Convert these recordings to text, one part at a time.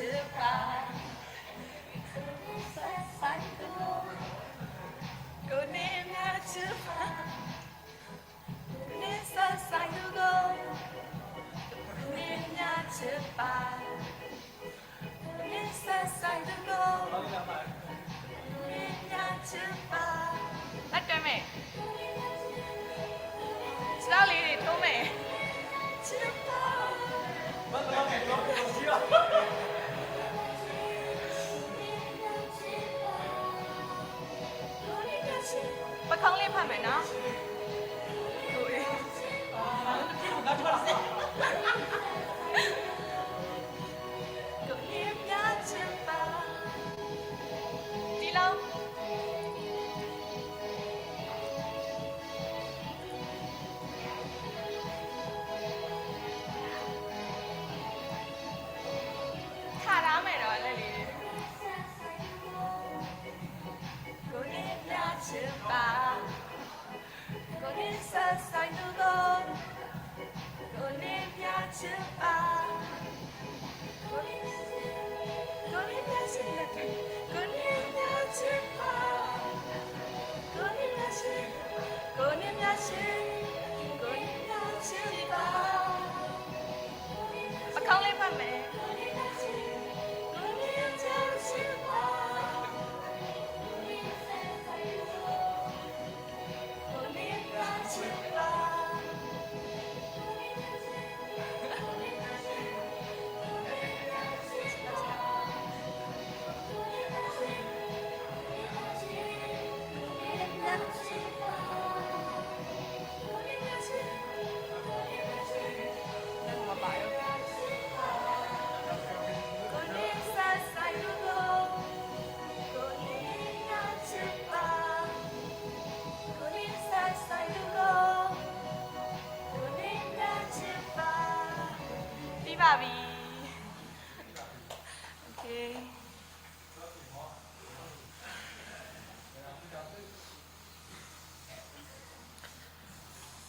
ကိးန့ၢ်မ့ၢ်ဆၢပၢ်, ကိးန့ၢ်မ့ၢ်ဆၢပၢ်, ကိးန့ၢ်မ့ၢ်ဆၢပၢ်, ကိးန့ၢ်မ့ၢ်ဆၢပၢ်, တၢ်တမ့ၢ် ဆၢလံထိမဲာ်, ပခီလ့ၣ်ဖးမဲာ်နီၤ, ကိးန့ၢ်မ့ၢ်ဆၢပၢ်, ဒ်လီၤ. ထါတၢ်မဲာ်ဒီးလၢလံ, ကိးန့ၢ်မ့ၢ်ဆၢပၢ်, ကိးန့ၢ်ဆၢစၢ်ဒိၣ်ဒိၣ်, ကိးန့ၢ်မ့ၢ်ဆၢပၢ်, ကိးန့ၢ်မ့ၢ်ဆၢ, ကိးန့ၢ်မ့ၢ်ဆၢပၢ်, ကိးန့ၢ်မ့ၢ်ဆၢ, ကိးန့ၢ်မ့ၢ်ဆၢ, ကိးန့ၢ်မ့ၢ်ဆၢပၢ်, ပခီလ့ၣ်ဖးမဲာ်, ကိးန့ၢ်မ့ၢ်ဆၢပၢ်. Viva vi.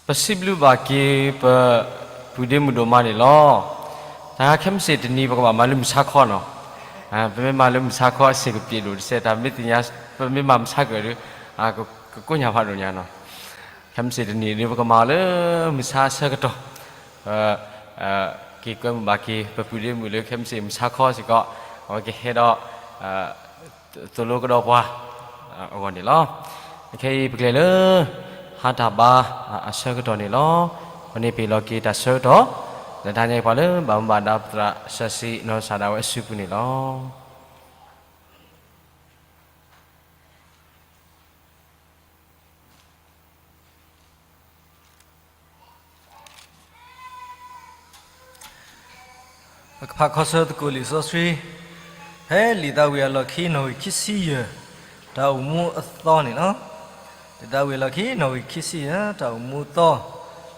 ပစံးဘျုးဘၣ်က့ၤ ပပုၢ်ဒ့မုၣ်ဒိၣ်မးန့ၣ်လီၤ. တၢ်ခဲမုၢ်ဆ့ၣ်တနံၤ ပကဘၣ်မၤလၢမုၢ်ဆါခီနီၤ. ပမ့ၢ်မၤလၢမုၢ်ဆါခီ အဆ့ၣ်ကပျ့ၤဒိၣ်တစဲး တၢ်မ့ၢ်သ့ၣ်ညါ ပမ့ၢ်မၤမုၢ်ဆါကၢၣ်ဒီး ကကိညၢ်ဖးဒိၣ်ညါနီၤ. ခဲမုၢ်ဆ့ၣ်တနံၤဒုး ပကမၤလၢမုၢ်ဆါဆၢကတီၢ် ပ က့ၤကွဲမုာ်ဘၣ်က့ၤ ပပုၢ်ဒ့မုၣ်လၢခဲမုၢ်ဆ့ၣ်မုၢ်ဆါခီစ့ၢ်ကီး အဝဲကဟဲဒီး သိၣ်လိကဒီးပှၤ အဂီၢ်န့ၣ်လီၤ. အခဲအံၤပကလဲၤလၢ ဟါတၢ်ဘါ အဆၢကတီၢ်န့ၣ်လီၤ. ပန့ၢ်ပ့ၤလီၤက့ၤတၢ်ဆၢကတီၢ် လၢတၢ်ညါအံၤပှၤလၢ ဘၣ်မူဘၣ်ဒါပသရၣ် စီၤစံနီၢ်စၢ်ဒၣ်ဝဲအစုပူၤန့ၣ်လီၤ. ပကဖးခီဆၢသကိးလံာ်စီဆှံ ဖဲလံာ်သးဝံၣ်အလီၢ်ခံ နီၣ်ဂံၢ်ခံဆံယဲၢ် တၢ်အိၣ်မူအသီန့ၣ်လီၤ. လံာ်သးဝံၣ်အလီၢ်ခံ နီၣ်ဂံၢ်ခံဆံယဲၢ် တၢ်အိၣ်မူအသီ,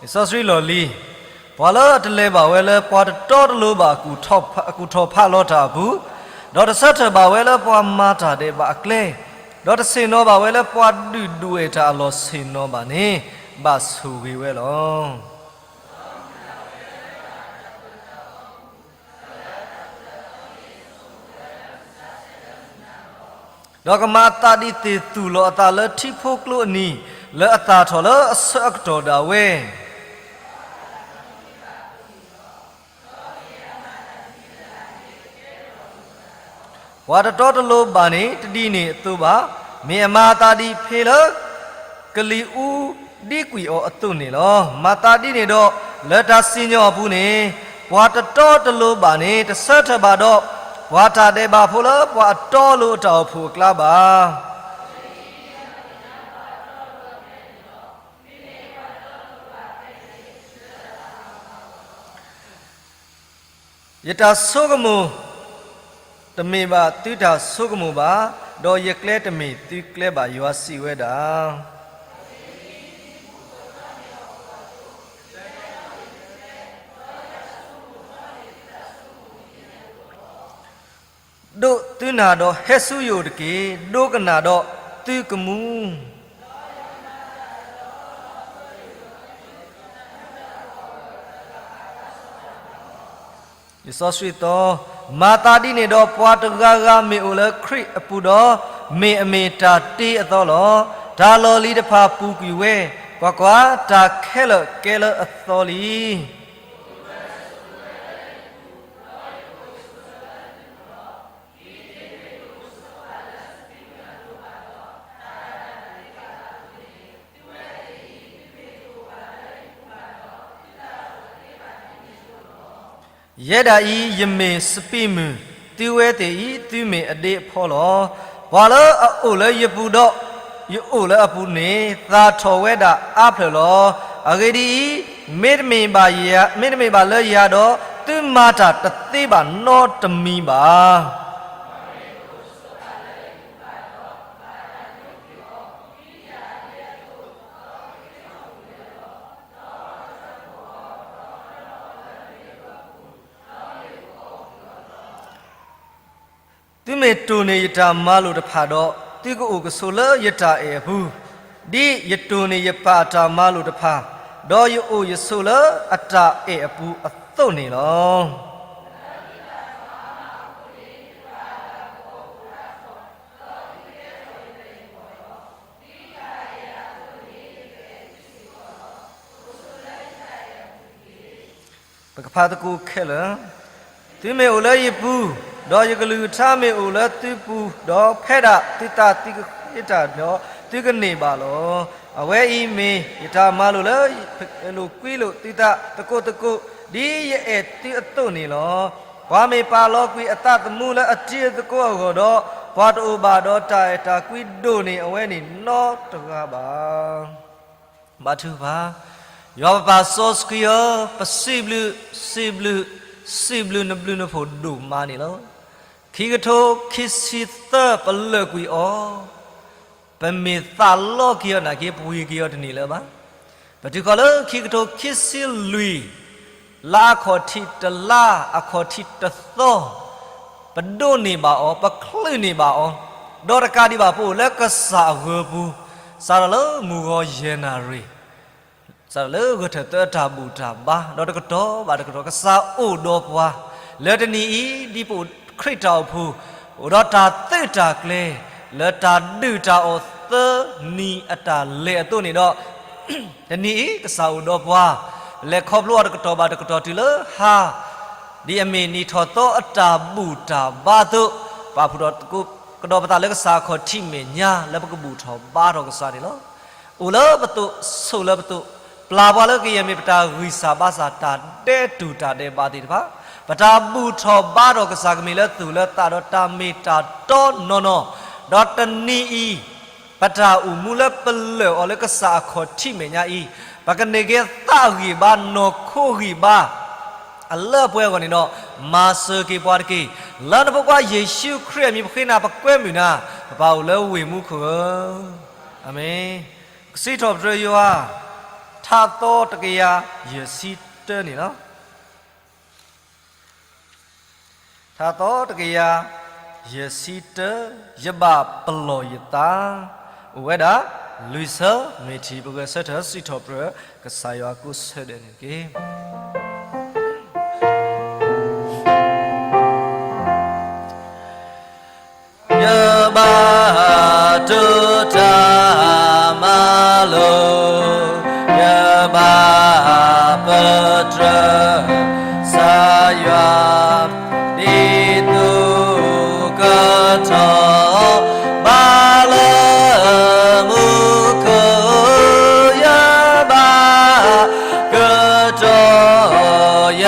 လံာ်စီဆှံလီၢ်လံၤ, ပှၤလၢအတလဲၤဘၣ်ဝဲလၢ ပှၤတတီတလိၤဘၣ် အကူၣ်ထီၣ်ဖးလီၤတၢ်အပူၤ, ဒီးတဆၢထၢၣ်ဘၣ်ဝဲလၢပှၤမၤတၢ်ဒဲးဘးအကျဲ, ဒီးတဆ့ၣ်နီၤဘၣ်ဝဲလၢပှၤဒုၣ်ဒွဲၣ်တၢ်အလီၢ်ဆ့ၣ်နီၤဘၣ်န့ၣ် ဘၣ်ဆိၣ်ဂ့ၤဝဲလီၤ. ဒီးကမၤအသးဒ်သ့ၣ်သူၣ်လီၤအသးလၢထံဖိကျိအနံၤ, လၢအသၣ်ထီၣ်လၢအဆၢအကတီၢ်ဒၣ်ဝဲ ပှၤတတီတလိၤဘၣ်န့ၣ် တဒ်န့ၣ်အသိးဘၣ်. မ့ၢ်အမၤအသးဒ်ဖဲလၢ ကလံၤအူဒံကွံာ်အီၤအသိးန့ၣ်လီၤ. မၤသးဒ်န့ၣ်ဒီး လၢတၢ်စံၣ်ညီၣ်အပူၤန့ၣ် ပှၤတတီတလိၤဘၣ်န့ၣ် တဆၢထၢၣ်ဘၣ်ဒီး ပှၤတၢ်ဒဲးဘးဖိလၢပှၤအတီအလိၤအတၢ်အိၣ်ဖှိၣ်အကျါဘၣ်. ယတၢ်ဆိကမိၣ် တမ့ၢ်ဘၣ်သုတၢ်ဆိကမိၣ်ဘၣ်, ဒီးယကျဲတမ့ၢ်သုကျဲဘၣ် ယွၤစံးဝဲဒၣ်. ဒိးသုနၢ်ဒီးဟဲဆူယအိၣ်တက့ၢ်, ဒိကနၣ်ဒီးသုကမူ လံာ်စီဆှံသီ မၤသးဒ်န့ၣ်ဒီး ပှၤတဂၤဂၤမ့ၢ်အိၣ်လၢခရံာ်အပူၤဒီး, မ့ၢ်အမ့ၢ်တၢ်တ့အသီလီၤ. တၢ်လီၢ်လံၤတဖၣ်ပူၤကွံာ်ဝဲ, ကွၢ်ကွၢ်, တၢ်ခဲလၢာ်ကဲလၢအသီလံ. ယဲဒၣ်အံၤ ယမ့ၢ်စပံးမုၢ်, သုဝဲသ့ၣ်အံၤ သုမ့ၢ်အဒ့အဖီလီၤ. ပှၤလၢအအိၣ်လၢယပူၤဒီး ယအိၣ်လၢအပူၤန့ၣ် သၣ်ထီၣ်ဝဲဒၣ်အါဖျၢၣ်လီၤ. အဂ့ၢ်ဒ်အံၤ, မ့တမ့ၢ်ဘၣ်ယၤ, မ့တမ့ၢ်ဘၣ်လၢယၤဒီး သုမၤတၢ်တသ့ဘၣ်နီတမံၤဘၣ်. သုမ့ၢ်တိၢ်န့ၢ်ယတၢ်မၤလိာ်တဖၣ်ဒီး, သုကအိၣ်ကဆိးလၢယတၢ်အဲၣ်အပူၤ, ဒ်ယတိၢ်န့ၢ်ယပၢ်အတၢ်မၤလိာ်တဖၣ်, ဒီးယအိၣ်ယဆိးလၢအတၢ်အဲၣ်အပူၤအသိးန့ၣ်လီၤ. ပကဖးသကိးခဲလၢာ်, သုမ့ၢ်အိၣ်လၢယပူၤ, ဒီးယကလုၢ်ကထါမ့ၢ်အိၣ်လၢသုပူၤ, ဒီးဖဲဒၣ်သုသးသုဃ့တၢ်ဒီး သုကန့ၢ်ဘၣ်လီၤ. အဝဲအံၤမ့ၢ်ယတၢ်မၤလိာ်လၢ ယလိာ်ကွံလိာ်သုသးသကိးသကိး, ဒ်ယအဲၣ်သုအသိးန့ၣ်လီၤ. ပှၤမ့ၢ်ပာ်လီၤကွံာ်အသးသမူလၢအတံၤအသကိးအဂီၢ်ဒီး, ပှၤတအိၣ်ဘၣ်ဒီးတၢ်အဲၣ်တၢ်ကွံဒိၣ်န့ၢ်အဝဲန့ၣ်နီတဂၤဘၣ်. ဘါထုကဖၣ်, ယွၤပပၢ်စီဆှံဧၢ, ပစံးဘျုး, စံးဘျုး, စံးဘျုးနဘျုးနဖှိၣ်ဒိၣ်မးန့ၣ်လီၤ. ခံကထိခံဆံသၢပလၢာ်ကွံာ်အီၤ, ပမ့ၢ်သးလီက့ၤအီၤနာ်က့ ပှ့ၤက့ၤအီၤတန့ၢ်လၢၤဘၣ်. ပတုၤဃီၤလၢခံကထိခံဆံလွံၢ် လါအခီၣ်ထံးတလါ အခီၣ်ထံးတသီ, ပဒိးန့ၢ်ဘၣ်အီၤ, ပချုးန့ၢ်ဘၣ်အီၤ, ဒီးတကးဒံးဘၣ် ပအိၣ်လၢကစၢ်အဂၢၤပူၤ, စးထီၣ်လၢမုၢ်ဂီၤယဲၢ်နၣ်ရံၣ် စးထီၣ်လၢဂဲၤထၢၣ်သၢအတၢ်ဘူၣ်တၢ်ဘါ, ဒီးတကတီၢ်ဘၣ်တကတီၢ် ကစၢ်အိၣ်ဒီးပှၤ, လၢတနံၤအံၤ ဒ်ပအိၣ်ခရံာ်တၢ်အိၣ်ဖှိၣ်, အိၣ်ဒီးတၢ်သုးတၢ်ကျဲၤ, လၢတၢ်ဒုၣ်တၢ်အီၣ်သၢနံၤအတၢ်လဲၤအသိးန့ၣ်ဒီး, တနံၤအံၤ ကစၢ်အိၣ်ဒီးပှၤ, လဲၤခီဖျိအီၤတကတီၢ်ဘၣ်တကတီၢ်တုၤလၢဟါ, ဒ်အမ့ၢ်နံၣ်ထီၣ်သီအတၢ်ဘူၣ်တၢ်ဘါအသိး, ပာ်ဖှိၣ်ထီၣ်ကဒီးပသးလၢကစၢ်အခီၣ်ထံးမဲာ်ညါ လၢပကဘူၣ်ထီၣ်ဘါထီၣ်ကစၢ်န့ၣ်လီၤ. အိၣ်လၢပသိး, ဆိးလၢပသိး, ပျၢ်ပှၤလၢကယဲၢ်မ့ၢ်ပတၢ်ဂံၢ်စၢ်ဘါစၢ် တၢ်ဒဲးတူၢ်တၢ်ဒဲးဘးသ့ၣ်တဖၣ်, ပတၢ်ဘူၣ်ထီၣ်ဘါထီၣ်ကစၢ်ကမ့ၢ်လၢသူၣ်လၢသးဒီးတၢ်မ့ၢ်တၢ်တီနီၢ်နီၢ်, ဒီးတနံၤအံၤ ပတၢ်အိၣ်မူလၢပလၢာ်အီၤလၢကစၢ်အခီၣ်ထံးမဲာ်ညါအံၤ, ပကန့ၢ်က့ၤသးဂံၢ်ဘါနီၢ်ခိဂံၢ်ဘါ အလၢအပှဲၤအဂီၢ်န့ၣ်ဒီး, မၤစၢၤက့ၤပှၤတက့ၢ်. လၢနဖိခွါယ့ၣ်ၡူးခရံာ်အမံၤပဃ့နၤ ပကွဲမုာ်နၤ, ပပၢ်အိၣ်လၢဝ့ၢ်မူခိၣ်ဧၢ, အၤမ့ၣ်. ကစံးထီၣ်ပတြၢၤယွၤ, ထါသီတကယၤယဲၢ်ဆံတၢန့ၣ်လီၤ. ထါသီတကယၤယဲၢ်ဆံတၢ, ယဘၣ်ပလီၢ်ယသး, အိၣ်ဝဲဒၣ် လွံၢ်ဆၢမ့ၢ်ထံၣ် ပဂဲၤဆၢထၢၣ်စံးထီၣ်ပတြၢၤ ကစၢ်ယွၤကိးဆၢဒဲးန့ၣ်တက့ၢ်. ယဘၣ်တိၢ်တၢ်မၤလိာ်, ယဘၣ်ပတြၢၤကစၢ်ယွၤ, ဒ်သိးကထီၣ်ဘးလၢမူခိၣ်, ယဘၣ်ကတီၤယ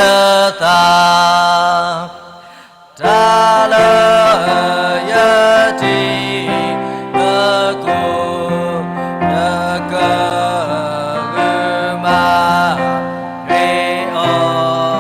သး တၢ်လၢယတံၤ, နကိးနကဂုာ်မၤဂ့ၤအီၤ.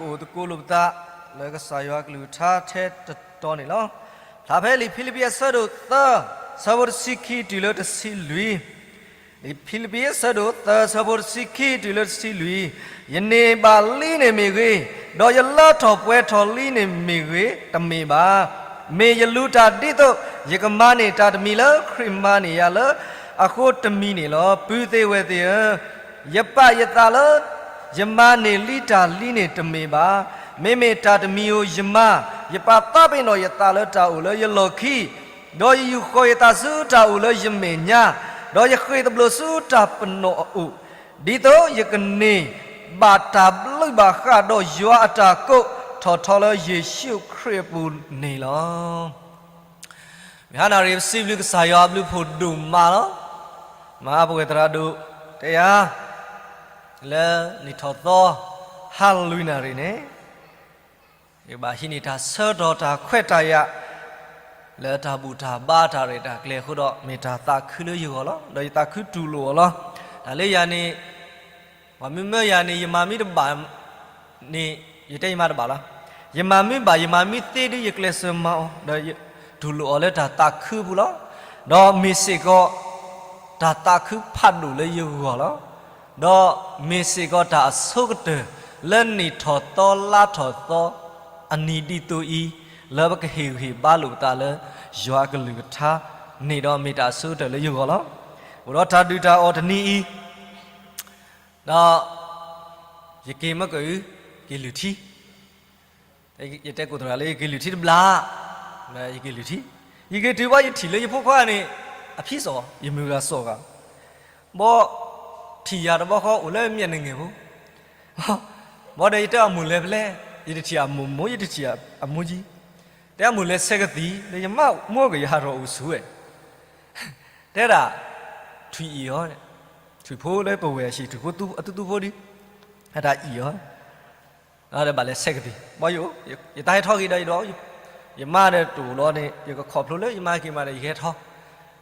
အိၣ်သကိးလိာ်ပသး လၢကစၢ်ယွၤကလုၢ်ကထါထဲတတီၤန့ၣ်လီၤ. ဖျါဖဲလံာ်ဖံလံးပံးအဆၢဒိၣ်သၢ ဆၢဖိတဆံခံတုၤလၢတဆံလွံၢ်, လံာ်ဖံလံးပံးအဆၢဒိၣ်သၢ ဆၢဖိတဆံခံတုၤလၢတဆံလွံၢ်, ယန့ၢ်ဘၣ်လံန့ၣ်မ့ၢ်ဂ့ၤ, ဒီးယလၢထီၣ်ပှဲၤထီၣ်လံန့ၣ်မ့ၢ်ဂ့ၤ, တမ့ၢ်ဘၣ်. မ့ၢ်ယလူၤတၢ်ဒ်သိး ယကမၤန့ၢ်တၢ်တမံၤလၢခရံာ်မၤန့ၢ်ယၤလၢအဃိတမံၤန့ၣ်လီၤ. ပုၢ်သ့ၣ်ဝဲၢ်သ့ၣ်ဧၢ, ယပာ်ယသးလၢ ယမၤန့ၢ်လံတၢ်လံန့ၣ်တမ့ၢ်ဘၣ်. မ့မ့ၢ်တၢ်တမံၤဧိၤယမၤ, ယပာ်သးပ့ၤနီၣ်ယသးလၢတၢ်အိၣ်လၢယလီၢ်ခံ, ဒီးယယူာ်ဃီၤယသးဆူတၢ်အိၣ်လၢယမဲာ်ညါ, ဒီးယဃ့ၢ်သဘျိးဆူတၢ်ပနီၣ်အအိၣ်, ဒ်သိးယကန့ၢ်ဘၣ်တၢ်ဘျုးဘၣ်ဃးဒီးယွၤအတၢ်ကိးထီၣ်ထီလၢယ့ၣ်ၡူးခရံာ်အပူၤန့ၣ်လီၤ. မုၢ်ဟါနၣ်ရံၣ် ပစံးဘျုးကစၢ်ယွၤအဘျုးဖှိၣ်ဒိၣ်မးလီၤ. မၤအါပဝဲၢ်သရၣ်ဒိၣ်တဲယၤ လၢနံၣ်ထီၣ်သီ ဟါလွံၢ်နၣ်ရံၣ်န့ၣ် ယကဘၣ်ဟံးန့ၢ်တၢ်ဆၢကတီၢ်တၢ်ခွဲးတၢ်ယာ် လၢတၢ်ဘူၣ်တၢ်ဘါတၢ်ရဲၣ်တၢ်ကျဲၤအဃိဒီး မ့ၢ်တၢ်သးခုလၢယဂီၢ်လီၤ. ဒီးယသးခုတူၢ်လိာ်အီၤလီၤ. တၢ်လၢယၤန့ၣ် ပှၤမ့ၢ်မၢယၤန့ၣ် ယမၤမ့ၢ်တဘၣ်န့ၣ် ယတဲယမၤတဘၣ်လီၤ. ယမၤမ့ၢ်ဘၣ် ယမၤမ့ၢ်သ့ဒီး ယကျဲးစၢးမၤအီၤ ဒီးယတူၢ်လိာ်အီၤလၢတၢ်သးခုအပူၤလီၤ. ဒီးမ့ၢ်စ့ၢ်ကီး တၢ်သးခုဖးဒိၣ်လၢယဂီၢ်လီၤ. ဒီးမ့ၢ်စ့ၢ်ကီးတၢ်အဆိကတၢၢ် လၢနံၣ်ထီၣ်သီလါထီၣ်သီ အနံၤဒ်သိးအံၤ လၢပကဟ့ၣ်ဂံၢ်ဟ့ၣ်ဘါလိာ်ပသးလၢ ယွၤအကလုၢ်ကထါန့ၣ်ဒီး မ့ၢ်တၢ်အဆိကတၢၢ်လၢယဂီၢ်လီၤ. အိၣ်ဒီးတၢ်ဒုၣ်တၢ်အီၣ်တနံၤအံၤ ဒီး ယက့ၤမ့ၢ်ကအု က့ၤလုၢ်ထံ, ယတဲကိးသရၣ်လၢယက့ၤလုၢ်ထံတဘျီ, ယက့ၤလုၢ်ထံ, ယက့ၤတုၤဘၣ်ယထံၣ်လၢယဖိခွါန့ၣ် အဖံစီၣ် ယမုၢ်ဂၤစီၣ်ဂၤ, ဘီ ထံၣ်ယၤတဘျီဃီအိၣ်လၢမျက်နှာငယ်ဖိ, ဘီဒီးယတဲအမိၢ်လဲၤဖဲလဲၣ်, ယတထံၣ်အမိၢ်မိၢ် ယတထံၣ်အမိၢ်ကၠံ, တဲအမိၢ်လဲၤဆဲးကသံၣ် ဒီးယမါမိၢ်ကယဟးထီၣ်အိၣ်ဆူၣ်ဝဲ တဲဒၣ် ထွံၣ်အံၣ်အီၤ, ထွံၣ်ဖိလၢပဝဲၢ်အဟံၣ် ထွံၣ်ဖိအသူသူဖိဒု, အတၢ်အံၣ်အီၤ, ဒီးဘၣ်လဲၤဆဲးကသံၣ်, ဘီယအိၣ်, ယတၢ်ဟဲထီၣ်ဂ့ၤဒီးယဒီး, ယမါဒီးတအိၣ်လီၤန့ၣ် ယကခိးဖျိလၢယမါက့ၤမးဒီးယကဟဲထီၣ်,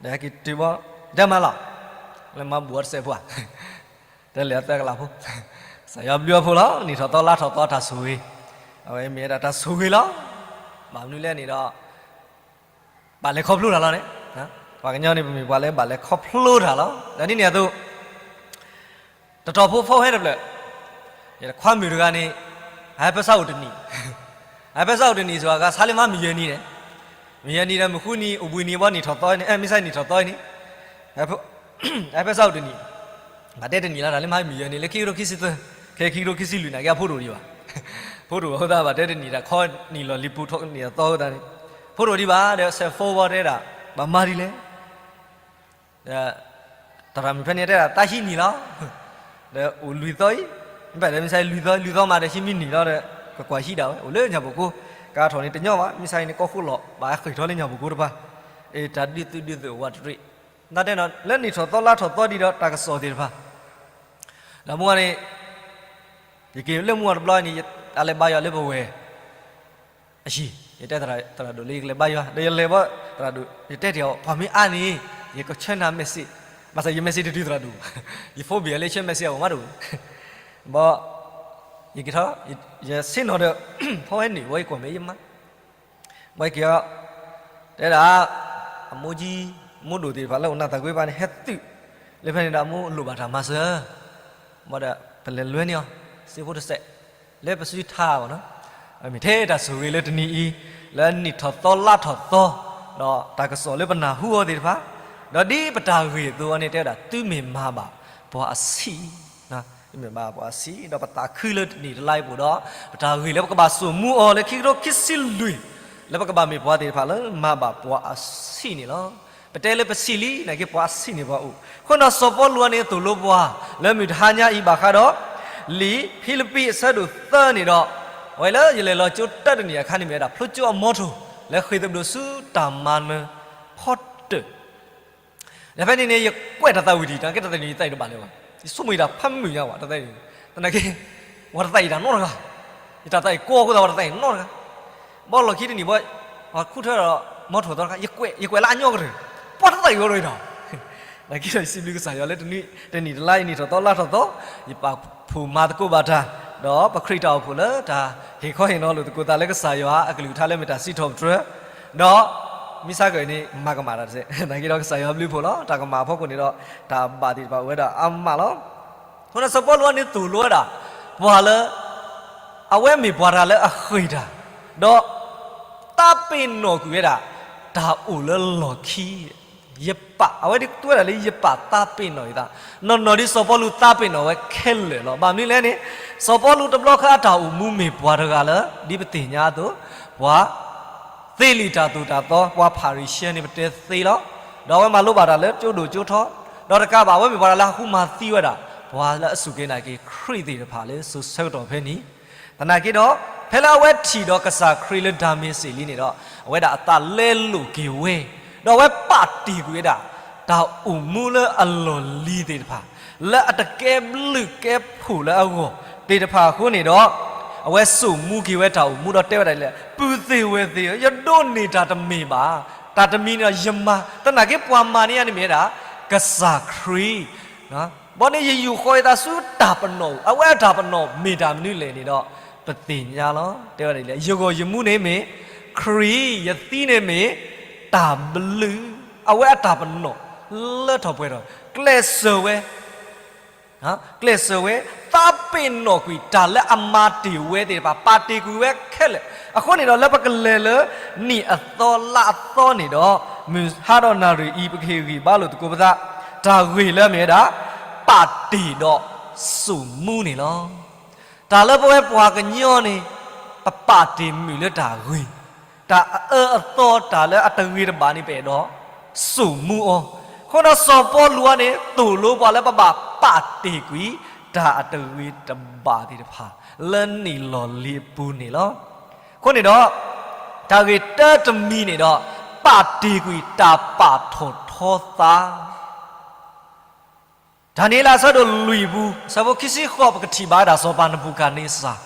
ဒီးဟဲက့ၤတုၤဘီ, တဲမၤလီၤ, လၢမၤဘူၣ်အီၤတစဲးဖိဧါ, တဲလဲၤအသၢကလးဖိ, ကစၢ်ယွၤဘျုးအီၤဖိလီၤ, နံၣ်ထီၣ်သီလါထီၣ်သီတၢ်ဆိၣ်ဂ့ၤ, အဝဲမ့ၢ်ဝဲဒၣ်တၢ်ဆိၣ်ဂ့ၤလီၤ, ဘၣ်မနုၤလဲၣ်န့ၣ်ဒီး ဘၣ်လဲၤခီဖျိတၢ်လီၤန့ၣ်, ပှၤကညီန့ၣ် ပမ့ၢ်ပှၤလၢဘၣ်လဲၤခီဖျိတၢ်လီၤ. ဒီးဒ်န့ၣ်အသိး, တတီၤဖိဖီဝဲတဖျၢၣ်, ယတခွါမုၣ်တဂၤန့ၣ်, အဟဲဖဲဆၣ်အိၣ်တနံၣ်, အဟဲဖဲဆၣ်အိၣ်တနံၣ် ဆိအဂၤဆါလၢမၤမုၢ်ယဲၢ်နံၤန့ၣ်, မုၢ်ယဲၢ်နံၤဒီးမုၢ်ဃုနံၤ အိၣ်ဘှံးနံၤဘီနံၣ်ထီၣ်သီန့ၣ်, မ့ၢ်ဆါနံၣ်ထီၣ်သီန့ၣ်, အဟဲဖဲဆၣ်အိၣ်တနံၣ်, ဘၣ်တဲတနံၣ်လီၤ တၢ်လၢမၤမုၢ်ယဲၢ်နံၤ လၢခံကထိခံဆံသၢ, ခဲခံကထိခံဆံလွံၢ်န့ၣ် ကဲအဖိတအိၣ်ဒံးဘၣ်, ဖိတအိၣ်အဃိသတး ဘၣ်တဲတနံၣ် တၢ်ခီနံၣ်လီၤလံၤပူၤထီၣ်နံၣ်အသီအဃိသတးန့ၣ်, ဖိတအိၣ်ဒံးဘၣ် ဒီးဆဲးဖိဘီတဲဒၣ်, ဘၣ်မၤဒ်လဲၣ် ဒီး သရၣ်မုၣ်ဖဲန့ၣ်တဲဒၣ် တၢ်ဟံးနံၣ်လီၤ, ဒီးအိၣ်လွံၢ်သီအံၤ, မ့ၢ်ဘၣ်ဒီးမ့ၢ်ဆါလွံၢ်သီ လွံၢ်သီမးဒီးဟံးမံနံၣ်လီၤဒီး ကကွၢ်ဟံးဒၣ်ဝဲ အိၣ်လၢညၣ်ပူၤကိ, ကါထီၣ်န့ၣ်တညီဘၣ် မ့ၢ်ဆါအံၤန့ၣ် ကီၢ်ခိၣ်လီၤ ဘၣ်ဟဲဃ့ၢ်ထီၣ်လၢညၣ်ပူၤကိတဖၣ်, အ့ တၢ်ဒုးသုးဒုးသုးအိၣ်ဝဲတရံး, နတဲနီၤ လၢနံၣ်ထီၣ်သီလါထီၣ်သီဒံးဒီးတၢ်ကစီၣ်သ့ၣ်တဖၣ်, ဒီးမုၢ်ဂၤန့ၣ် ယက့ၤလၢမုၢ်ဂၤတဘျီန့ၣ် ယတၢ်လဲၤဘါယွၤလၢပဝဲၢ် အဟံၣ်, ယတဲသရၣ်ဒိၣ်လၢယကလဲၤဘါယွၤ ဒီးယလဲၤဘီ သရၣ်ဒိၣ် ယတဲတ့ၢ်အီၤ ပှၤမ့ၢ်အါန့ၣ် ယကဆှၢနၤ message, ဘၣ်ဆၣ်ယ message တတုၤသရၣ်ဒိၣ်, ယ phone bill လၢဆှၢ message အဂီၢ်မးတအိၣ်, ဘီ ယက့ၤထီၣ် ယဆ့ၣ်နီၤဒီး ဖီဝဲန့ၣ်ဝဲယကွၢ်မ့ၢ်ယမါ, ဘီယက့ၤအီၤ တဲဒၣ် အမိၢ်ကၠံ မိၢ်ဒိၣ်သ့ၣ်တဖၣ်လၢအိၣ်နၢ်သးကွ့ဘၣ်န့ၣ် ဟဲသုး လၢဖဲန့ၣ်ဒီးအမိၢ်လိၣ်ဘၣ်တၢ်မၤစၢၤ, ဘီဒီး ပလဲၤလွဲန့ၢ်အီၤ စ့ဖိတစဲး လၢပစုထါဘၣ်နီၤ, မ့ၢ်ထဲတၢ်ဆိၣ်ဂ့ၤလၢတနံၤအံၤ လၢနံၣ်ထီၣ်သီလါထီၣ်သီ ဒီးတၢ်ကစီၣ်လၢပနၢ်ဟူအီၤသ့ၣ်တဖၣ်, ဒီးဒ်ပတၢ်ဂ့ၢ်အသိးအီၤန့ၣ် တဲဝဲဒၣ် သုမ့ၢ်မၤဘၣ်ပှၤအဆံး, သုမ့ၢ်မၤဘၣ်ပှၤအဆံး ဒီးပသးခုလၢတနံၣ်တလါအံၤပူၤဒီး ပတၢ်ဂ့ၢ်လၢပကဘၣ်စိာ်မူအီၤလၢခံကထိခံဆံလွံၢ် လၢပကဘၣ်မ့ၢ်ပှၤသ့ၣ်တဖၣ်လၢမၤဘၣ်ပှၤအဆံးန့ၣ်လီၤ. ပတဲလၢပဆံးလံ နာ်က့ပှၤအဆံးန့ၣ်ပှၤအိၣ်, အဃိဒီးစီၤပီလူးန့ၣ်သိၣ်လိပှၤ လၢမုၢ်တဟါညါအံၤဘၣ်ဃးဒီး လံာ်ဖံလံးပံးအဆၢဒိၣ်သၢန့ၣ်ဒီး, အဝဲလၢယလဲၤလီၤကၠိတၢတနံၣ်အခါန့ၣ်မ့ၢ်ဝဲဒၣ် ဖျိကၠိအမီထိၣ် လၢဃ့ၢ်သဘျိးဆူတၢ်မၤနၢၤဖီတၢၣ် ဒီးဖဲန့ၣ်န့ၣ် ယကွဲးတၢ်သးဝံၣ်ဒံး နာ်က့တၢ်သးဝံၣ်ဒံးယသးအံၤတဘၣ်လၢၤဘၣ်, ယဆိကမိၣ်ယတၢ်ဖးမုာ်ညါဘၣ် တၢ်သးဝံၣ်ဒံး, သနာ်က့ ဝဲတၢ်သးဝံၣ်တၢ်နီတဂၤ, ယတၢ်သးဝံၣ်ကီအဃိသတး ဝဲတၢ်သးဝံၣ်နီတဂၤ, ဘီလီၢ်ခံတနံၣ်ဘီ, ခူၣ်ထၢဒီးမီထိၣ်သီတခါ ယကွဲး ယကွဲးလၢအညီကတၢၢ်, ပှၤတၢ်သးဝံၣ်ဝဲဒီးအံၤဒီး, နာ်က့ဒီးယစံးဘျုးကစၢ်ယွၤလၢတနံၣ်တလါအံၤ နံၣ်ထီၣ်သီလါထီၣ်သီ, ယပာ်ဖှိၣ်မၤသကိးဘၣ်တၢ် ဒီးပခရံာ်တၢ်အိၣ်ဖှိၣ်လၢတၢ်ဟ့ၣ်ခီဟ့ၣ်နီၤလိာ်သကိးသးလၢကစၢ်ယွၤအကလုၢ်ကထါလၢမ့ၢ်တၢ်စံးထီၣ်ပတြၢၤ, ဒီးမ့ၢ်ဆါကၢၣ်န့ၣ် မၤကမၣ်တၢ်တစဲး, သနာ်က့ဒီးကစၢ်ယွၤဘျုးဖှိၣ်လီၤ. တၢ်ကမၣ်အဖီခိၣ်န့ၣ်ဒီး တၢ်ဘၣ်သ့ၣ်တဖၣ်အိၣ်ဝဲဒၣ်အါမးလီၤ. အဃိန့ၣ် စီၤပီလူးန့ၣ်သိၣ်လိဝဲဒၣ် ပှၤလၢ အဝဲမ့ၢ်ပှၤတဂၤလၢအဃ့ၢ်တၢ်, ဒီး သးပ့ၤနီၣ်ကွံာ်ဝဲဒၣ် တၢ်အိၣ်လၢလီၢ်ခံ, ယပာ်, အဝဲဒ်တဲဝဲဒၣ်လၢယပာ်သးပ့ၤနီၣ်အသး, နီၢ်နီၢ်ဒ်စီၤပီလူးသးပ့ၤနီၣ်ဝဲခဲလၢာ်လီၤ. ဘၣ်မနုၤလဲၣ်န့ၣ် စီၤပီလူးတဘျီခါအတၢ်အိၣ်မူမ့ၢ်ပှၤတဂၤလၢ ဒ်ပသ့ၣ်ညါအသိး ပှၤ သ့လံာ်တၢ်သိၣ်တၢ်သီ ပှၤဖၤရံၤၡဲန့ၣ်ပတဲသ့လီၤ. ဒီးအဝဲမၤလိဘၣ်တၢ်လၢကၠိဒိၣ်ကၠိထီ, ဒီးတကးဘၣ် အဝဲမ့ၢ်ပှၤတဂၤလၢအဃုမၤသံဝဲဒၣ် ပှၤလၢအစူၢ်က့ၤနာ်က့ၤခရံာ်သ့ၣ်တဖၣ်လၢစိၤဆၢကတီၢ်ဖဲန့ၣ်, သနာ်က့ဒီး ဖဲလၢအဝဲထံၣ်ဒီးကစၢ်ခရံာ်လၢဒၤမ့းစ့းလံန့ၣ်ဒီး အဝဲဒၣ်အသးလဲလိာ်က့ၤဝဲ, ဒီးအဝဲပာ်တ့ၢ်ကွံာ်ဝဲဒၣ် တၢ်အိၣ်မူလၢအလီၢ်လံၤသ့ၣ်တဖၣ် လၢအတကဲဘျုးကဲဖှိၣ်လၢအဂီၢ်သ့ၣ်တဖၣ်အဃိန့ၣ်ဒီး အဝဲစိာ်မူက့ၤဝဲတၢ်အိၣ်မူဒီးတဲဝဲဒၣ်လၢ ပုၢ်သ့ၣ်ဝဲၢ်သ့ၣ်ဧၢ, ယဒိးန့ၢ်တၢ်တမံၤဘၣ်. တၢ်တမံၤန့ၣ်ဒီးယမၤ, သနာ်က့ပှၤမၤန့ၢ်ယၤန့ၣ်မ့ၢ်ဝဲဒၣ် ကစၢ်ခရံာ် ဘီန့ၣ်ယယူာ်ဃီၤယသးဆူတၢ်ပနီၣ်, အဝဲအတၢ်ပနီၣ်မ့ၢ်တၢ်မနုၤလဲၣ်န့ၣ်ဒီး ပသ့ၣ်ညါလီၤ. တဲဝဲဒၣ်လၢ ယဂီၢ်ယမူန့ၣ်မ့ၢ် ခရံာ်, ယသံန့ၣ်မ့ၢ် တၢ်ဘျုး, အဝဲအတၢ်ပနီၣ် လၢထီၣ်ပှဲၤထီၣ် ကျဲးစၢးဝဲ ကျဲးစၢးဝဲ သးပ့ၤနီၣ်ကွံာ်တၢ်လၢအမၤတ့ၢ်ဝဲသ့ၣ်တဖၣ် ပာ်တ့ၢ်ကွံာ်ဝဲခဲလၢာ်. အဃိန့ၣ်ဒီး လၢပကလဲၤလၢနံၣ်အသီလါအသီန့ၣ်ဒီး မုၢ်ဟါဒီးနၣ်ရံၣ်အံၤ ပကဟ့ၣ်ဂံၢ်ဘါလိာ်သကိးပသး တၢ်ဂ့ၢ်လၢအမ့ၢ်ဝဲဒၣ် ပာ်တ့ၢ်ဒီးစိာ်မူန့ၣ်လီၤ. တၢ်လၢပဝဲပှၤကညီန့ၣ် ပပာ်တ့ၢ်မုာ်လၢတၢ်ဂ့ၤ, တၢ်အအၢအသီတၢ်လၢအတဂ့ၤတဘၣ်န့ၣ် ပအဲၣ်ဒိးစိာ်မူအီၤ. အဃိဒီးစီၤပီလူးန့ၣ် သိၣ်လိပှၤလၢပဘၣ်ပာ်တ့ၢ်ကွံာ် တၢ်အတဂ့ၤတဘၣ်သ့ၣ်တဖၣ် လၢနံၣ်လီၢ်လံၤအပူၤန့ၣ်လီၤ. အဃိန့ၣ်ဒီး တၢ်ဂ့ၢ်တၢတမံၤန့ၣ်ဒီး ပာ်တ့ၢ်ကွံာ်တၢ်ပာ်ထီၣ်ထီသး ဒၤနံးယ့လးအဆၢဒိၣ်လွံၢ်ပူၤ အဆၢဖိခံဆံဃိး ပကထံၣ်ဘၣ်ဝဲဒၣ်စီၤပၤနဘူၤခၣ်န့စၢ်,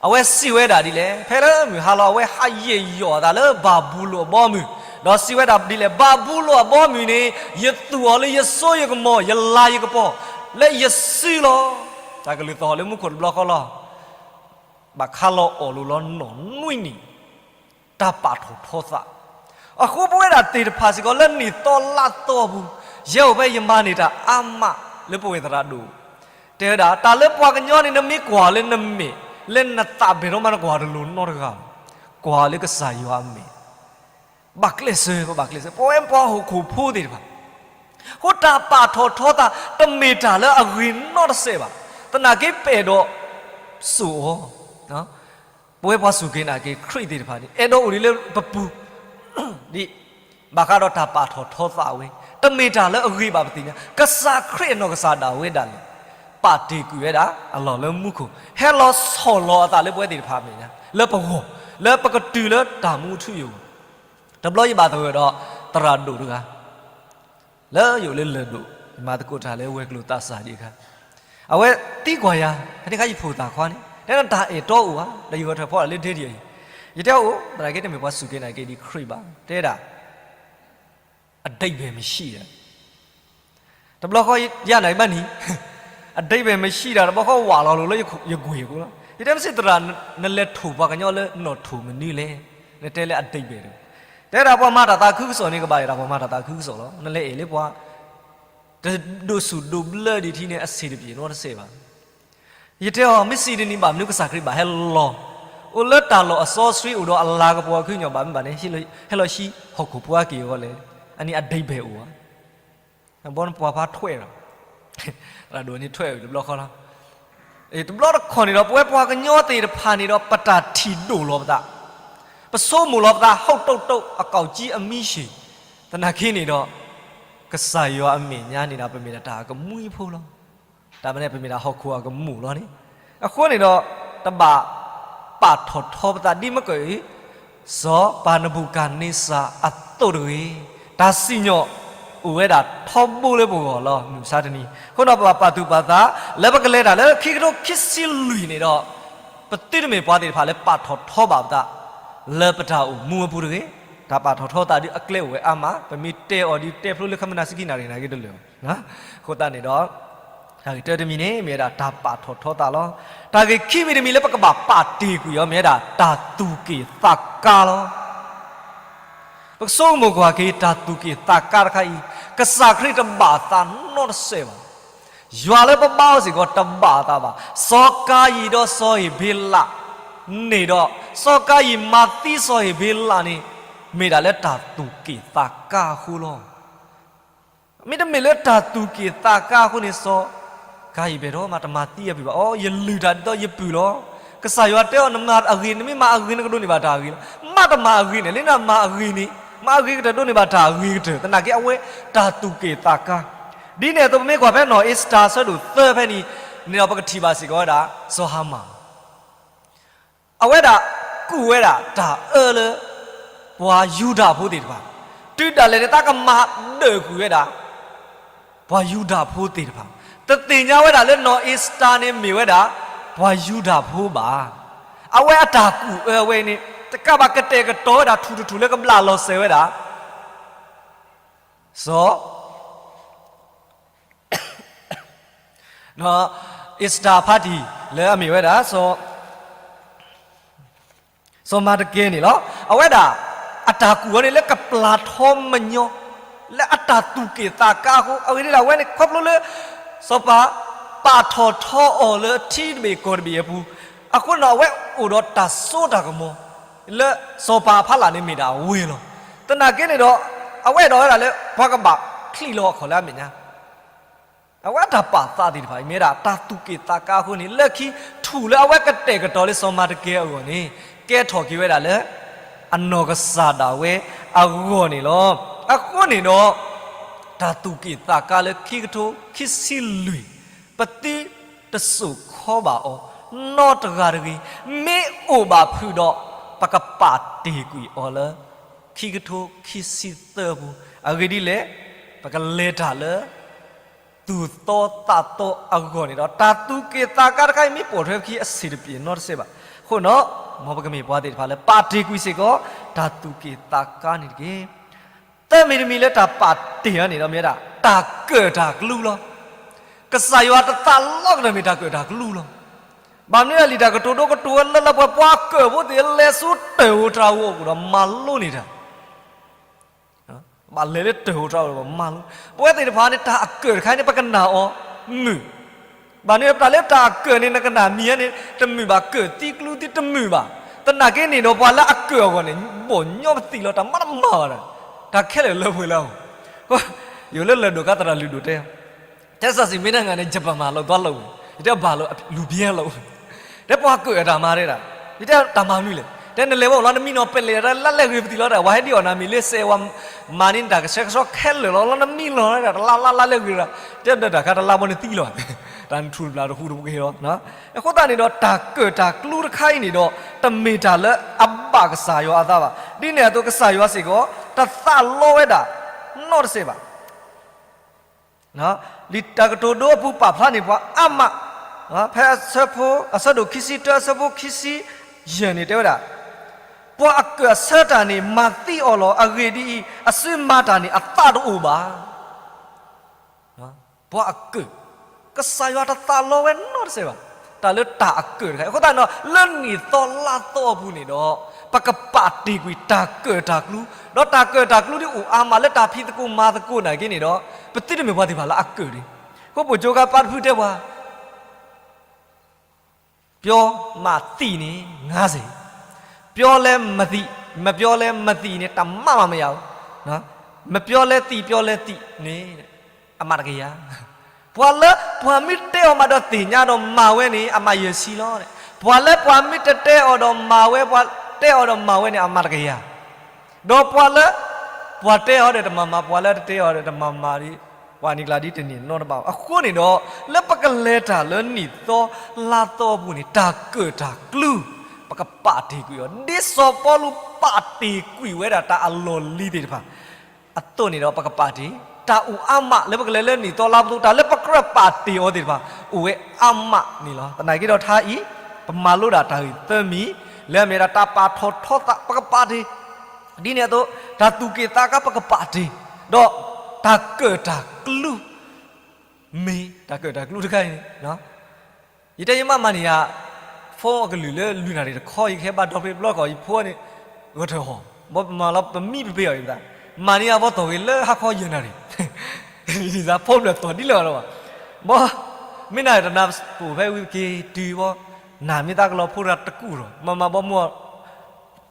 အဝဲစံးဝဲဒၣ်ဒ်လဲၣ်, ဖဲလၢမုၢ်ဟါလီၤ အဝဲဟးယဲၢ်ယီၣ်အသးလၢဘၤဘူလိၣ်အဘီအမုၢ်, ဒီးစံးဝဲဒၣ်ဒ်လဲၣ်, ဘၤဘူလိၣ်အဘီအမုၢ်န့ၣ် ယသူၣ်အီၤလၢယစိယကမီၤ ယလၤယကပီၤ လၢယစုလီၤ. တၢ်ကလုၢ်သီၣ်လၢမူခိၣ်တဘျီဃီလီၤ. ဘၣ်ခါလီၤအီၣ်လိၤလီၤနီၢ်နွံနံၣ် တၢ်ပာ်ထီၣ်ထီသး. အဃိပဝဲဒၣ်သ့ၣ်တဖၣ်စ့ၢ်ကီးလၢနံၣ်သီလါသီအပူၤ, ယဲအိၣ်ဖဲယမၤန့ၢ်တၢ်အါမးလၢပဝဲၢ်သရၣ်ဒိၣ်, တဲဝဲဒၣ် တၢ်လၢပှၤကညီန့ၣ် နမ့ၢ်ကွၢ်လၢနမဲာ် လၢနသးဘဲၣ်ထီၣ်မး နကွၢ်တလိၤနီတဂၤဘၣ်, ကွၢ်လၢကစၢ်ယွၤအမဲာ် ဘၣ်ကျဲးစၢး, ပဘၣ်ကျဲးစၢး, ပဝဲပှၤဟီၣ်ခိၣ်ဖိသ့ၣ်တဖၣ်, အဃိတၢ်ပာ်ထီၣ်ထီသး တမ့ၢ်တၢ်လၢအဂ့ၤနီတစဲးဘၣ်. သနာ်က့ပအဲၣ်ဒိးစိာ်အီၤ, ပဝဲပှၤစူၢ်က့ၤနာ်က့ၤခရံာ်သ့ၣ်တဖၣ်န့ၣ် အဲၣ်ဒိးအိၣ်ဒံးလၢပပူၤ, ဒ်ဘၣ်ဃးဒီးတၢ်ပာ်ထီၣ်ထီသးဝဲ, တမ့ၢ်တၢ်လၢအဂ့ၤဘၣ်ပသ့ၣ်ညါ, ကစၢ်ခရံာ်အနီၢ်ကစၢ်ဒၣ်ဝဲဒၣ်လဲာ် ပာ်တ့ၢ်ကွံာ်ဝဲဒၣ်အလီၢ်လၢမူခိၣ်, ဟဲလီၤဆီၣ်လီၤအသးလၢပဝဲသ့ၣ်တဖၣ်အမဲာ်ညါ လၢပဂီၢ်, လၢပကတုၤလၢတၢ်မူအထူအယိာ်. တဘျီယဘၣ်သဂၢၢ်ဒီးသရၣ်ဒိၣ်တဂၤ လၢယအိၣ်လၢလၢၢ်ဒိၣ်, ယမၤသကိးတၢ်လၢဝဲၤကျိၤသးစၢ်ဒံးအခါ, အဝဲသံကွၢ်ယၤ, ဖဲန့ၣ်အခါယဖိသၣ်ခွါန့ၣ် တဲဒၣ်တၢ်အဲၣ်တီအိၣ်ဧါ, ဒီးယဂဲၤထၢၣ်ဖီလာ်လၢဒဲဒံးအံၤ, ယတဲအိၣ်, သနာ်က့တမ့ၢ်ပှၤစူၢ်က့ၤနာ်က့ၤဒံးခရံာ်ဘၣ်, တဲဒၣ် အဓိပ္ပာယ်မရှိတာ, တဘျီဃီယၤန့ၣ်ဘၣ်န့ၣ်, အဓိပ္ပာယ်မရှိတာ တဘျီဃီဝးလီၤလိၤလၢယကွၢ်အဃိလီၤ. ယတဲမ့ၢ်စ့ၢ်သရၣ်, နလဲၤထိၣ်ပှၤကညီလၢနီၣ်ထိၣ်မနုၤလဲၣ်, နတဲလၢအဓိပ္ပာယ်တ, တဲဒၣ်ပှၤမၤတၢ်သးခုကစီၣ်န့ၣ် ကဘၣ်အဲၣ်ဒၣ်ပှၤမၤတၢ်သးခုကစီၣ်လီၤ. နလဲၤအဲၣ်လၢပှၤ တဒိးဆူၣ်ဒိးဘျၢဒံးထံန့ၣ် အဆံးတပျ့ၤနီတစဲးဘၣ်. ယတဲအီၤ မ့ၢ်စံးဒ်န့ၣ်ဘၣ်မနုၤကစၢ်ခရံာ်ဘၣ်ဟဲလီၤ, အိၣ်လၢတၢ်လီၢ်အစီဆှံအိၣ်ဒီးအလၤကပီၤအခူညါဘၣ်မနုၤဘၣ်န့ၣ်, ဟဲလီၤဟံးဟီၣ်ခိၣ်ဖိအက့ၢ်အဂီၤလဲၣ်, အန့ၣ်အဓိပ္ပာယ်အိၣ်ဧါ. ဘီနပှၤဖါထွဲလီၤ, သရၣ်ဒိၣ်န့ၣ်ထွဲဝံၤတဘျီဃီလီၤ. တဘျီတခီၣ်န့ၣ်ဒီး ပဝဲပှၤကညီသ့ၣ်တဖၣ်န့ၣ်ဒီး ပတၢ်ထံၣ်ဒိၣ်လီၤပသး, ပဆိကမိၣ်လီၤပသး ဟုတ်တုတ်တုတ် အကောက်ကြီးအမီးရှည်, သနာ်က့န့ၣ်ဒီး ကစၢ်ယွၤအမဲာ်ညါန့ၣ်ဒီး ပမ့ၢ်ဒၣ်တၢ်အကမှံဖိလီၤ. တၢ်မနုၤပမ့ၢ်ဒၣ်ဟီၣ်ခိၣ်အကမူၣ်လီၤန့ၣ်, အဃိန့ၣ်ဒီး တဘၣ်ပာ်ထီၣ်ထီပသးဒ်မ့ၢ်ကီးအံၤ စီၤပၤနဘူၤခၣ်န့စၢ်အသိးတဂ့ၤ. တၢ်စံၣ်ညီၣ်အိၣ်ဝဲဒၣ်ထီဘိလၢပဂီၢ်လီၤ မုၢ်မဆါတနံၤ. အဃိဒီးပဘၣ်ပာ်သူၣ်ပာ်သး လၢပကလဲၤတၢ်လၢခံကထိခံဆံလွံၢ်န့ၣ်ဒီး ပသုတမ့ၢ်ပှၤသ့ၣ်တဖၣ်လၢပာ်ထီၣ်ထီဘၣ်ပသး လၢပတၢ်အိၣ်မူအပူၤတဂ့ၤ. တၢ်ပာ်ထီၣ်ထီသးဒ်အကျဲအိၣ်ဝဲအါမး, ပမ့ၢ်တဲအီၤဒ်တဲဖျိလၢခမနၣ်ဆံခံနၣ်ရံၣ်နာ်က့တလၢာ်ဘၣ်. အဃိသတးန့ၣ်ဒီး တၢ်ဂ့ၢ်တၢတမံၤန့ၣ် မ့ၢ်ဝဲဒၣ်တၢ်ပာ်ထီၣ်ထီသးလီၤ. တၢ်ဂ့ၢ်ခံမံၤတမံၤလၢပကဘၣ်ပာ်တ့ၢ်ကွံာ်အီၤ မ့ၢ်ဝဲဒၣ်တၢ်သူၣ်က့ၣ်သးကါလီၤ. ပကဆိကမိၣ်ကွၢ်က့ၤ တၢ်သူၣ်က့ၣ်သးကါတခါအံၤ ကစၢ်ခရံာ်တဘၣ်သးနီတစဲးဘၣ်. ယွၤလၢပဘါအီၤစ့ၢ်ကီးတဘၣ်အသးဘၣ်. စီၤကၤယံၣ်ဒီးစီၤအ့ၤဘ့လးန့ၣ်ဒီး စီၤကၤယံၣ်မၤသံစီၤအ့ၤဘ့လးန့ၣ် မ့ၢ်ဒၣ်လၢတၢ်သူၣ်က့ၣ်သးကါအဃိလီၤ. မ့တမ့ၢ်လၢတၢ်သူၣ်က့ၣ်သးကါအဃိန့ၣ် စီၤကၤယံၣ်ဘဲၣ်ဒီးမၤတမၤသံအပုၢ်ဘၣ်. အိ ယလုၢ်တၢ်ဒ်သိးယပုၢ်လီၤ. ကစၢ်ယွၤတဲအီၤ နမၤအဂ့ၤ နမ့ၢ်မၤအဂ့ၤ နကဒိးန့ၢ်ဘၣ်တၢ်အဂ့ၤလီၤ. မၤတမၤအဂ့ၤန့ၣ် လၢနမၤအဂ့ၤန့ၣ် မၤအဂ့ၤကတၢၢ်ဒိးန့ၢ်ဘၣ်တၢ်အဂ့ၤကတၢၢ် သနာ်က့အဝဲတၢ်သူၣ်က့ၣ်သးကါ. ဒ်န့ၣ်အသိး ပမ့ၢ်ကွၢ်ဖဲနီၢ်အ့စတၢၤအဆၢဒိၣ်သၢဖဲန့ၣ်န့ၣ်ဒီး ပကထံၣ်ဘၣ်စ့ၢ်ကီးဝဲဒၣ် စီၤဟၤမၣ် အဝဲဒၣ်ကူၣ်ဝဲဒၣ်တၢ်အၢလၢ ပှၤယူဒၤဖိသ့ၣ်တဖၣ်, တုၤဒၣ်လဲာ်န့ၣ် တၢ်ကမၤဒၢၣ်ကွံာ်ဝဲဒၣ် ပှၤယူဒၤဖိသ့ၣ်တဖၣ်, တသ့ၣ်ညါဝဲဒၣ်လၢနီၢ်အ့စတၢၤန့ၣ်မ့ၢ်ဝဲဒၣ် ပှၤယူဒၤဖိဘၣ်. အဝဲအတၢ်ကူၣ်အၢဝဲန့ၣ် တကးဘၣ်ကတဲာ်ကတီၤဝဲဒၣ်ထူၣ်တထူၣ်လၢကဘျးလီၤစဲၤဝဲဒၣ် စီၤ အ့စတၢၤအဖါတံၢ်လၢအမ့ၢ်ဝဲဒၣ် စီၤမၤတကဲန့ၣ်လီၤ. အဝဲဒၣ် အတၢ်ကူၣ်အၢန့ၣ်လၢကပျၢ်ထီမညီ လၢအတၢ်သူၣ်က့ၣ်သးကါအဃိ အဂ့ၢ်ဒ်လဲၣ် အဝဲန့ၣ်ခီဖျိလၢ စီၤပၤပာ်ထီၣ်ထီအီၤလၢထံတဘ့ၣ်ကီၢ်တဘ့ၣ်အပူၤ အဃိန့ၣ်ဒီး အဝဲအိၣ်ဒီးတၢ်စိတၢ်ကမီၤ လၢစီၤပၤအဖီလာ်န့ၣ်မ့ၢ်ဒၣ်အဝဲလီၤ. သနာ်က့န့ၣ်ဒီး အဝဲအဲၣ်ဒိးဝဲဒၣ်လၢ ပှၤကဘၣ်ချံးလီၤအခီၣ်လၢအမဲာ်ညါ အဝဲတၢ်ပာ်သးသ့ၣ်တဖၣ်အံၤ မ့ၢ်ဝဲဒၣ်တၢ်သူၣ်က့ၣ်သးကါအဃိန့ၣ် လၢခံ ထူၣ်လၢအဝဲကတဲာ်ကတီၤလၢစီၤမၤတကဲအဂီၢ်န့ၣ် ကဲထီၣ်က့ၤဝဲဒၣ်လၢ အနီၢ်ကစၢ်ဒၣ်ဝဲအဂီၢ်န့ၣ်လီၤ. အဃိန့ၣ်ဒီး တၢ်သူၣ်က့ၣ်သးကါလၢခံကထိခံဆံလွံၢ် ပသုတစိာ်ခီဘၣ်အီၤ နီတဂၤတဂ့ၤ, မ့ၢ်အိၣ်ဘၣ်ဖုးဒီး ပကပာ်တ့ၢ်ကွံာ်အီၤလၢ ခံကထိခံဆံသၢအပူၤ, အဂ့ၢ်ဒ်လဲၣ် ပကလဲၤတၢ်လၢ သူၣ်သီသးသီအဂီၢ်န့ၣ်ဒီး တၢ်သူၣ်က့ၣ်သးကါတခါအံၤ မ့ၢ်ပိာ်ထွဲပခံအဆံးတပျဲၤနီတစဲးဘၣ်. အဃိန့ၣ်ဒီး မ်ပကမ့ၢ်ပှၤသ့ၣ်တဖၣ်လၢ ပာ်တ့ၢ်ကွံာ်စ့ၢ်ကီး တၢ်သူၣ်က့ၣ်သးကါန့ၣ်တက့ၢ်. သၢမံၤတမံၤလၢတၢ်ပာ်တ့ၢ်အီၤန့ၣ်ဒီး မ့ၢ်ဝဲဒၣ် တၢ်ကၢၣ်တၢ်ကျူလီၤ. ကစၢ်ယွၤတသးလီကတၢၢ်မ့ၢ်တၢ်ကၢၣ်တၢ်ကျူလီၤ. ဘၣ်မနုၤလၢလံာ်တၢ်ကတိၤဒိကတိၤဝဲလၢလၢပှဲၤပှၤကၢၣ်ဖိသ့ၣ် လဲၤဆူတၢ်အိၣ်တၢ်အူအပူၤဒီးမၤလိန့ၢ်တၢ် ဘၣ်လဲၤလၢတၢ်အိၣ်တၢ်အူဒီးမၤလိ, ပဝဲသ့ၣ်တဖၣ်န့ၣ် တၢ်အကၢၣ်တခါန့ၣ် ပကနၣ်အီၤမုာ်, ဘၣ်န့ၣ် ပတၢ်လၢတၢ်အကၢၣ်န့ၣ် နကနၣ်မံၤန့ၣ် တမုာ်ဘၣ်, ကၢၣ်သံကျူသံတမုာ်ဘၣ်. သနာ်က့န့ၣ်ဒီး ပှၤလၢအကၢၣ်အဂီၢ်န့ၣ် ဘီၣ်ညီပသံလီၤ တၢ်မၤတမၤဘၣ်ဒီး တၢ်ခဲလၢာ်လၢပှဲၤလၢအဂီၢ်, ယိၤလၢလၢၢ်ဒိၣ်ကါသရၣ်လုၢ်ဒိၣ်တဲ Texas မ့ၢ်တၢ်ငါန့ၣ် ယပၢ်မၤလီၤ သွားလုပ် ယတဲဘၣ်လီၤ လူၤဘျဲလီၤ, တဲပှၤကၢၣ်အတၢ်မၤတဲဒၣ်, ယတဲတၢ်မၤမနုၤလဲၣ်, တဲနလဲၤဝဲအိၣ်လီၤ နမံနီၤပလဲၣ် တၢ်လၢလဲၣ်ဂ့ၤပသံလီၤ တၢ်ဝဲဟဲဒ်အီၣ်နၤမံၤလၢစဲးဝဲ မၤန့ၢ်တၢ်ကဆှဲကဆှီခဲလၢာ်လီၤ လီၤနမံလီၤ တၢ်လၢ်လၢ်လၢ်လၢဂ့ၤဒီး တဲဒၣ်တၢ်ခါတလါဘီန့ၣ်သံလီၤ, တၢ်နထူၣ်တဘျၣ်တဟူးတပှဲၤလီၤ. အဃိသတးန့ၣ်ဒီး တၢ်ကၢၣ်တၢ်ကျူတခါအံၤန့ၣ်ဒီး တမ့ၢ်တၢ်လၢအဘၣ်ကစၢ်ယွၤအသးဘၣ်. ဒ်န့ၣ်အသိးကစၢ်ယွၤစ့ၢ်ကီး တသးလီဝဲဒၣ် နီတစဲးဘၣ်. လံာ်တၢ်ကတိၤဒိအပူၤပာ်ဖျါန့ၢ်ပှၤအါမး, ဖဲအဆၢဖိ အဆၢဒိၣ်ခံဆံတၢ အဆၢဖိခံဆံယဲၢ်န့ၣ်တဲဝဲဒၣ်, ပှၤအကၢၣ်အဆၢတၢ်န့ၣ် မၤသံအီၤလီၤ. အဂ့ၢ်ဒ်အံၤ, အစုမၤတၢ်န့ၣ် အသးတအိၣ်ဘၣ်. ပှၤအကၢၣ်, ကစၢ်ယွၤတသးလီဝဲနီတစဲးဘၣ်. တၢ်လၢတၢ်အကၢၣ်တခါအံၤ အဃိသတးန့ၣ်ဒီး လၢနံၣ်သီလါသီအပူၤန့ၣ်ဒီး ပကပာ်တ့ၢ်ကွံာ်တၢ်ကၢၣ်တၢ်ကျူ, ဒီးတၢ်ကၢၣ်တၢ်ကျူဒ်အိၣ်အါမးလၢတၢ်ဖံးသကိးမၤသကိးနာ်က့န့ၣ်ဒီး ပသုတမ့ၢ်ပှၤသ့ၣ်တဖၣ်လၢအကၢၣ်တဂ့ၤ. ဃိပိာ်ကၠိခါပၢ်တဖုတဲပှၤ ပြောမှသိန့ၣ် ငါးဆယ်, ပြောလည်းမသိ, မပြောလည်းမသိန့ၣ် တမမမယၤဘူး, မပြောလည်းသိ, ပြောလည်းသိန့ၣ် အမးတကယၤ. ပှၤလၢပှၤမ့ၢ်တဲအီၤမးဒီးသ့ၣ်ညါဒီးမၤဝဲန့ၣ် အမးယဲၢ်ဆံလီၤ. ပှၤလၢပှၤမ့ၢ်တတဲအီၤဒီးမၤဝဲ, ပှၤတဲအီၤဒီးမၤဝဲန့ၣ် အမးတကယၤ. ဒီးပှၤလၢ ပှၤတဲအီၤဒီးတမၤမၤ, ပှၤလၢတတဲအီၤဒီးတမၤမၤဒ် ပှၤနံၤကျါဒ်တန့ၢ်နီတဘ့ၣ်. အဃိန့ၣ်ဒီး လၢပကလဲၤတၢ်လၢနံၣ်သီလါသီအပူၤန့ၣ် တၢ်ကၢၣ်တၢ်ကျူ ပကပာ်တ့ၢ်ကွံာ်အီၤ ဒ်စီၤပီလူးပာ်တ့ၢ်ကွံာ်ဝဲဒၣ်တၢ်အလီၢ်လံၤသ့ၣ်တဖၣ် အသိးန့ၣ်ဒီး ပကပာ်တ့ၢ် တၢ်အိၣ်အါမးလၢပကလဲၤလၢနံၣ်သီလါသီ တၢ်လၢပကြၢးပာ်တ့ၢ်အီၤသ့ၣ်တဖၣ် အိၣ်ဝဲအါမးန့ၣ်လီၤ. သနာ်က့ဒီးထါအံၤ ပမၤလိဒၣ်တၢ်ဂ့ၢ်သၢမံၤ လၢအမ့ၢ်ဝဲဒၣ်တၢ်ပာ်ထီၣ်ထီသး ပကပာ်တ့ၢ်, ဒ်န့ၣ်အသိး တၢ်သူၣ်က့ၣ်သးကါ ပကပာ်တ့ၢ်, ဒီးတၢ်ကၢၣ်တၢ်ကျူ မ့ၢ်တၢ်ကၢၣ်တၢ်ကျူတခါအံၤန့ၣ်, ယတဲယမ့ၢ်မၤန့ၢ်ယၤ phone အကလုာ်လၢလွံၢ်နၣ်ရံၣ်တခီ ယကဟဲဘါဒီဖျ့တဘျီဃီ ယဖိန့ၣ် ဂဲၤထၢၣ်ဟီၣ်, ဘီမၤလီၤပမံပပ့ၤအီၤအံၤသး, မၤန့ၢ်ယၤဘီသီၣ်ဂ့ၤလၢဟါခီယဲၢ်နၣ်ရံၣ်, ဒ်သိးဖိဖျၢၣ်သီၣ်ဒ်လဲၣ်ဘၣ်လီၤဘၣ်, ဘီ မ့ၢ်နၢ်တနါပိာ်ဖဲဝံၤက့ၤတုၤဘီ, နၤမ့ၢ်သးကလီၤဖိတဂၤတကူၣ်ထီၣ် မၤမၤဘီမုၢ်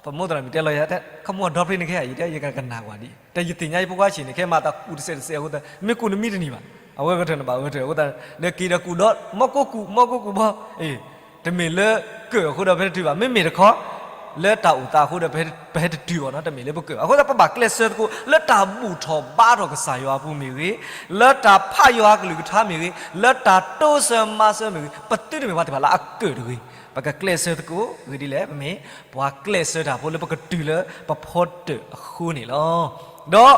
ပမိၢ်သရၣ်မုၣ်တဲလီၤယၤ တဲခီမုၢ်အဒီဖျ့န့ၣ်ခဲအံၤ ယတဲယကကနၣ်ကွၢ်ဒံး တဲယသ့ၣ်ညါယဖိခွါဆံးန့ၣ် ခဲမၤတၢ်ကူၣ်တစဲးတစဲးအဃိသတး မ့ၢ်ကူၣ်နမံတန့ၢ်ဘၣ်, အဝဲဂဲၤထၢၣ်နဘၣ်ဂဲၤထၢၣ်အဃိသတး ဒီးက့ၤဒီးကူၣ်ဒီး မီၢ်ကိၢ်ကူၣ် မီၢ်ကိၢ်ကူၣ်ဘီ, တမ့ၢ်လၢကၢၣ်အဃိဒီးပဟဲတတုၤဘၣ်, မ့မ့ၢ်တခီ လၢတၢ်အိၣ်သးအဃိဒီး ပဟဲတတုၤဘၣ်နီၤ, တမ့ၢ်လၢပကၢၣ်ဘၣ်, အဃိသတးပဘၣ်ကျဲးစၢးသကိး လၢတၢ်ဘူၣ်ထီၣ်ဘါထီၣ်ကစၢ်ယွၤအပူၤမ့ၢ်ဂ့ၤ, လၢတၢ်ဖးယွၤအကလုၢ်ကထါမ့ၢ်ဂ့ၤ, လၢတၢ်တိစၢၤမၤစၢၤမ့ၢ်ဂ့ၤ, ပသုတမ့ၢ်ပှၤသ့ၣ်တဖၣ်လၢအကၢၣ်တဂ့ၤ, ပကကျဲးစၢးသကိးဂ့ၤဒ်လဲၣ်, ပမ့ၢ်ပှၤကျဲးစၢးတၢ်ဖိလၢပကတုၤလၢပဖီတၢၣ်အဃိန့ၣ်လီၤ. ဒီး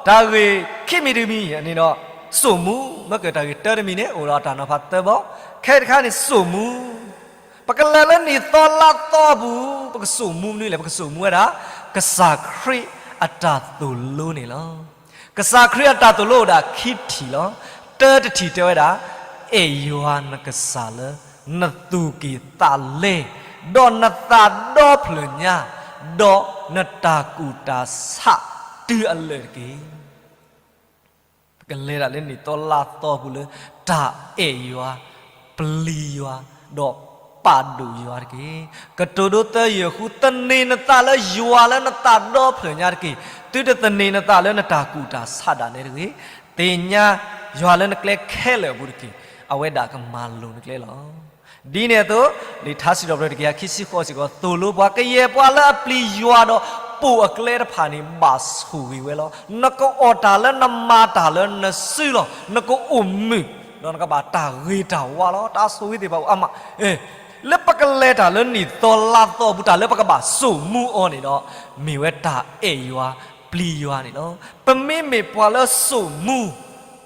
တၢ်ဂ့ၢ်ခံမံၤတမံၤန့ၣ်ဒီး စိာ်မူ, မ့ၢ်ကၢၣ်တၢ်ဂ့ၢ်တၢတမံၤန့ၣ် အိၣ်ဒီးတၢ်နီၤဖးသၢဘီ, ခဲတခါန့ၣ်စိာ်မူ, ပကလဲၤလၢနံၣ်သီလါသီအပူၤ ပကစိာ်မူမနုၤလဲၣ်, ပကစိာ်မူဝဲဒၣ် ကစၢ်ခရံာ်အတၢ်သိၣ်လိန့ၣ်လီၤ. ကစၢ်ခရံာ်အတၢ်သိၣ်လိအိၣ်ဒၣ်ခံထံၣ်လီၤ. တၢတထံၣ်တဲဝဲဒၣ်, အဲၣ်ယွၤနကစၢ်လၢ နသူၣ်ကံၢ်သးလဲ, ဒီးနသးဒီဖျၢၣ်ညါ, ဒီးနတၢ်ကူၣ်တၢ်ဆးတုၤအလၢာ်တက့ၢ်. ပကလဲၤဒၣ်လၢနံၣ်သီလါသီအပူၤလၢ တၢ်အဲၣ်ယွၤ, ပျံၤယွၤ, ဒီးပာ်ဒိၣ်ယွၤတက့ၢ်. ကတိၤဒိသၢယဲၢ်ဃု, သန့ၤနသးလၢယွၤလၢနသးဒီဖျၢၣ်ညါတက့ၢ်. သုတသန့ၤနသးလၢနတၢ်ကူၣ်တၢ်ဆးဒၣ်နဲတဂ့ၤ. သ့ၣ်ညါယွၤလၢနကျဲခဲလၢာ်အပူၤတက့ၢ်. အဝဲဒၣ်ကမၤလိၤနကျဲလီၤ. ဒ်န့ၣ်အသိး, လံာ်ထါစံးထီၣ်ပတြၢၤတကယၤခံဆံဃိးစ့ၢ်ကီး သိၣ်လိပှၤ, ကယဲၢ်ပှၤလၢအပျံၤယွၤဒီးပိာ်အကျဲတဖၣ်န့ၣ် ဘၣ်ဆိၣ်ဂ့ၤဝဲလီၤ. နကအိၣ်တၢ်လၢနမၤတၢ်လၢနစုလီၤ. နကအိၣ်မုာ်, ဒီးနကဘၣ်တၢ်ဂ့ၤတၢ်ဝါလီၤ. တၢ်ဆိၣ်ဂ့ၤသ့ၣ်တဖၣ်အိၣ်အါမး. လၢပကလဲၤတၢ်လၢနံၣ်သီလါသီအပူၤ တၢ်လၢပကဘၣ်စိာ်မူအီၤန့ၣ်ဒီး မ့ၢ်ဝဲတၢ်အဲၣ်ယွၤ, ပျံၤယွၤန့ၣ်လီၤ. ပမ့မ့ၢ်ပှၤလၢစိာ်မူ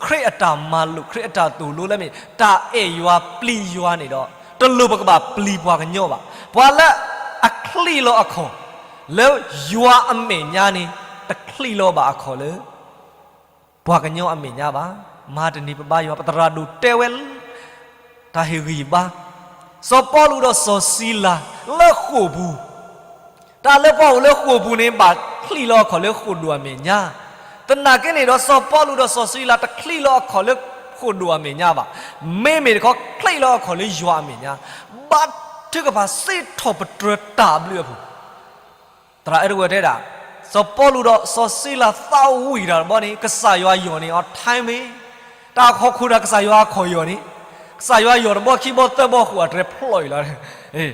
ခရံာ်အတၢ်မၤလိာ်, ခရံာ်အတၢ်သိၣ်လိလၢမ့ၢ် တၢ်အဲၣ်ယွၤပျံၤယွၤန့ၣ်ဒီး တလိၣ်ပကဘၣ်ပျံၤပှၤကညီဘၣ်. ပှၤလၢအချံးလီၤအခီၣ် လၢယွၤအမဲာ်ညါန့ၣ် တချံးလီၤဘၣ်အခီၣ်လၢ ပှၤကညီအမဲာ်ညါဘၣ်. မၤတနံၤပဘါယွၤ, ပသရၣ်ဒိၣ်တဲဝဲ တၢ်ဟ့ၣ်ဂံၢ်ဘါ, စီၤပီလူးဒီးစီၤစံလၤလၢဃိာ်ပူၤ, တၢ်လၢပှၤအိၣ်လၢဃိာ်ပူၤန့ၣ် ဘၣ်ချံးလီၤအခီၣ်လၢဃိာ်ဒိၣ်အမဲာ်ညါ, သနာ်က့န့ၣ်ဒီး စီၤပီလူးဒီးစီၤစံလၤ တချံးလီၤအခီၣ်လၢဃိာ်ဒိၣ်အမဲာ်ညါဘၣ်. မ့မ့ၢ်တခီ ချံးလီၤအခီၣ်လၢယွၤအမဲာ်ညါ, ဘါထုကဖၣ်စံးထီၣ်ပတြၢၤတၢ်ဘျုးအပူၤ သရၣ်အဲၣ်ဒိးဝဲၢ်တဲဒၣ်, စီၤပီလူးဒီးစီၤစံလၤသးဝံၣ်တၢ်တဘျီန့ၣ် ကစၢ်ယွၤယီၢ်န့ၢ်အီၤ timing, တၢ်အခီၣ်ခိၣ်ဒီးကစၢ်ယွၤအခီၣ်ယီၢ်န့ၣ်, ကစၢ်ယွၤယီၢ်တဘျီခံဘျီသၢဘျီဃိာ်အတြဲၤဖျိးအံၤလီၤ.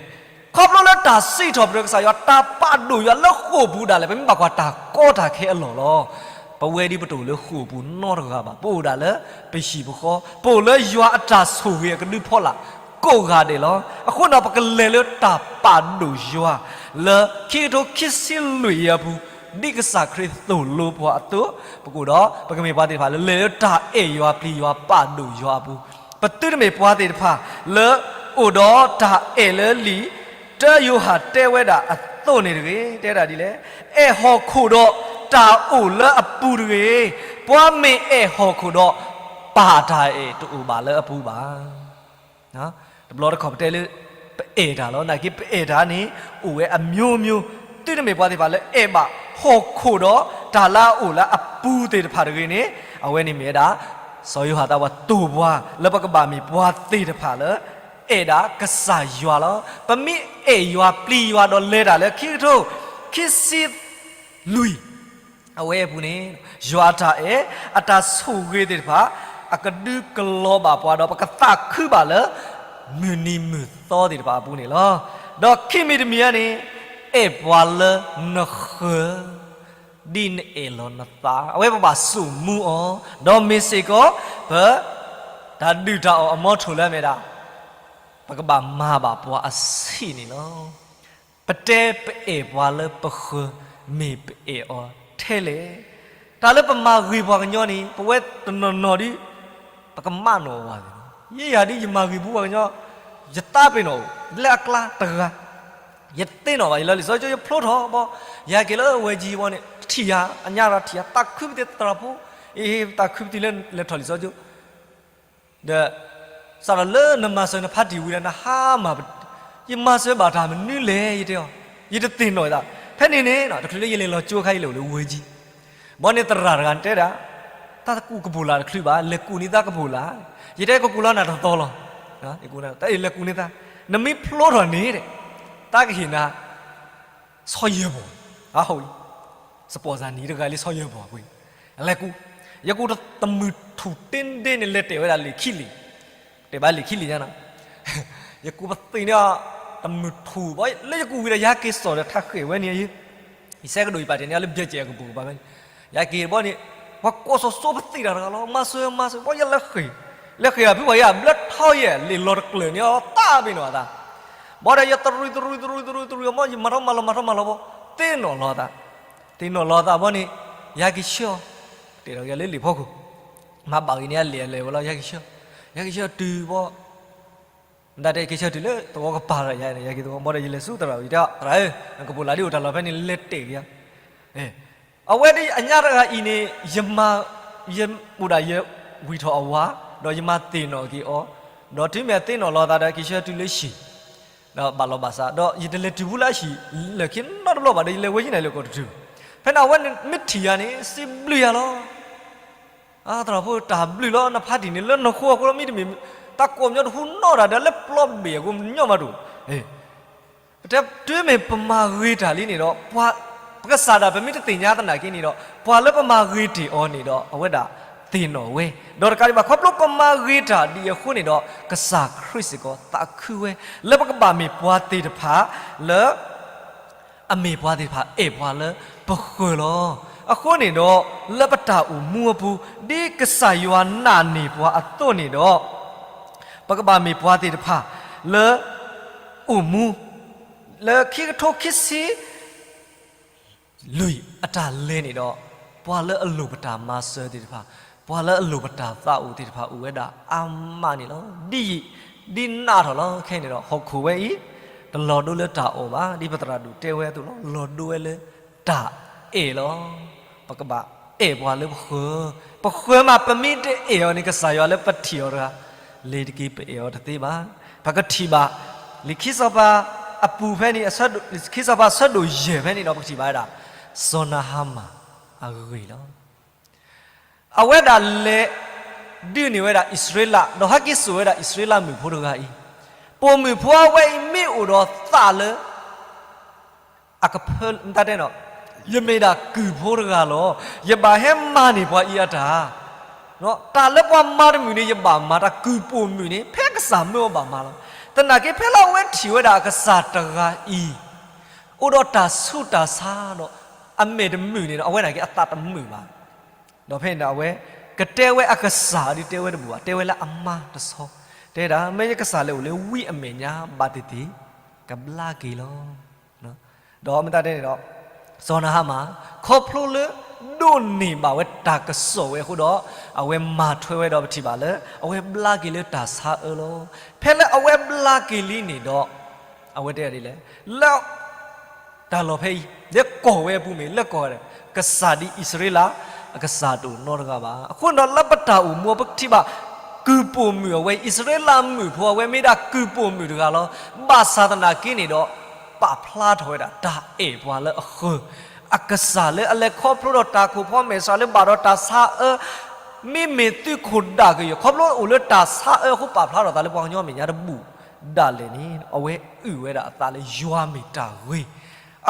ခီဖျိလၢတၢ်စံးထီၣ်ပတြၢၤကစၢ်ယွၤ တၢ်ပာ်ဒိၣ်ယွၤလၢဃိာ်ပူၤဒၣ်လဲာ် ပမ့ၢ်ဘၣ်ကွၢ်တၢ်ကီတၢ်ခဲအလီၢ်လီၤ. ပဝဲဒ်ပတအိၣ်လၢဃိာ်ပူၤနီတဂၤဘၣ်, ပအိၣ်ဒၣ်လၢပဟံၣ်ပဃီ, ပအိၣ်လၢယွၤအတၢ်ဆိၣ်ဂ့ၤအကဒုဖီလာ် ကိးဂၤဒဲးလီၤ. အဃိဒီး ပကလဲၤလၢတၢ်ပာ်ဒိၣ်ယွၤ လၢခံကထိခံဆံလွံၢ်အံၤအပူၤ, ဒ်ကစၢ်ခရံာ်သိၣ်လိပှၤအသိး, ပကအိၣ်ဒီး ပကမ့ၢ်ပှၤသ့ၣ်တဖၣ်လၢလဲၤလၢတၢ်အဲၣ်ယွၤပျံၤယွၤ ပာ်ဒိၣ်ယွၤအပူၤ, ပသုတမ့ၢ်ပှၤသ့ၣ်တဖၣ်လၢအိၣ်ဒီးတၢ်အဲၣ်လၢလံာ်တၢယိၤဟၣ်တဲဝဲဒၣ်အသိးန့ၣ်တဂ့ၤ. တဲဒၣ်ဒ်လဲၣ်, အဲၣ်ဟီၣ်ခိၣ်ဒီးတၢ်အိၣ်လၢအပူၤတဂ့ၤ. ပှၤမ့ၢ်အဲၣ်ဟီၣ်ခိၣ်ဒီး ပၢ်တၢ်အဲၣ်တအိၣ်ဘၣ်လၢအပူၤဘၣ်. တဘျီတခီၣ်ပတဲလၢ ပအဲၣ်တၢ်လီၤ. နာ်က့ ပအဲၣ်တၢ်န့ၣ် အိၣ်ဝဲအမျိုးမျိုး, သုတမ့ၢ်ပှၤသ့ၣ်တဖၣ်လၢအဲၣ်ဘၣ်ဟီၣ်ခိၣ်ဒီးတၢ်လၢအအိၣ်လၢအပူၤသ့ၣ်တဖၣ်တဂ့ၤန့ၣ်, အဝဲန့ၣ်မ့ၢ်ဝဲဒၣ် စီၤယိၤဟၣ်သးဝးသိၣ်ပှၤ လၢပကဘၣ်မ့ၢ်ပှၤသ့ၣ်တဖၣ်လၢ အဲၣ်ဒၣ်ကစၢ်ယွၤလီၤ. ပမ့ၢ်အဲၣ်ယွၤပျံၤယွၤဒီးလဲၤတၢ်လၢခံကထိခံဆံ လွံၢ်, အဝဲအပူၤန့ၣ် ယွၤအတၢ်အဲၣ် အတၢ်ဆိၣ်ဂ့ၤသ့ၣ်တဖၣ် အကဒုးကလီၤဘၣ်ပှၤဒီး ပကသးခုဘၣ်လၢ မုၢ်နံၤမုၢ်သီသ့ၣ်တဖၣ်အပူၤန့ၣ်လီၤ. ဒီးခံမံၤတမံၤန့ၣ် အဲၣ်ပှၤလၢနဃၢၤ ဒ်နအဲၣ်လီၤနသး, အဝဲပဘၣ်စိာ်မူအီၤ, ဒီးမ့ၢ်စ့ၢ်ကီး ပ တၢ်ဒုၣ်တၢ်အီၣ်အမီထိၣ်လၢအမ့ၢ်ဒၣ် ပကဘၣ်မၤဘၣ်ပှၤအဆံးန့ၣ်လီၤ. ပတဲပအဲၣ်ပှၤလၢပဃၢၤ မ့ၢ်ပအဲၣ်အီၤထဲလဲၣ်. တၢ်လၢပမၤဂ့ၤပှၤကညီန့ၣ် ပဝဲတနီၤနီၤဒ် ပကမၣ်နီၣ်ဝဲ, ယဲယၤဒ်ယမၤဂ့ၤဘူးပှၤကညီ, ယသးပ့ၤနီၣ် လၢအကျါတဂၤ, ယသ့ၣ်နီၣ်ဘၣ် ယလၢလံာ်စီဆှံကၠိ ယဖျိထီၣ်ဘီ, ယဟဲက့ၤလၢဝဲကၠံဘီန့ၣ် ထံၣ်ယၤ အညါရၤထံၣ်ယၤ သးခုပသံးသရၣ်ဖိ, အ့ သးခုပသံးလၢလဲၤထီၣ်လံာ်စီဆှံကၠိ ဒီး စးထီၣ်လၢနမၤစၢၤနဖါတံၢ်ဝံၤဒီး နဟါမၢ်, ယမၤစၢၤဘၣ်တၢ်မနုၤလဲၣ် ယတဲအီၤ, ယတသ့ၣ်နီၣ်အသး, ဖဲန့ၣ်န့ၣ် တချုးလၢယလဲၤလီၤကၠိအခါ ယလဲၤအိၣ်လၢဝ့ၢ်ကၠံ, ဘီန့ၣ်သရၣ်တဂၤတဲဒၣ်, တၢ်ကူၣ်ကပိာ်လာ်တချုးဘၣ်, လဲၤကူၣ်န့ၢ်သးကပိာ်လာ်, ယတဲကကူၣ်လီၤနၤတသီလီၤ, လဲၤကူၣ်န့ၢ်သး, နမ့ၢ်ဖျိထီၣ်န့ၣ်, တၢ်ကဟ့ၣ်နၤ ဆီယဲၢ်ဘီၣ်, အဟီ, စပီၣ်စၢ်နံၤတဂၤလံ ဆီယဲၢ်ဘီၣ်ကွံာ်, လဲၤကူၣ်, ယကူၣ်တမုၢ်ထူၣ်တ့ဒ့န့ၣ် လဲၤတဲာ်ဝဲဒၣ်လံာ်ခံလံာ်, တဲာ်ဘၣ်လံာ်ခံလံာ်ညါနီၤ, ယကူၣ်ပသံၣ်န့ၣ်, တမုၢ်ထူၣ်ဘၣ် လၢယကူၣ်ဝံၤဒီး ယဟဲက့ၤစိာ်ဒီးထးဃဲၣ်ဝဲန့ၣ်, ယဆဲကဒိၣ်ယပာ်တ့ၢ်န့ၣ် လၢဘျဲၣ်စဲးအကပူၤကပၤဖဲန့ၣ်, ယဟဲက့ၤဘီန့ၣ်, ပှၤကိးစိၤစိပသံၣ်တၢ်တဂၤလီၤ, မၤစၢၤ မၤစၢၤ ဘီယလဲၤဃ့ၢ်, လဲၤဃ့ၢ်အဖုပှၤယၤဘျၢထီယဲၢ် လံာ်လီၤတကျၢၢ်န့ၣ်အီၤ သးပ့ၤနီၣ်အသး, ဘီဒီးယတရံးတရံးတရံးတရံးတရံးအီၤ မ့ၢ်ယမၤထီၣ်မၤလီၤမၤထီၣ်မၤလီၤဘီ, သ့ၣ်နီၣ်လီၤအသး, သ့ၣ်နီၣ်လီၤအသးဘီန့ၣ်, ယဟဲက့ၤဆှၢအီၤ, တဲဒီးက့ၤလၢလံာ်ဖီခိၣ်, မၤဘၣ်ဂ့ၤန့ၣ် အလဲၤအလဲၤဝဲလီၤ ယဟဲက့ၤဆှၢ, ယဟဲက့ၤဆှၢတုၤဘီ မတၤတဲက့ၤဆၢတုၤလၢသဝီကပၤဒီးယၤန့ၣ် ယဟဲက့ၤသဝီဘီဒီး ယလဲၤဆူသရၣ်အအိၣ် ယတဲအီၤ သရၣ်ဧၢ, နကပိာ်လာ်ဒ်အိၣ်တၢ်လီၢ်ဖဲန့ၣ် လဲၤတဲာ်က့ၤယၤ, အဝဲဒၣ်အညါတဂၤအံၤန့ၣ်, ယမၤ, ယအိၣ်ဒၣ်ယဝံၢ်ထီၣ်အဝၤ, ဒီးယမၤသ့ၣ်နီၣ်က့ၤအီၤ, ဒီးတုၤမ့ၢ်အသ့ၣ်နီၣ်လီၤသးဒီး က့ၤဆှၢတုၤလၢဟံၣ်, ဒီးဘၣ်လီၤဘၣ်စး, ဒီးယတလဲၤတုၤဘူးလၢအဟံၣ်လၢခံနီတဘျီဘၣ်ဒီး ယလဲၤဝဲဟံၣ်န့ၣ်လၢကီၢ်တထူၣ်, ဖဲန့ၣ်အဝဲမ့ၢ်ထံၣ်ယၤန့ၣ် စံးဘျုးယၤလီၤ သရၣ်ဖိတၢ်ဘျုးလီၤ နဖါတံၢ်န့ၣ် လၢနဃိအဃိလီၤ မ့တမ့ၢ် တၢ်ကိးမညီတဟူနီတဂၤဒီး လၢပျီဘ့ၣ်အဃိ မညီမးတအိၣ်, ပတဲတုၤမ့ၢ်ပမၤဂ့ၤတၢ်လံန့ၣ်ဒီး, ပှၤ, ပကစၢ်ဒၣ်ပမ့ၢ်တသ့ၣ်ညါသနာ်က့န့ၣ်ဒီး ပှၤလၢပမၤဂ့ၤတ့ၢ်အီၤန့ၣ်ဒီး အဝဲဒၣ်သ့ၣ်နီၣ်ဝဲ, ဒီးတကးဒံးဘၣ်ခီဖျိပမၤဂ့ၤတၢ်ဒ်အံၤအဃိန့ၣ်ဒီး ကစၢ်ခရံာ်စ့ၢ်ကီးသးခုဝဲ, လၢပကဘၣ်မ့ၢ်ပှၤသ့ၣ်တဖၣ်လၢ အမ့ၢ်ပှၤသ့ၣ်တဖၣ်အဲၣ်ပှၤလၢပဃၢၤလီၤ. အဃိန့ၣ်ဒီး လၢပတၢ်အိၣ်မူအပူၤ ဒ်ကစၢ်ယွၤနာ်န့ၢ်ပှၤအသိးန့ၣ်ဒီး, ပကဘၣ်မ့ၢ်ပှၤသ့ၣ်တဖၣ်လၢ အိၣ်မူ လၢခံကထိခံဆံ လွံၢ်အတၢ်လဲၤန့ၣ်ဒီး, ပှၤလၢအလိၣ်ပတၢ်မၤစၢၤသ့ၣ်တဖၣ်, ပှၤလၢအလိၣ်ပတၢ်သးအိၣ်သ့ၣ်တဖၣ် အိၣ်ဝဲဒၣ်အါမးန့ၣ်လီၤ. ဒ်ယံာ်ဒ်နးထီၣ်လီၤ. ခဲအံၤန့ၣ်ဒီး ဟီၣ်ခိၣ်ဝဲအံၤ တလီၤဒိလၢတၢ်အီၣ်ဘၣ်, ဒ်ပသရၣ်ဒိၣ်တဲဝဲအသိးလီၤ. လီၤဒိဝဲလၢတၢ်အဲၣ်လီၤ. ပကဘၣ်အဲၣ်ပှၤလၢပဃၢၤ, ပဃၢၤမး ပမ့ၢ်တအဲၣ်အီၤန့ၣ် ကစၢ်ယွၤလၢပထံၣ်အီၤတဂၤ လ့ၤတက့ၤ ပအဲၣ်အီၤတသ့ဘၣ်. ပကထံၣ်ဘၣ် လံာ်ခံစီၤပၤအပူၤဖဲန့ၣ်, ခံစီၤပၤအဆၢဒိၣ်ယဲၢ်ဖဲန့ၣ်ဒီး ပကထံၣ်ဘၣ်ဝဲဒၣ် စီၤနၤဟၤမၣ်အဂ့ၢ်လီၤ. အဝဲဒၣ်လဲၤဒုးန့ၢ်ဝဲဒၣ်အံၣ်စရ့လး, ဒီးဟဲက့ၤစိာ်ဝဲဒၣ်အံၣ်စရ့လးမုၣ်ဖိတဂၤအံၤ, ပိာ်မုၣ်ဖိအဝဲအံၤ မ့ၢ်အိၣ်ဒီးသးလၢ အကဖၢ, မတတဲနီၤ, ယမ့ၢ်ဒၣ်ကုၢ်ဖိတဂၤလီၤ. ယဘၣ်ဟဲမၤန့ၢ်ပှၤအံၤအတၢ်, တၢ်လၢပှၤမၤတမုာ်န့ၣ် ယဘၣ်မၤ, တၢ်ကုၢ်ပိာ်မုၣ်န့ၣ် ဖဲကစၢ်မၢအီၤဘၣ်မၤလီၤ. သနာ်က့ ဖဲလၢအဝဲထံၣ်ဝဲဒၣ်အကစၢ်တဂၤအံၤ အိၣ်ဒီးတၢ်ဆူးတၢ်ဆါဒီး အမဲာ်တမုာ်န့ၣ်ဒီး အဝဲနာ်က့အသးတမုာ်ဘၣ်. ဒီးဖဲန့ၣ်ဒီး အဝဲကတဲဝဲအကစၢ်ဒ်တဲဝဲတဘူၣ်ဘၣ်, တဲဝဲလၢအမါတဆီ, တဲဒၣ် မ့ၢ်ယကစၢ်လဲၤအိၣ်လၢဝံအမဲာ်ညါဘၣ်သ့ၣ်သ့ၣ် ကဘျါက့ၤလီၤ. ဒီးမတတဲန့ၣ်ဒီး စီၤနၤဟၤမၣ် ခီဖျိလၢ ဒိးန့ၢ်ဘၣ်ဝဲတၢ်ကစီၣ်ဝဲအဃိဒီး အဝဲမၤထွဲဝဲဒီး ပထံၣ်ဘၣ်လၢ အဝဲဘျါက့ၤလၢတၢ်ဆါအၢလီၤ. ဖဲလၢအဝဲဘျါက့ၤလံန့ၣ်ဒီး အဝဲတဲဒ်လဲၣ်, လၢ တၢ်လီၢ်ဖဲအံၤ လၢကီၢ်ဝဲအပူၤမ့ၢ် လၢကီၢ်ဝဲဒီး ကစၢ်ဒ်အံၣ်စရ့လး အကစၢ်တအိၣ်နီတဂၤဘၣ်. အဃိန့ၣ်ဒီး လၢပတၢ်အိၣ်မူအပူၤ ပကထံၣ်ဘၣ် ကုၢ်ပိာ်မုၣ်အဝဲ အံၣ်စရ့လးမုၣ်ဖိအဝဲ မ့ၢ်ဒၣ်ကုၢ်ပိာ်မုၣ်တဂၤလီၤ. ဘၣ်ဆၣ်သနာ်က့န့ၣ်ဒီး ပာ်ဖျါထီၣ်ဝဲဒၣ် တၢ်အဲၣ်ပှၤလၢအဃၢၤ, အကစၢ်လၢအလဲၤခီဖျိဒီးတၢ်ခိၣ်ဖီမဲာ်ဆှးလၢဘၣ်ဒီးတၢ်ဆါအၢ, မ့မ့ၢ်သုးခိၣ်ဒၣ်ကယီၢ် ခီဖျိအိၣ်လၢတၢ်ဆါအၢအဃိ ပာ်ဖျါထီၣ်သးလၢပှၤကညီမဲာ်ညါတဘူၣ်ဒၣ်လဲာ်န့ၣ် အဝဲအုၣ်ဝဲဒၣ်အသးလၢယွၤမ့ၢ်တၢ်ဂ့ၤ,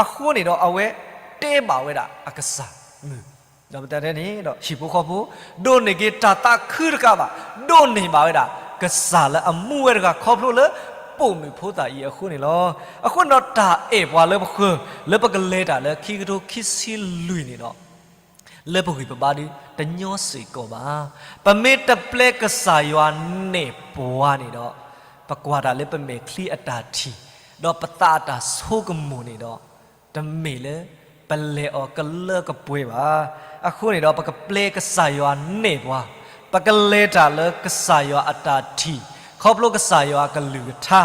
အဃိန့ၣ်ဒီး အဝဲတဲဘၣ်ဝဲဒၣ်အကစၢ်မုၣ်, ဒီးပတဲန့ၣ်ဒီး ဟံၣ်ဖိဃီဖိ ဒိးန့ၢ်က့ၤတၢ်သးခုတကးဘၣ်, ဒိးန့ၢ်ဘၣ်ဝဲဒၣ် ကစၢ်လၢအမူဝဲတဂၤ ခီဖျိလၢပိာ်မုၣ်ဖိသၣ်အံၤအဃိန့ၣ်လီၤ. အဃိန့ၣ်ဒီး တၢ်အဲၣ်ပှၤလၢပဃၢၤ လၢပကလဲၤတၢ်လၢခံကထိခံဆံလွံၢ်န့ၣ်ဒီး လၢပဂံၢ်ပဘါဒီး တညီစ့ၢ်ကီးဘၣ်. ပမ့ၢ်တပျဲကစၢ်ယွၤနဲၣ်ပှၤန့ၣ်ဒီး ပကွၢ်တၢ်လၢပမဲာ်ချံအတၢ်ထံၣ် ဒီးပသးအတၢ်ဆိကမိၣ်န့ၣ်ဒီး တမ့ၢ်လၢပလဲၤအီၤကလၢကပှဲၤဘၣ်. အဃိန့ၣ်ဒီး ပကပျဲကစၢ်ယွၤနဲၣ်ပှၤ, ပကလဲၤတၢ်လၢကစၢ်ယွၤအတၢ်ထံၣ် ခီဖျိကစၢ်ယွၤအကလုၢ်ကထါ,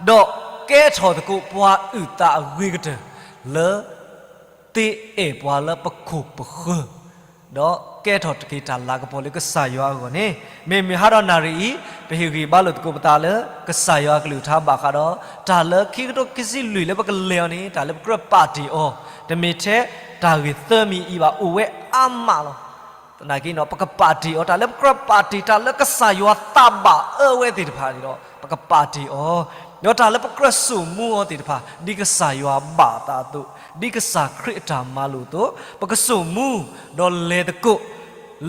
ဒီးကဲထီၣ်သကိးပှၤအုၣ်သးအဂ့ၤကတၢၢ် လၢ သ့အဲၣ်ပှၤလၢပခိၣ်ပဃၢၤ ဒီးကဲထီၣ်တက့ၢ်တၢ်လၤကပီၤလၢကစၢ်ယွၤအဂီၢ်န့ၣ်, မ့မ့ၢ်ဟါဒီးနၣ်ရံၣ်အံၤ, ပဟ့ၣ်ဂံၢ်ဘါလိာ်သကိးပသးလၢ ကစၢ်ယွၤအကလုၢ်ကထါဘၣ်ဃးဒီး တၢ်လၢခံကထိခံဆံလွံၢ်လၢပကလဲၤအီၤန့ၣ် တၢ်လၢပကြၢးပာ်တ့ၢ်အီၤ, တမ့ၢ်ထဲတၢ်ဂ့ၢ်သၢမံၤအံၤဘၣ် အိၣ်ဝဲအါမးလီၤ. သနာ်က့န့ၣ် ပကပာ်တ့ၢ်အီၤ တၢ်လၢပကြၢးပာ်တ့ၢ် တၢ်လၢကစၢ်ယွၤသးဘၣ်အၢဝဲသ့ၣ်တဖၣ်န့ၣ်ဒီး ပကပာ်တ့ၢ်အီၤ, ဒီးတၢ်လၢပကြၢးစိာ်မူအီၤသ့ၣ်တဖၣ် ဒ်ကစၢ်ယွၤဘၣ်အသးအသိး, ဒ်ကစၢ်ခရံာ်အတၢ်မၤလိာ်အသိး, ပကစိာ်မူ, ဒီးလဲၤသကိး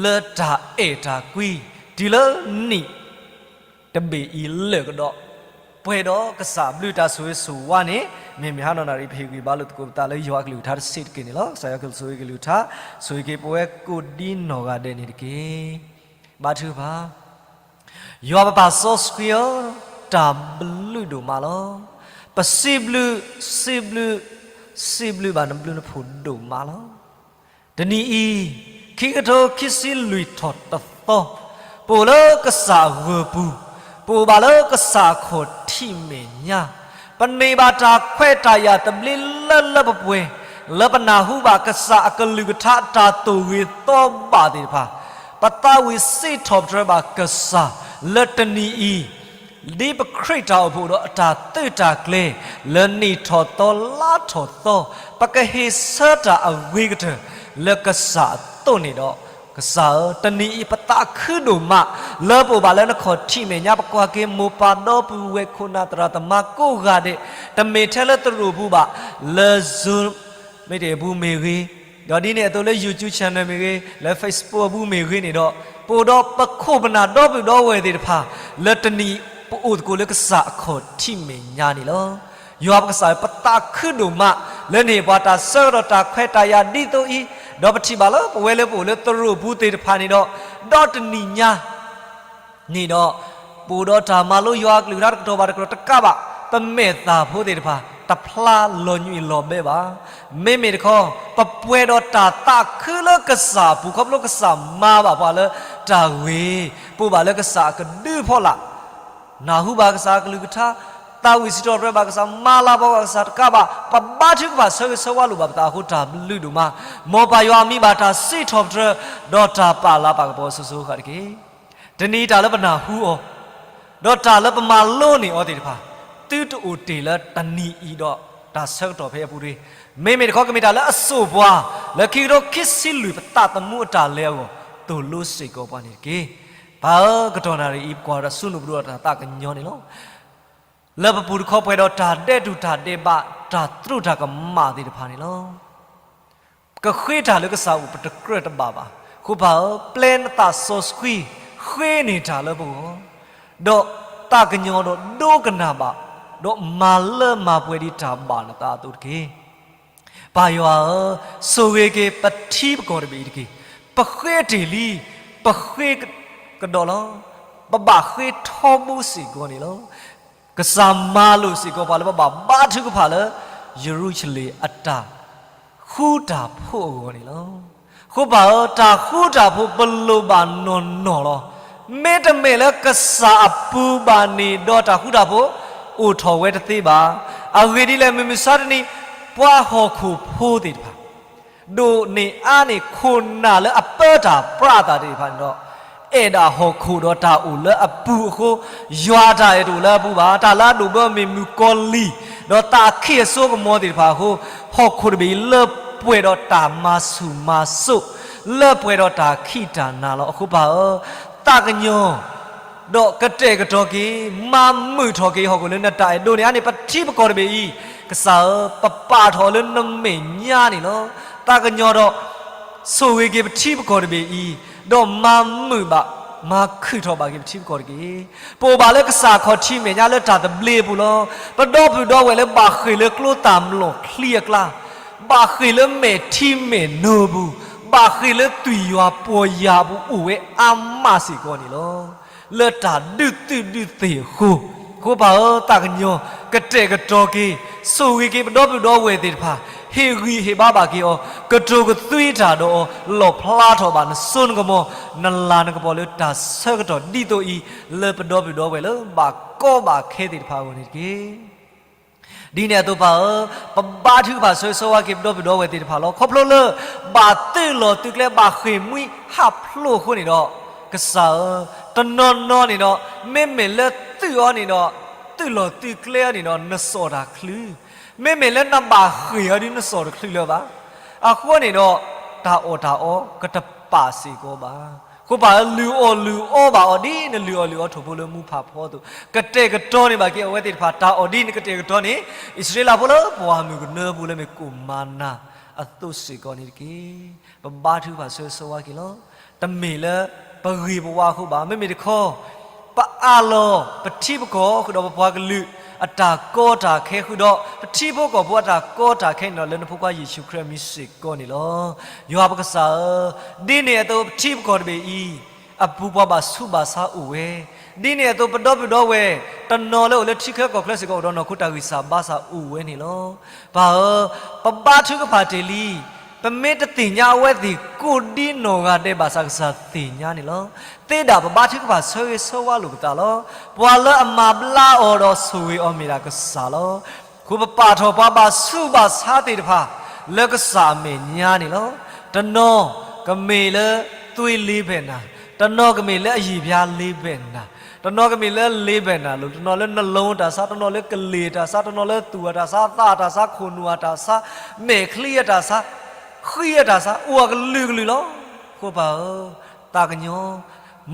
လၢတၢ်အဲၣ်တၢ်ကွံ, တုၤလၢနံၣ် တဘ့ၣ်အံၤလၢာ်ကဒီး, ပှဲၤဒီးကစၢ်အဘျုးတၢ်ဆိၣ်ဂ့ၤဆိၣ်ဝါန့ၣ်, မ့မ့ၢ်ဟါဒီးနၣ်ရံၣ် ပဟ့ၣ်ဂံၢ်ဘါလိာ်သကိးပသးလၢယွၤအကလုၢ်ကထါတဆံးတက့ၢ်န့ၣ်လီၤ. ကစၢ်ယွၤကဆိၣ်ဂ့ၤကလုၢ်ကထါ, ဆိၣ်ဂ့ၤက့ၤပဝဲကိးဒ်နီၢ်ဂၤဒဲးန့ၣ်တက့ၢ်. ဘါထုကဖၣ်, ယွၤပပၢ်စီဆှံဧၢ, တၢ်ဘျုးဒိၣ်မးလီၤ. ပစံးဘျုး, စံးဘျုး, စံးဘျုးဘၣ်နဘျုးနဖှိၣ်ဒိၣ်မးလီၤ. တနံၤအံၤ, ခံကထိခံဆံလွံၢ်ထီၣ်တသီ, ပအိၣ်လၢကစၢ်အဂီၤပူၤ, ပအိၣ်ဘၣ်လၢကစၢ်အခီၣ်ထံးမဲာ်ညါ, ပန့ၢ်ဘၣ်တၢ်ခွဲးတၢ်ယာ်သဘျ့လၢလၢပှဲၤပှဲၤ, လၢပနၢ်ဟူဘၣ်ကစၢ်အကလုၢ်ကထါအတၢ်သိၣ်ဂ့ၤသီဘၣ်သ့ၣ်တဖၣ်, ပသးဝံၣ်စံးထီၣ်ပတြၢၤဘၣ်ကစၢ်လၢတနံၤအံၤ ဒ်ပခရံာ်တၢ်အိၣ်ဖှိၣ်ဒီးအတၢ်သုးတၢ်ကျဲၤ လၢနံၣ်ထီၣ်သီလါထီၣ်သီ, ပကဟ့ၣ်ဆၢတၢ်အဂ့ၤကတၢၢ် လၢကစၢ်အသိးန့ၣ်ဒီး, ကစၢ်ဧၢ, တနံၤအံၤပသးခုဒိၣ်မး လၢပအိၣ်ဘၣ်လၢနခီၣ်ထံးမဲာ်ညါ ပကွၢ်က့ၤမိၢ်ပၢ်ဒီပုၢ်ဝဲၢ်ခိၣ်နၢ်သရၣ်သမါကိးဂၤဒဲး, တမ့ၢ်ထဲလၢသရိာ်ပူၤဘၣ်, လၢ Zoom မ့ၢ်တ့ၢ်အပူၤမ့ၢ်ဂ့ၤ, ဒီးဒ်န့ၣ်အသိးလၢ YouTube channel မ့ၢ်ဂ့ၤ, လၢ Facebook အပူၤမ့ၢ်ဂ့ၤန့ၣ်ဒီး, ပအိၣ်ဒီးပခိၣ်ပနၢ်ဒီပုၢ်ဒီဝဲၢ်သ့ၣ်တဖၣ် လၢတနံၤပအိၣ်သကိးလၢကစၢ်အခီၣ်ထံးမဲာ်ညါန့ၣ်လီၤ. ယွၤပကစၢ်ဧၢ, ပသးခုဒိၣ်မး လၢနဟ့ၣ်ပှၤတၢ်ဆၢကတီၢ်တၢ်ခွဲးတၢ်ယာ်ဒ်သိးအံၤ, ဒီးပထံၣ်ဘၣ်လၢပဝဲလၢပအိၣ်လၢသရိာ်ပူၤသ့ၣ်တဖၣ်န့ၣ်ဒီး, ဒီတနံၤညါ န့ၣ်ဒီး, ပအိၣ်ဒီးတၢ်မၤလိယွၤအကလုၢ်ကထါတကတီၢ်ဘၣ်တကတီၢ်တကးဘၣ်, ပမဲာ်သၣ်ဖိသ့ၣ်တဖၣ် တဖျါလီၤညွံးလီၤဘဲဘၣ်. မ့မ့ၢ်တခီ, ပပှဲၤဒီးတၢ်သးခုလၢကစၢ်အပူၤ ခီဖျိကစၢ်မၤဘၣ်ပှၤလၢတၢ်ဂ့ၤ, ပအိၣ်ဘၣ်လၢကစၢ်အကဒုအဖီလာ်, နၢ်ဟူဘၣ်ကစၢ်အကလုၢ်ကထါ, သးဝံၣ်စံးထီၣ်ပတြၢၤဘၣ်ကစၢ်, မၤလၤကပီၤဘၣ်ကစၢ်တကးဘၣ်, ပဘါထုကဖၣ်ဆၢဂ့ၤဆၢဝါလိာ်ဘၣ်ပသးအဃိ တၢ်ဘျုးဒိၣ်မး, မ်ပၢ်ယွၤအမံၤဘၣ်တၢ်စံးထီၣ်ပတြၢၤ, ဒီးတၢ်ပာ်လၤပာ်ကပီၤစိၤစိၤဃၣ်ဃၣ်တက့ၢ်. တနံၤအံၤတၢ်လၢပနၢ်ဟူအီၤ, ဒီးတၢ်လၢပမၤလိန့ၢ်အီၤသ့ၣ်တဖၣ်, သုတအိၣ်တ့ၢ်လၢတနံၤအံၤဒီးတၢ်ဆၢကတီၢ်ဖဲအပူၤတဂ့ၤ. မ့မ့ၢ်တခီကမ့ၢ်တၢ်လၢအစိာ်ပှၤ, လၢခံကထိခံဆံလွံၢ်ပသးသမူအတၢ်လဲၤအဂီၢ်, သိၣ်လိစ့ၢ်ကီးပှၤန့ၣ်တက့ၢ်. ပၢ်ဧၢ, ကတီၢ်နၣ်ရံၣ်အံၤ ပကွၢ်ဒီးဆူနုာ်ပဒိၣ်ဒီးတၢ်သးကညီၤန့ၣ်လီၤ. လၢပပူၤတခီပှဲၤဒီးတၢ်ဒဲးတူၢ်တၢ်ဒဲးဘး, တၢ်သရူးတၢ်ကမၣ်သ့ၣ်တဖၣ်န့ၣ်လီၤ. ကဃ့တၢ်လၢကစၢ်အအိၣ် ပတကြၢးတဘၣ်ဘၣ်. အဃိပၢ်ဧၢ, ပျဲနသးစီဆှံ, ဃ့န့ၢ်တၢ်လၢပဂီၢ်, ဒီးသးကညီၤဒီးဒိကနၣ်ဘၣ်, ဒီးမၤလၢမၤပှဲၤဒံးတၢ်ဘၣ်နသးအသိးတက့ၢ်. ပၢ်ယွၤဧၢ, ဆိၣ်ဂ့ၤက့ၤပထံပကီၢ်တဘ့ၣ်အံၤတက့ၢ်. ပဃ့တ့ၢ်လံ, ပဃ့ကဒီးလီၤ. ပဘၣ်ဃ့ထီဘိစ့ၢ်ကီးန့ၣ်လီၤ. ကစၢ်မၤလိာ်စ့ၢ်ကီးပှၤလၢပဘၣ်ဘါထုကဖၣ်လၢ ယရူၤၡလ့ၣ်အတၢ်ဃူတၢ်ဖိးအဂီၢ်န့ၣ်လီၤ. အဃိပၢ်ဧၢ, တၢ်ဃူတၢ်ဖိးပလိၣ်ဘၣ်နီၢ်နီၢ်လီၤ. မ့တမ့ၢ်လၢကစၢ်အပူၤဘၣ်န့ၣ်ဒီးတၢ်ဃူတၢ်ဖိးအိၣ်ထီၣ်ဝဲတသ့ဘၣ်. အဂ့ၢ်ဒ်လဲၣ်, မုၢ်မဆါတနံၤ ပှၤဟီၣ်ခိၣ်ဖိသ့ၣ်တဖၣ် ဒိၣ်န့ၢ်အါန့ၢ်ခိၣ်နၢ်လၢအပၢတၢ်ပြးအသးသ့ၣ်တဖၣ်န့ၣ်ဒီး, အဲၣ်ဒၣ်ဟီၣ်ခိၣ်ဒီးတၢ်အိၣ်လၢအပူၤအဃိ, ယွၤအတၢ်အဲၣ်တအိၣ်လၢအပူၤဘၣ်. တၢ်လၢအဒိၣ်ဘၢမ့ၢ်မုၣ်ကီၤလံၢ်, ဒီးသးအခံအစိကမီၤသ့ၣ်တဖၣ်အဃိ, ဟီၣ်ခိၣ်တဘ့ၣ်အံၤလၢပှဲၤဒီးတၢ်မၤဆူၣ်မၤစိး, လၢပှဲၤဒီးတၢ်ခံးတၢ်နၤလီၤ. အဃိပၢ်ဧၢ, သးကညီၤ ဒီးကတဲာ်ကတီၤက့ၤ, မၤမုာ်ထီၣ်က့ၤဟီၣ်ခိၣ်လၢနတၢ်အဲၣ်ဒိးန့ၢ်အါန့ၢ်ပထံပကီၢ်တဘ့ၣ်အံၤ, ကစၢ်ဧၢ, ပပာ်ထီၣ်လၢနမဲာ်ညါန့ၣ်လီၤ. သးကညီၤဒီး ဆိၣ်ဂ့ၤက့ၤပထံပကီၢ်တဘ့ၣ်အံၤ, ဒီးမၤမုာ်ဘၣ်, မၤခုၣ်ထီၣ်ဘၣ်က့ၤပထံပကီၢ်တက့ၢ်. ပအိၣ်ဘၣ်လၢကစၢ်အခီၣ်ထံးမဲာ်ညါလၢတၢ်သဘျ့အပူၤလီၤ. ပဒီပုၢ်ဒီဝဲၢ်လၢဘၣ်ဃ့ၢ်လၢကျိသၣ်မျိာ်ချံအကျါ, ဘၣ်ဃ့ၢ်လၢမဲာ်ထံမဲာ်နိပူၤ, ဘၣ်ဃ့ၢ်လၢသွံၣ်ယွၤပီၢ်ယၢ်အပူၤအိၣ်ဝဲအါမးစ့ၢ်ကီးန့ၣ်လီၤ. လၢတၢ်ဒုးသုးဒုးသ့ၣ်အဃိ, အဃိပၢ်ဧၢ, သးကညီၤ, ကတဲာ်ကတီၤက့ၤ, ဆိၣ်ဂ့ၤက့ၤပဒီပုၢ်ဒီဝဲၢ်သ့ၣ်တဖၣ်, ဟ့ၣ်ဂံၢ်ဟ့ၣ်ဘါဘၣ်က့ၤအီၤ, ကတိၤကသွံတၢ်ဒီးအီၤ, လီၣ်ဖျါထီၣ်ဘၣ်နစိနကမီၤ, နလၤနကပီၤလၢတၢ်ဆၢကတီၢ်ဒ်သိးအံၤ, လၢပဒီပုၢ်ဒီဝဲၢ်လၢဘၣ်ကီဘၣ်ခဲသ့ၣ်တဖၣ်အဂီၢ်န့ၣ်တက့ၢ်. ဒ်န့ၣ်အသိးပၢ်ဧၢ, ပဘါထုကဖၣ်ဆၢဂ့ၤဆၢဝါက့ၤပဒီပုၢ်ဒီဝဲၢ်သ့ၣ်တဖၣ်လီၤ. ခီဖျိလၢ ဘၣ်သုးလီၢ်သုးကျဲဘၣ်ဃ့ၢ်မှံဟးဖျိးအဃိန့ၣ်ဒီး, ကစၢ်ဧၢ, တနီၤနီၤန့ၣ်ဒီး မ့မ့ၢ်လၢသုးအီၤန့ၣ်ဒီး, သုးလီၢ်သုးကျဲအီၤန့ၣ်ဒီး နစိာ်တၢ်ချုး, မ့မ့ၢ်လၢနဘၣ်ဃ့ၢ်အီၤဒီး နစိာ်တချုးလၢၤဘၣ်. အဃိန့ၣ်ဒီး တၢ်အီၣ်တၢ်အီကတပာ်စ့ၢ်ကီးဘၣ်. အဃိပၢ်ဧၢ, လုၢ်အီၣ်လုၢ်အီဘၣ်အီၤဒ်နလုၢ်အီၣ်လုၢ်အီထိၣ်ဖိလၢမူဖးဖီအသိး, ကတဲာ်ကတီၤန့ၢ်ဘၣ်က့ၤအဝဲသ့ၣ်တဖၣ် တၢ်အီၣ်ဒ်နကတဲာ်ကတီၤန့ၢ် အံၣ်စရ့လးဖိလၢပှၢ်မုၢ်ကနၢပူၤလၢမ့ၢ်ကိၣ်မၤနၤအသိးစ့ၢ်ကီးန့ၣ်တက့ၢ်. ပဘါထုကဖၣ်ဆၢဂ့ၤဆၢဝါက့ၤလီၤ. တမ့ၢ်လၢပဂ့ၤပဝါအဃိဘၣ်, မ့မ့ၢ်တခီ ပအၢၣ်လီၤပထံပကီၢ်ဃုာ်ဒီးပပှၤကလုာ်အတၢ်ကီတၢ်ခဲဃုာ်ဒီး ပထံဖိကီၢ်ဖိအတၢ်ကီတၢ်ခဲန့ၣ်ဒီး လၢနဖိခွါယ့ၣ်ၡူးခရံာ်အမံၤစ့ၢ်ကီးန့ၣ်လီၤ. ယွၤပကစၢ်ဧၢ, ဒ်န့ၣ်အသိးပထံပကီၢ်တဘ့ၣ်အံၤ အပူၤပှၤဘၣ်ဆူးဘၣ်ဆါအိၣ်ဝဲ, ဒ်န့ၣ်အသိးပဒီပုၢ်ဒီဝဲၢ် တနီၤလၢအိၣ်လၢထံချၢကီၢ်ချၢစ့ၢ်ကီး အိၣ်ဒီးနီၢ်ခိတၢ်ဂံၢ်စၢ်ဘါစၢ်အိၣ်ဝဲန့ၣ်လီၤ. ပၢ်ဧၢ, ပဘါထုကဖၣ်တ့ၢ်လံ, ပမ့ၢ်တသ့ၣ်ညါအဝဲသ့ၣ်ကိးဒ်နီၢ်ဂၤဒဲးဘၣ်ဆၣ် ကစၢ်သ့ၣ်ညါန့ၣ်လီၤ. သ့ဒၣ်ပဘါထုကဖၣ်ဆၢဂ့ၤဆၢဝါလိာ်ပသးလီၤ. ပှၤလၢအမၤဘျါအီၤဒီးဆိၣ်ဂ့ၤအီၤမ့ၢ်ဒၣ်ကစၢ်လီၤ. အဃိပပာ်ထီၣ်ပှၤဘၣ်ဆူးဘၣ်ဆါသ့ၣ်တဖၣ် လၢကစၢ်အမဲာ်ညါန့ၣ်လီၤ. တနီၤကမ့ၢ်လၢသွေးလေးဘက်နာ, တနီၤကမ့ၢ်လၢအယံာ်ပြားလေးဘက်နာ, တနီၤကမ့ၢ်လၢလေးဘက်နာလိၤ, တနီၤလၢနှလုံးတၢ်ဆါ, တနီၤလၢကလ့ၢ်တၢ်ဆါ, တနီၤလၢသူၣ်အတၢ်ဆါ, တနီၤလၢသးအတၢ်ဆါ, ခိၣ်နူာ်အတၢ်ဆါ, မဲာ်ချံအတၢ်ဆါ, ဃံအတၢ်ဆါ, အိၣ်အကလုာ်ကလုာ်လီၤ. အဃိပၢ်ဧၢ, သးကညီၤ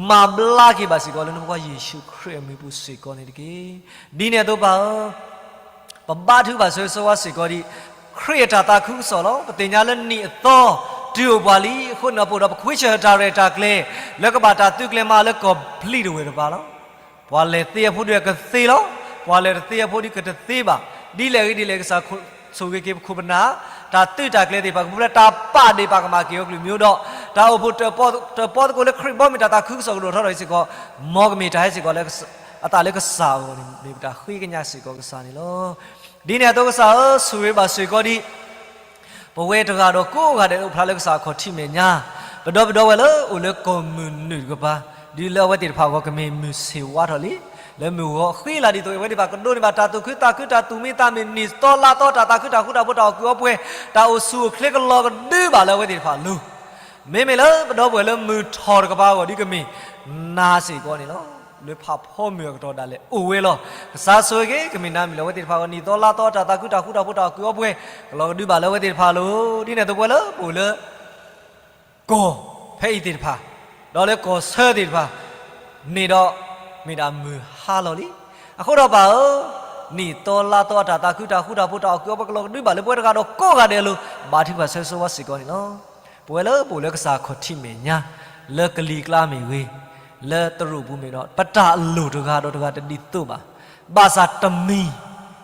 မၤဘျါက့ၤဘၣ်စ့ၢ်ကီးလၢနဖိခွါယ့ၣ်ၡူးခရံာ်အမံၤပူၤစ့ၢ်ကီးန့ၣ်တက့ၢ်. ဒ်န့ၣ်အသိးပၢ်ဧၢ, ပဘါထုကဖၣ်ဆၢဂ့ၤဆၢဝါစ့ၢ်ကီးဒ် ခရံာ်အတၢ်သးခုကစီၣ်လီၤ. ပသ့ၣ်ညါလၢနံၣ်အသီတုၤအိၣ်ပှၤလံ. အဃိန့ၣ်ဒီးပအိၣ်ဒီးပခွံဆၢၣ်တၢ်ရဲၣ်တၢ်ကျဲၤ လၢကဘၣ်တၢ်သုးကျဲၤမၤလၢကီၢ်ပျံၤတဝဲၢ်တဖၣ်လီၤ. ပှၤလဲၤသ့အဖိဒီးကသ့လီၤ. ပှၤလဲၤတသ့အဖိဒီးကတသ့ဘၣ်. ဒ်လဲၣ်ဂ့ၤဒ်လဲၣ် ကစၢ်ဆိၣ်ဂ့ၤက့ၤပခိၣ်ပနၢ်, တၢ်သုးတၢ်ကျဲၤသ့ၣ်တဖၣ် ကပူၤဖျဲးတၢ်ပာ်ဒ့ၣ်ပာ်ကမၣ်က့ၤအီၤကလုာ်မံၤဒီး, တၢ်အိၣ်ဖှိၣ်တၢၣ်ပီသကိးလၢခရံာ်ဘီမုၢ်တၢ်သးခုကစီၣ်ကဒိၣ်ထီၣ်ထီၣ်အံၤစ့ၢ်ကီး, မ်ကမ့ၢ်တၢ်ဟဲစ့ၢ်ကီးလၢ အသးလၢကစၢ်အဂီၢ်န့ၣ် မ့ၢ်ပတၢ်ဃ့ကညးစ့ၢ်ကီးကစၢ်န့ၣ်လီၤ. ဒ်န့ၣ်အသိးကစၢ်ဧၢ, ဆိၣ်ဂ့ၤဘၣ်စ့ၢ်ကီးဒ် ပဝဲတဂၤဒီးကိးဂၤဒဲးလၢအိၣ်ဖျါလၢကစၢ်အခီၣ်ထံးမဲာ်ညါ, ပဒီပုၢ်ဒီဝဲၢ်လၢအိၣ်လၢကီၢ်မုၢ်နုာ်တကပၤ, ဒ်လၢအဝဲသ့ၣ်တဖၣ်အဂီၢ်ကမ့ၢ်မုၢ်ဆ့ၣ်ဝါထီၣ်လံ, လၢမုၢ်ဂီၤဃ့လၤဒ်သိး အဝဲသ့ၣ်တဖၣ်ကဒိးန့ၢ်ဘၣ်တၢ်သူၣ်ခုသးခု တၢ်သူၣ်မံသးမုာ် နံၣ်သီလါသီ တၢ်သးခုတၢ်ဃူတၢ်ဖိး တၢ်အီၣ်ကူးအီပှဲၤ တၢ်အိၣ်ဆူၣ်အိၣ်ချ့ကလီၤကဒုဘၣ်လၢအဝဲသ့ၣ်တဖၣ်အလိၤ, မ့မ့ၢ်လၢပဒီပုၢ်ဝဲၢ်လၢမုၢ်ထီၣ်တကပၤအဂီၢ်ဒ်ကမ့ၢ်နၤစ့ၢ်ကီးန့ၣ်လီၤ. လၢဖးဖီမုၢ်အကတီၢ်ဒၣ်လဲာ်အိၣ်ဝဲလီၤ. ကစၢ်ဆိၣ်ဂ့ၤက့ၤ ကမ့ၢ်နၤမ့ၢ်လၢအဝဲသ့ၣ်တဖၣ်အဂီၢ် နံၣ်သီလါသီ တၢ်သးခုတၢ်ဃူတၢ်ဖိး တၢ်အီၣ်ကူးအီပှဲၤ ကလီၤကဒုဘၣ်လၢအဝဲသ့ၣ်တဖၣ်အလိၤ, ဒ်န့ၣ်အသိးပဝဲလၢပအိၣ်လၢ ကီၢ်ဖဲအံၤသ့ၣ်တဖၣ်, ဒီးလၢကီၢ်ဆၢသ့ၣ်တဖၣ်န့ၣ်ဒီး မ့ၢ်ဒၣ်မုၢ်ဟါလီၤလံ. အဃိဒီးပၢ်ဧၢ, နံၣ်သီလါသီအတၢ်သးခုတၢ်ဃူတၢ်ဖိး တၢ်အီၣ်ကူးအီပှဲၤ ကလီၤကဒုဘၣ်လၢပဝဲတဂၤဒီးကိးဂၤဒဲးအလိၤ, ဘါထုကဖၣ်ဆၢဂ့ၤဆၢဝါစ့ၢ်ကီးန့ၣ်လီၤ. ပဝဲလၢပအိၣ်လၢကစၢ်အခီၣ်ထံးမဲာ်ညါ, လၢကလံၤကျါမ့ၢ်ဂ့ၤ, လၢတရူးပူၤမ့ၢ်ဒီး ပတၢ်အလိၤတဂၤဒီးတဂၤတဒ်သိးဘၣ်. ဘၣ်ဆၣ်တမံၤန့ၣ်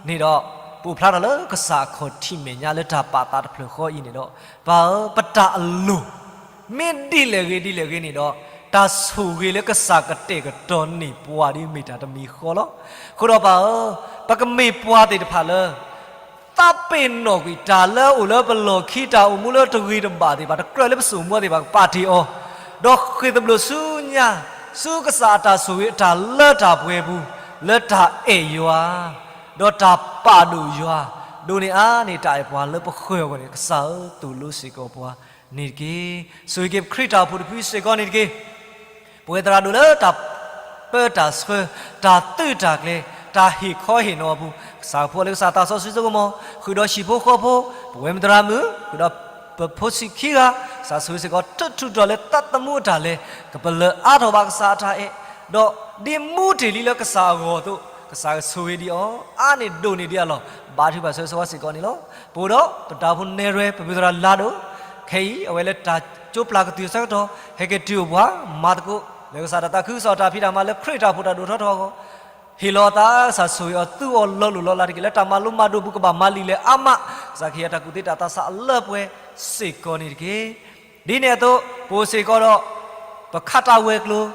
ဒီး ပအိၣ်ဖျါထီၣ်လၢကစၢ်အခီၣ်ထံးမဲာ်ညါလၢတၢ်ပာ်သးတဖျၢၣ်ဃီအံၤန့ၣ်ဒီး, ပၢ်ဧၢ, ပတၢ်အလိၤ မ့ၢ်ဒ်လဲၣ်ဂ့ၤဒ်လဲၣ်ဂ့ၤန့ၣ်ဒီး, တၢ်ဆိၣ်ဂ့ၤလၢကစၢ်ကတဲာ်ကတီၤန့ၢ်ပှၤဒ်မ့ၢ်တၢ်တမံၤဃီလီၤ. အဃိဒီးပၢ်ဧၢ, ပကမ့ၢ်ပှၤသ့ၣ်တဖၣ်လၢ သးပ့ၤနီၣ်ကွံာ်တၢ်လၢအအိၣ်လၢပလီၢ်ခံ တၢ်အိၣ်မူလၢတဂ့ၤတဘၣ်သ့ၣ်တဖၣ် တကြၢးလၢပစိာ်မူသ့ၣ်တဖၣ် ကပာ်တ့ၢ်အီၤ, ဒီးဃ့ၢ်သဘျိးဆူညါ, ဆူကစၢ်အတၢ်ဆိၣ်ဂ့ၤအတၢ်လၢတၢ်ပှဲၤပူၤ, လၢတၢ်အဲၣ်ယွၤ ဒီးတၢ်ပာ်ဒိၣ်ယွၤ, ဒိးန့ၢ်အါန့ၢ်တၢ်အဲၣ်ပှၤလၢပဃၢၤအဂီၢ်န့ၣ် ကစၢ်ဧၢသိၣ်လိစ့ၢ်ကီးပှၤန့ၣ်တက့ၢ်. ဆိၣ်ဂ့ၤက့ၤပခရံာ်တၢ်အိၣ်ဖှိၣ်တဖုစ့ၢ်ကီးန့ၣ်တက့ၢ်. ပဝဲသရၣ်ဒိၣ်လၢတၢ်ပၢတၢ်ဆှၢ, တၢ်သုးတၢ်ကျဲၤ, တၢ်ဟ့ၣ်ခီဟ့ၣ်နီၤအပူၤ, ကစၢ်ကဖိးလၢကစၢ်သးစီဆှံစိကမီၤ, ဃုာ်ဒီးဟံၣ်ဖိဃီဖိ, ပဝဲမုၢ်သရၣ်မုၣ်, ဃုာ်ဒီးပဖိဆံးခံဂၤ, ကစၢ်ဆိၣ်ဂ့ၤစ့ၢ်ကီး ထုးထူးတီၤလၢသးသမူအတၢ်လဲၤ, ကပလၢၢ်အါထီၣ်ဘၣ်ကစၢ်အတၢ်အဲၣ်, ဒီးဒ်မူတ့ၢ်လံလၢကစၢ်အဂီၢ်အသိး, ကစၢ်ကဆိၣ်ဂ့ၤဒံးအီၤ, အါန့ၢ်ဒိၣ်န့ၢ်ဒံးအလီၢ်, ဘါထုကဖၣ်ဆၢဂ့ၤဆၢဝါစ့ၢ်ကီးန့ၣ်လီၤ. ပအိၣ်ဒီးပတၢ်အိၣ်ဖှိၣ်နဲၣ်ရွဲၣ် ပပုၢ်သရၣ်လါဒိၣ်, ခဲအံၤ အဝဲလၢတၢ်ကၠိပျၢ်ကတုၢ်အဆၢကတီၢ် ဟဲက့ၤတုၤအိၣ်ပှၤ, မၤသကိး လၢကစၢ်တၢ်သးခုကစီၣ်တၢ်ဖံးတၢ်မၤလၢခရံာ်တၢ်အိၣ်ဖှိၣ်တၢ်ဒိၣ်ထီၣ်ထီအဂီၢ်, ဟ့ၣ်လီၤအသး ကစၢ်ဆိၣ်ဂ့ၤအီၤ သူအီၤလီၤလိၢ်လီၤလးတက့ၢ်. လၢတၢ်မၤလိမၤဒိးပူၤ ကဘၣ်မၤလံာ်လဲၢ်အါမး, ကစၢ်ကဟ့ၣ်အတၢ်ကူၣ်သ့တၢ်သးစၢ်အလၢပှဲၤစ့ၢ်ကီးန့ၣ်တက့ၢ်. ဒ်န့ၣ်အသိး ပအိၣ်စ့ၢ်ကီးဒီး ပခးတၢ်ဝဲၤကျိၤ,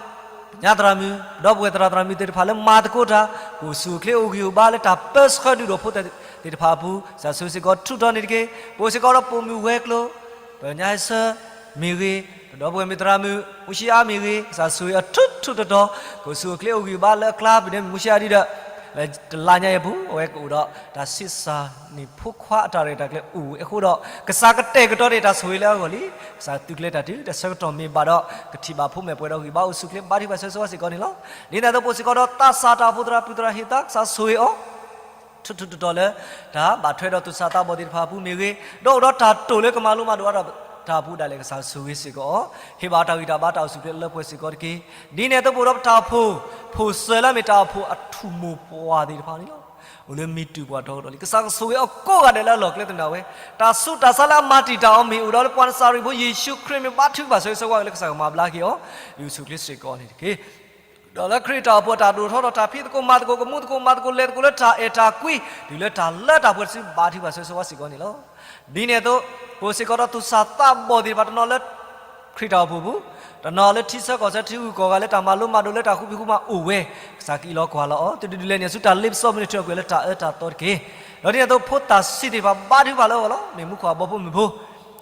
ပညါသရၣ်မုၣ်, ဒီပုၢ်ဝဲၢ်သရၣ်သရၣ်မုၣ်သ့ၣ်တဖၣ်လၢမၤသကိးတၢ်, ကအိၣ်ဆူၣ်အိၣ်ချ့အိၣ်ဂံၢ်အိၣ်ဘါလၢတၢ်ပၢဆှၢဒုးဒီးဖိသၣ်သ့ၣ်တဖၣ်အပူၤ, ကစၢ်ဆိၣ်ဂ့ၤစ့ၢ်ကီးထုးထီၣ်န့ၣ်တက့ၢ်. ပအိၣ်စ့ၢ်ကီးဒီးပိာ်မုၣ်ဝဲၤကျိၤ, ပညါဟဲဆၢမ့ၢ်ဂ့ၤ, ပဒီပုၢ်ဝဲၢ်မုၣ်သရၣ်မုၣ် မူၡံအါမ့ၢ်ဂ့ၤ, ကစၢ်ဆိၣ်ဂ့ၤအီၤထုးထူးတီၤတီၤ, ကအိၣ်ဆူၣ်အိၣ်ချ့အိၣ်ဂံၢ်အိၣ်ဘါလၢအကျါ ပဒဲမုၣ်မူၡံအါဒ်ဒီး တလါညါအံၤအပူၤ အဝဲကအိၣ်ဒီးတၢ်ဆံးစၢ်န့ၣ် ဖိခွါအတၢ်ရဲၣ်တၢ်ကျဲၤအိၣ်ဝဲအဃိဒီး ကစၢ်ကတဲာ်ကတီၤန့ၣ် တၢ်ဆိၣ်ဂ့ၤလၢအဂီၢ်လံ. ကစၢ်သုးကျဲၤတၢ်တုၤ တၢ်ဆၢကတီၢ်မ့ၢ်ဘၣ်ဒီး ကထံၣ်ဘၣ်ဖိမဲာ်ပှဲၤဒီးဂံၢ်ဘါအိၣ်ဆူၣ်ချ့ ဘါထုကဖၣ်ဆၢဂ့ၤဆၢဝါစ့ၢ်ကီးန့ၣ်လီၤ. ဒ်န့ၣ်အသိး ပအိၣ်စ့ၢ်ကီးဒီးသးစၢ်တၢ်အိၣ်ဖှိၣ်သရၣ် ပုၢ်သရၣ်ဟ့ၣ်သါ ကစၢ်ဆိၣ်ဂ့ၤအီၤ ထူးထူးတီၤတီၤလၢ တၢ်ဘၣ်ထွဲဒီးသူၣ်စၢ်သးဘီၣ်သ့ၣ်တဖၣ်အပူၤမ့ၢ်ဂ့ၤ, ဒီးအိၣ်ဒီးတၢ်တိာ်လၢကမၤလိမၤဒိးအါထီၣ်တၢ်အပူၤဒၣ်လဲာ် ကစၢ်ဆိၣ်ဂ့ၤစ့ၢ်ကီးအီၤ, ဟ့ၣ်ဘၣ်တၢ်ဂံၢ်တၢ်ဘါတၢ်အိၣ်ဆူၣ်ချ့လၢပှဲၤစ့ၢ်ကီးတက့ၢ်. ဒ်န့ၣ်အသိး ပအိၣ်ဒီးပတၢ်အိၣ်ဖှိၣ်, ဖှိၣ်စၢၤလၢအမ့ၢ်တၢ်အိၣ်ဖှိၣ်အထူၣ်မိၢ်ပှၢ်သ့ၣ်တဖၣ်န့ၣ်လီၤ. အိၣ်လၢမံၤတုၢ်ပှၢ်ထီကတီၢ်လံ. ကစၢ်ကဆိၣ်ဂ့ၤအီၤကိးဂၤဒဲးလၢအလီၢ်ကျဲသနၢၣ်ဝဲ, တၢ်ဆူးတၢ်ဆါလၢအမၤတံာ်တာ်အီၤမ့ၢ်အိၣ်ဒီးလၢပှၤနစၤရ့းဖိယ့ၣ်ၡူးခရံာ်မ့ၢ်ဘါထုကဖၣ်ဆၢဂ့ၤဆၢဝါက့ၤလၢ ကစၢ်ကမၤဘျါက့ၤအီၤ ဒ်အိၣ်ဆူၣ်ချ့စ့ၢ်ကီးန့ၣ်တက့ၢ်. ဒီးလၢခရံာ်တၢ်အိၣ်ဖှိၣ်အတၢ်ဒိၣ်ထီၣ်ဒီးတၢ်ဖံးသကိးမၤသကိး ကမူသကိးမၤသကိး လဲၤသကိးလၢတၢ်အဲၣ်တၢ်ကွံ တုၤလၢတၢ်လၢတၢ်ပှဲၤတစု ဘါထုကဖၣ်ဆၢဂ့ၤဆၢဝါစ့ၢ်ကီးန့ၣ်လီၤ. ဒ်န့ၣ်အသိး ပအိၣ်စ့ၢ်ကီးဒီးသူၣ်စၢ်သးဘီၣ်သ့ၣ်တဖၣ် တနီၤလၢခရံာ်တၢ်အိၣ်ဖှိၣ်ပူၤ, တနီၤလၢထံဆၢကီၢ်ဆၢ ထံဂုၤကီၢ်ဂၤ လၢတၢ်မၤလိမၤဒိးလၢတၢ်ဃူဖံးဃူမၤအိၣ်ဝဲ, ကစၢ်ကအံးလီၤကွၢ်လီၤအီၤ တဒုးဒုးလဲၤန့ၣ်ဆူတၢ်လ့ပစီမုၢ်နံၤထံၣ်အကွဲၢ်လၢတၢ်အၢတၢ်သီတက့ၢ်. ဒီးဒ်န့ၣ်အသိး ဖိသၣ်ဆံးသ့ၣ်တဖၣ် ဘါထုကဖၣ်လၢအဂီၢ်လီၤ. မ့ၢ်မူခိၣ်အဘီဖိမုၣ်ဖိ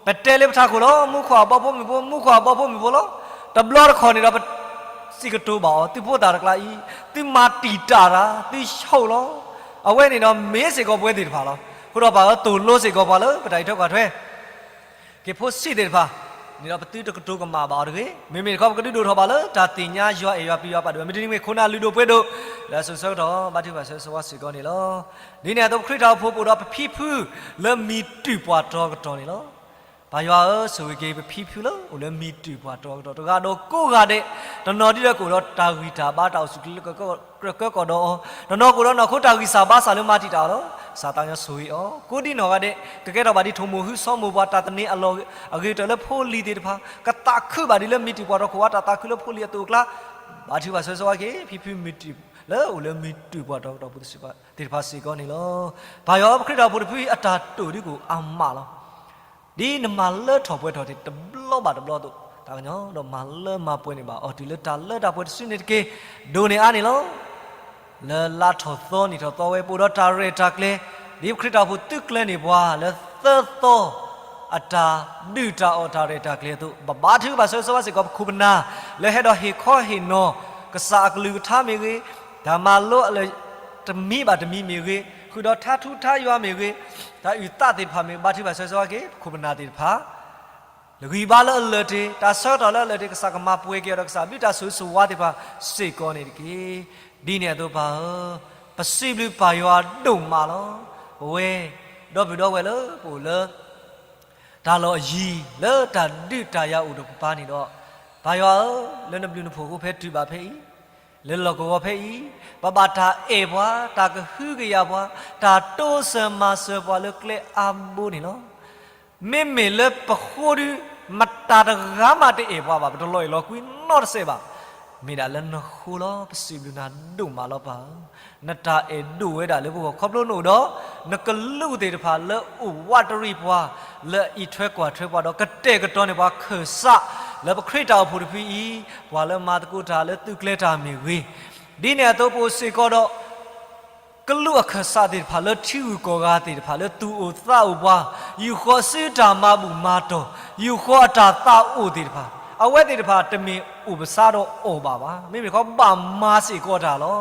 ပတဲလၢပထးခိၣ်လီၤ. မူခိၣ်အဘီဖိမုၣ်ဖိ, မူခိၣ်အဘီဖိမုၣ်ဖိလီၤ. တဘျီတခီၣ်န့ၣ်ဒီး ပစံးကတိၤဘၣ်အီၤ, သုဖိသၣ်တကျါအံၤ သုမၤတံာ်တာ်တၢ်, သုဆူၣ်လီၤ. အဝဲန့ၣ်ဒီးမ့ၢ်စ့ၢ်ကီးပဝဲသ့ၣ်တဖၣ်လီၤ. အဃိဒီးပၢ်ဧၢ သိၣ်လိစ့ၢ်ကီးပှၤလၢပတၢ်အံးထွဲကွၢ်ထွဲ က့ၤဖိဆံးသ့ၣ်တဖၣ်န့ၣ်ဒီး ပသုတကတိၤကမၣ်ဘၣ်အီၤတဂ့ၤ. မ့မ့ၢ်တခီ ပကဒုးဒိၣ်ထီၣ်ဘၣ်လၢတၢ်သ့ၣ်ညါယွၤအဲၣ်ယွၤပျံၤယွၤပာ်ဒိၣ်ဝဲ မ့တမ့ၢ်ခိၣ်နၢ်လုၢ်ဒိၣ်ပှ့ၤဒိၣ် လၢအစိၤဆၢကတီၢ် ဘါထုကဖၣ်ဆၢဂ့ၤဆၢဝါစ့ၢ်ကီးန့ၣ်လီၤ. ဒ်န့ၣ်အသိး ပခရံာ်တၢ်အိၣ်ဖှိၣ်ပအိၣ်ဒီးပဖံဖုလၢမံၤတုာ်ပှၢ်တီၤကတီၢ်န့ၣ်လီၤ. ပၢ်ယွၤဧၢ ဆိၣ်ဂ့ၤက့ၤပဖံဖုလၢအိၣ်လၢမံၤတုာ်ပှၢ်တီၤကတီၢ် တဂၤဒီးကိးဂၤဒဲး, တနီၤဒ်ဒီးကအိၣ်ဒီးတၢ်ဂံၢ်တၢ်ဘါတၢ်အိၣ်ဆူၣ်ချ့လၢကကြၢးကီၢ်ဒီးအီၤ, တနီၤကအိၣ်ဒီးနီၢ်ခိတၢ်ဂံၢ်စၢ်ဘါစၢ်လၢမၤတံာ်တာ်အီၤလီၤ. ကစၢ်သးကညီၤဆိၣ်ဂ့ၤအီၤ ကိးဒံနီၢ်ဂၤဒဲး ကကဲထီၣ်ဘၣ်ဒ်ထိၣ်မိၢ်ဟုစီၤမိၢ်ပှၢ် တၢ်သန့ၤအလီၢ်အဂ့ၤကတၢၢ်လၢဖိလံၤသ့ၣ်တဖၣ်, ကသးခုဘၣ်ဒ်လၢမံၤတုာ်ပှၢ်တီၤခိၣ်ဝါ တၢ်သးခုလၢဖိလံၤအသိးအကျါ, ဘါထုကဖၣ်ဆၢဂ့ၤဆၢဝါက့ၤ ဖံဖုမံၤတုာ်လၢအိၣ်လၢမံၤတုာ်ပှၢ်တီၤကတီၢ်ပူၤသ့ၣ်တဖၣ်စ့ၢ်ကီးန့ၣ်လီၤ. ပၢ်ယွၤဧၢ ပခရံာ်တၢ်အိၣ်ဖှိၣ်တဖုအံၤ အတၢ်တိာ်ဒ်ကအိၣ်အါမးလီၤ. ဒ်နမၤလၢထီၣ်ပှဲၤထီၣ်တဘျီဘၣ်တဘျီအသိး တၢ်ကညီၤဒီးမၤလၢမၤပှဲၤန့ၢ်ဘၣ်အီၤ တုၤလၢတၢ်လၢတၢ်ပှဲၤတစုန့ၣ်တက့ၢ်. ဒိၣ်န့ၢ်အါန့ၣ်လီၤ. လၢလါထီၣ်သီနံၣ်ထီၣ်သီဝဲ ပအိၣ်ဒီးတၢ်ရဲၣ်တၢ်ကျဲၤ ဒ်ပခရံာ်တၢ်အိၣ်ဖှိၣ်သုးကျဲၤန့ၢ်ပှၤလၢသၢသီ အတၢ်ဒုၣ်တၢ်အီၣ်တၢ်ရဲၣ်တၢ်ကျဲၤအသိး ပဘါထုကဖၣ်ဆၢဂ့ၤဆၢဝါစ့ၢ်ကီး ပခိၣ်ပနၢ် လၢဟဲဒီးဟ့ၣ်ခီဟ့ၣ်နီၤ ကစၢ်အကလုၢ်ကထါမ့ၢ်ဂ့ၤ, တၢ်မၤလိအလၢာ် တမံၤဘၣ်တမံၤမ့ၢ်ဂ့ၤ, ဃုာ်ဒီးထါထူထါယွၤမ့ၢ်ဂ့ၤ, တၢ်အုၣ်သးသ့ၣ်တဖၣ်မ့ၢ်ဂ့ၤ ဘါထုကဖၣ်ဆၢဂ့ၤဆၢဝါက့ၤ ပခိၣ်ပနၢ်သ့ၣ်တဖၣ် လၢဂံၢ်ဘါလၢအလၢာ်တ့ၢ်, တၢ်ဆၢကတီၢ်လၢအလၢာ်တ့ၢ် ကစၢ်ကမၤပှဲၤက့ၤအီၤဒီး ကစၢ်ဘျုးတၢ်ဆိၣ်ဂ့ၤဆိၣ်ဝါသ့ၣ်တဖၣ်စ့ၢ်ကီးန့ၣ်တက့ၢ်. ဒ်န့ၣ်အသိးပၢ်ဧၢ, ပစံးဘျုးပၢ်ယွၤဒိၣ်မးလီၤ. ပဝဲ ဒီပုၢ်ဒီဝဲၢ်လၢပအိၣ်လၢ တၢ်လီၢ်အယံၤ လၢတၢ်ဒုးတၢ်ယၤအိၣ်ဒီးပပၢ်န့ၣ်ဒီး, ပၢ်ယွၤဧၢ, လၢနဘျုးနဖှိၣ်အဃိဖဲတုၤဘၣ်ဖဲအံၤ, လၢလီၢ်ကဝီၤဖဲအံၤ, ပဘၣ်တၢ်အဲၣ်ပှၤ, တၢ်ကဟုကယာ်ပှၤ, တၢ်တိစၢၤမၤစၢၤပှၤလၢကျဲအါဘိန့ၣ်လီၤ. မ့မ့ၢ်လၢပဃိဒီး မတၤတဂၤမးတအဲၣ်ပှၤဘၣ်, ပတလီၤအဲၣ်လီၤကွံနီတစဲးဘၣ်. မ့ၢ်ဒၣ်လၢနဃိလီၤ. ပစံးဘျုးနၤဒိၣ်မးလီၤပၢ်ဧၢ. နတၢ်အဲၣ်ဒိၣ်ဝဲဒၣ်လၢပဂီၢ် ခီဖျိနအိၣ်ဒီး နကလူးသ့ၣ်တဖၣ်လၢအိၣ်ဝးတရံးပှၤ လၢအအံးထွဲကွၢ်ထွဲပှၤဒီး ကတဲာ်ကတီၤန့ၢ်ပှၤခၢၣ်စး လၢပခရံာ်တၢ်အိၣ်ဖှိၣ်တဖုအံၤ, ပှၤလၢမၤသကိးတၢ်လၢသုးကျဲၤတၢ်မ့ၢ်ဂ့ၤ, ဒ်န့ၣ်အသိးပအိၣ်စ့ၢ်ကီးဒီး ကလူးအခၢၣ်စးသ့ၣ်တဖၣ် လၢထံဂုၤကီၢ်ဂၤသ့ၣ်တဖၣ် လၢသူၣ်အိၣ်သးအိၣ်ပှၤ, ယူာ်ဃီၤအစုတၢ်မၤဘူၣ်မၤတီၢ်, ယူာ်ဃီၤအတၢ်သးအိၣ်သ့ၣ်တဖၣ်, အဝဲသ့ၣ်တဖၣ်တမ့ၢ်အိၣ်ပစးဒီးအီၣ်ဘၣ်ဘၣ်. မ့မ့ၢ်တခီဘၣ်မၤစ့ၢ်ကီးတၢ်လီၤ.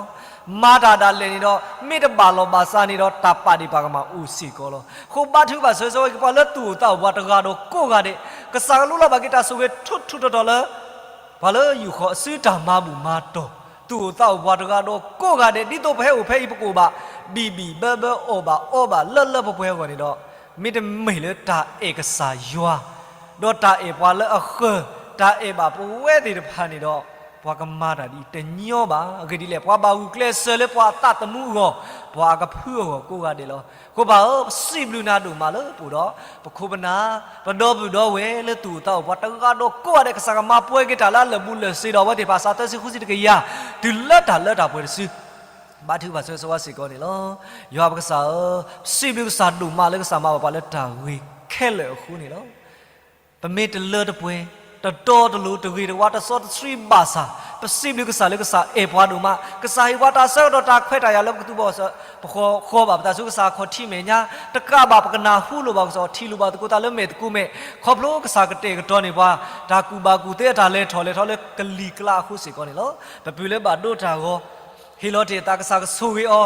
မၤတၢ်ဒၣ်လဲာ်န့ၣ်ဒီး မ့ၢ်တဘၣ်လီၢ်ဘၣ်စးန့ၣ်ဒီး တၢ်ပာ်ဒ့ၣ်ပာ်ကမၣ်အိၣ်စ့ၢ်ကီးလီၤ. အဃိဘါထုကဖၣ်ဆၢဂ့ၤဆၢဝါက့ၤ ပှၤလၢသူၣ်အိၣ်သးအိၣ်ပှၤတဂၤဒီးကိးဂၤဒဲး, ကစၢ်ကလူလီၤဘၣ်က့ၤတၢ်ဆိၣ်ဂ့ၤထူထူတီတီလၢ ပှၤလၢယူာ်ဃီၤအစုတၢ်မၤဘူၣ်မၤတီၢ်, သူၣ်အိၣ်သးအိၣ်ပှၤတဂၤဒီးကိးဂၤဒဲး, ဒ်သိးပဟဲအိၣ်ဖဲအံၤ ပကအိၣ်ဘၣ်ဘံၣ်ဘံၣ်ဘၢဘၢ အီၣ်ဘၣ်အီဘၣ်လၢလၢပှဲၤပှဲၤအဂီၢ်န့ၣ်ဒီး, မ့တမ့ၢ်လၢတၢ်အဲၣ်ကစၢ်ယွၤ, ဒီးတၢ်အဲၣ်ပှၤလၢအဃၢၤ, တၢ်အဲၣ်ဘၣ်ပဝဲသ့ၣ်တဖၣ်န့ၣ်ဒီး, ပှၤကမၤတၢ်ဒ်အံၤတညီဘၣ်. အဂ့ၢ်ဒ်လဲၣ်, ပှၤဘၣ်ဂုာ်ကျဲးစၢးလၢပှၤအသးသမူအဂီၢ်, ပှၤအကဖုအဂီၢ်ကိးဂၤဒဲးလီၤ. အဃိပၢ်ဧၢ, ပစံးဘျုးနၤဒိၣ်မးလၢပအိၣ်ဒီး ပခိၣ်ပနၢ်, ပဒီပုၢ်ဒီဝဲၢ်လၢသူၣ်အိၣ်သးအိၣ်ပှၤတဂၤဒီးကိးဂၤဒဲး, ကစၢ်ကမၤပှဲၤက့ၤတၢ်လၢအလၢာ်ဘူၣ်လၢာ်စ့ဒီး အဝဲသ့ၣ်တဖၣ်အသးသၢဆံဃုဆံတကယၤ, တုၤလၢတၢ်လၢတၢ်ပှဲၤတစု, ဘါထုကဖၣ်ဆၢဂ့ၤဆၢဝါစ့ၢ်ကီးန့ၣ်လီၤ. ယွၤပကစၢ်ဧၢ, ပစံးဘျုးကစၢ်ဒိၣ်မးလၢကစၢ်မၤဘၣ်ပှၤလၢတၢ်ဂ့ၤခဲလၢာ်အဃိန့ၣ်လီၤ. ပမ့ၢ်တလၢတပှဲၤ, တတီတလိၤ, တဂ့ၤတဝါ, တစီတဆှံဘၣ်ဆၣ်, ပစံးဘျုးကစၢ်လၢကစၢ်အဲၣ်ပှၤဒိၣ်မး, ကစၢ်ဟ့ၣ်ပှၤတၢ်ဆၢကတီၢ်တၢ်ခွဲးတၢ်ယာ်လၢပကသူၣ်ဘီၣ်သး, ပဃီဃီဘၣ်ပသးဆူကစၢ်အခီၣ်ထံးမဲာ်ညါ, တကးဘၣ်ပကနၢ်ဟူလိာ်ဘၣ်ကစၢ်, ထံၣ်လိာ်ဘၣ်သကိးသးလၢမဲာ်သကိးမဲာ်, ခီဖျိကစၢ်ကတဲာ်ကတီၤန့ၢ်ပှၤ, တၢ်ကူၣ်ဘၣ်ကူၣ်သ့အတၢ်လဲၤထီၣ်လဲၤထီလၢကလံၤကျါအဃိစ့ၢ်ကီးန့ၣ်လီၤ. ပပုၢ်လၢဘၣ်ဒိတၢ်ဂီၤ ဟ့ၣ်လီၤတ့ၢ်အသး ကစၢ်ကဆိၣ်ဂ့ၤအီၤ,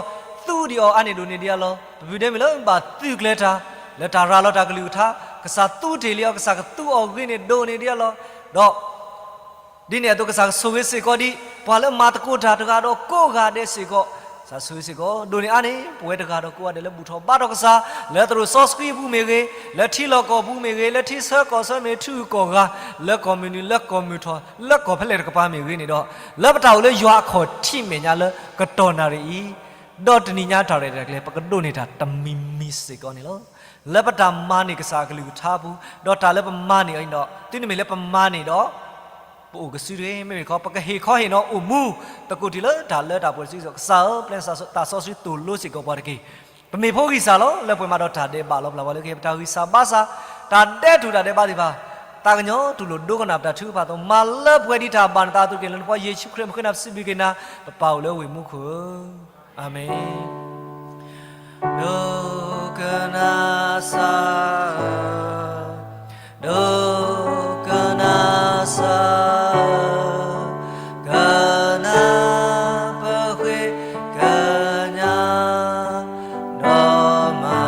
သူဒံးအီၤအါန့ၢ်ဒိၣ်န့ၢ်ဒံးအလီၢ်. ပပုၢ်ဒဲမုၣ်လၢဘၣ်သုးကျဲၤတၢ် လၢတၢ်ရၤလီၤတၢ်ကလုၢ်ကထါ, ကစၢ်သူတ့ၢ်လံအီၤ, ကစၢ်ကသူအီၤဂ့ၤန့ၢ်ဒိၣ်န့ၢ်ဒံးအလီၢ်. ဒီး ဒ်န့ၣ်အသိး ကစၢ်ကဆိၣ်ဂ့ၤစ့ၢ်ကီးဒံး ပှၤလၢမၤသကိးတၢ်တဂၤဒီးကိးဂၤဒဲးစ့ၢ်ကီး, ကစၢ်ဆိၣ်ဂ့ၤစ့ၢ်ကီး ဒိၣ်န့ၢ်အါန့ၢ် ပဝဲတဂၤဒီးကိးဂၤဒဲးလၢဘူၣ်ထီၣ်ဘါထီၣ်ကစၢ်, လၢသရိာ်စီဆှံအပူၤမ့ၢ်ဂ့ၤ, လၢထံလီၢ်ကီၢ်ပူၤမ့ၢ်ဂ့ၤ, လၢထံဆၢကီၢ်ဆၢမ့ၢ်ဂ့ၤ, ထံဂုၤကီၢ်ဂၤ, လၢကီၢ်မုၢ်နုာ် လၢကီၢ်မုၢ်ထီၣ် လၢကီၢ်ဖဲလဲၣ်တကပၤမ့ၢ်ဂ့ၤန့ၣ်ဒီး, လၢပတၢ်အိၣ်လၢယွၤအခီၣ်ထံးမဲာ်ညါလၢ ကတီၢ်နၣ်ရံၣ်အံၤ ဒီးတနံၤညါတၢ်ရဲၣ်တၢ်ကျဲၤ ပကဒိးန့ၢ်တၢ်တမံၤမံၤစ့ၢ်ကီးန့ၣ်လီၤ. လၢပတၢ်မၤန့ၢ်ကစၢ်အကလုၢ်ကထါအပူၤ, ဒီးတၢ်လၢပမၤန့ၢ်အီၤအံၤဒီး သုတမ့ၢ်လၢပမၤန့ၢ်ဒီး ပအိၣ်ကစုတဂ့ၤ, မ့မ့ၢ်တခီ ပကဟ့ၣ်ခီဟ့ၣ်နီၤအိၣ်မူ သကိးတံၢ်လၢတၢ်လၢတၢ်ပှဲၤတစုအံၤ, ကစၢ်ဧၢ, ပျဲသးစီဆှံသိၣ်လိစ့ၢ်ကီးပှၤတက့ၢ်. ပမ့ၢ်ဖိဂံၢ်စၢ်လီၤ လၢပှဲၤမးဒီးတၢ်ဒဲးဘးလီၤပျံၤပှၤလၢကဟ့ၣ်ပတၢ်ဂံၢ်စၢ်ဘါစၢ်, တၢ်ဒဲးတူၢ်တၢ်ဒဲးဘးသ့ၣ်တဖၣ်, သးကညီၤတူၢ်လိာ်ဒိကနၣ်ပတၢ်ထုကဖၣ်အသိး, မၤလၢပှဲၤဒံးတၢ်ဘၣ်နသးအသိးတက့ၢ်. လၢနဖိယ့ၣ်ၡူးခရံာ်အမံၤဃ့နၤ ပစံးဘျုးက့ၤနၤ, ပပၢ်အိၣ်လၢဝ့ၢ်မူခိၣ်ဧၢ, အၤမ့ၣ်. ဒိကနၣ်စၢ်ဧၢ, ဒိကနၣ်စၢ်ဧၢ, ကနၣ်ပဃ့ကညး, ဒီးမၤ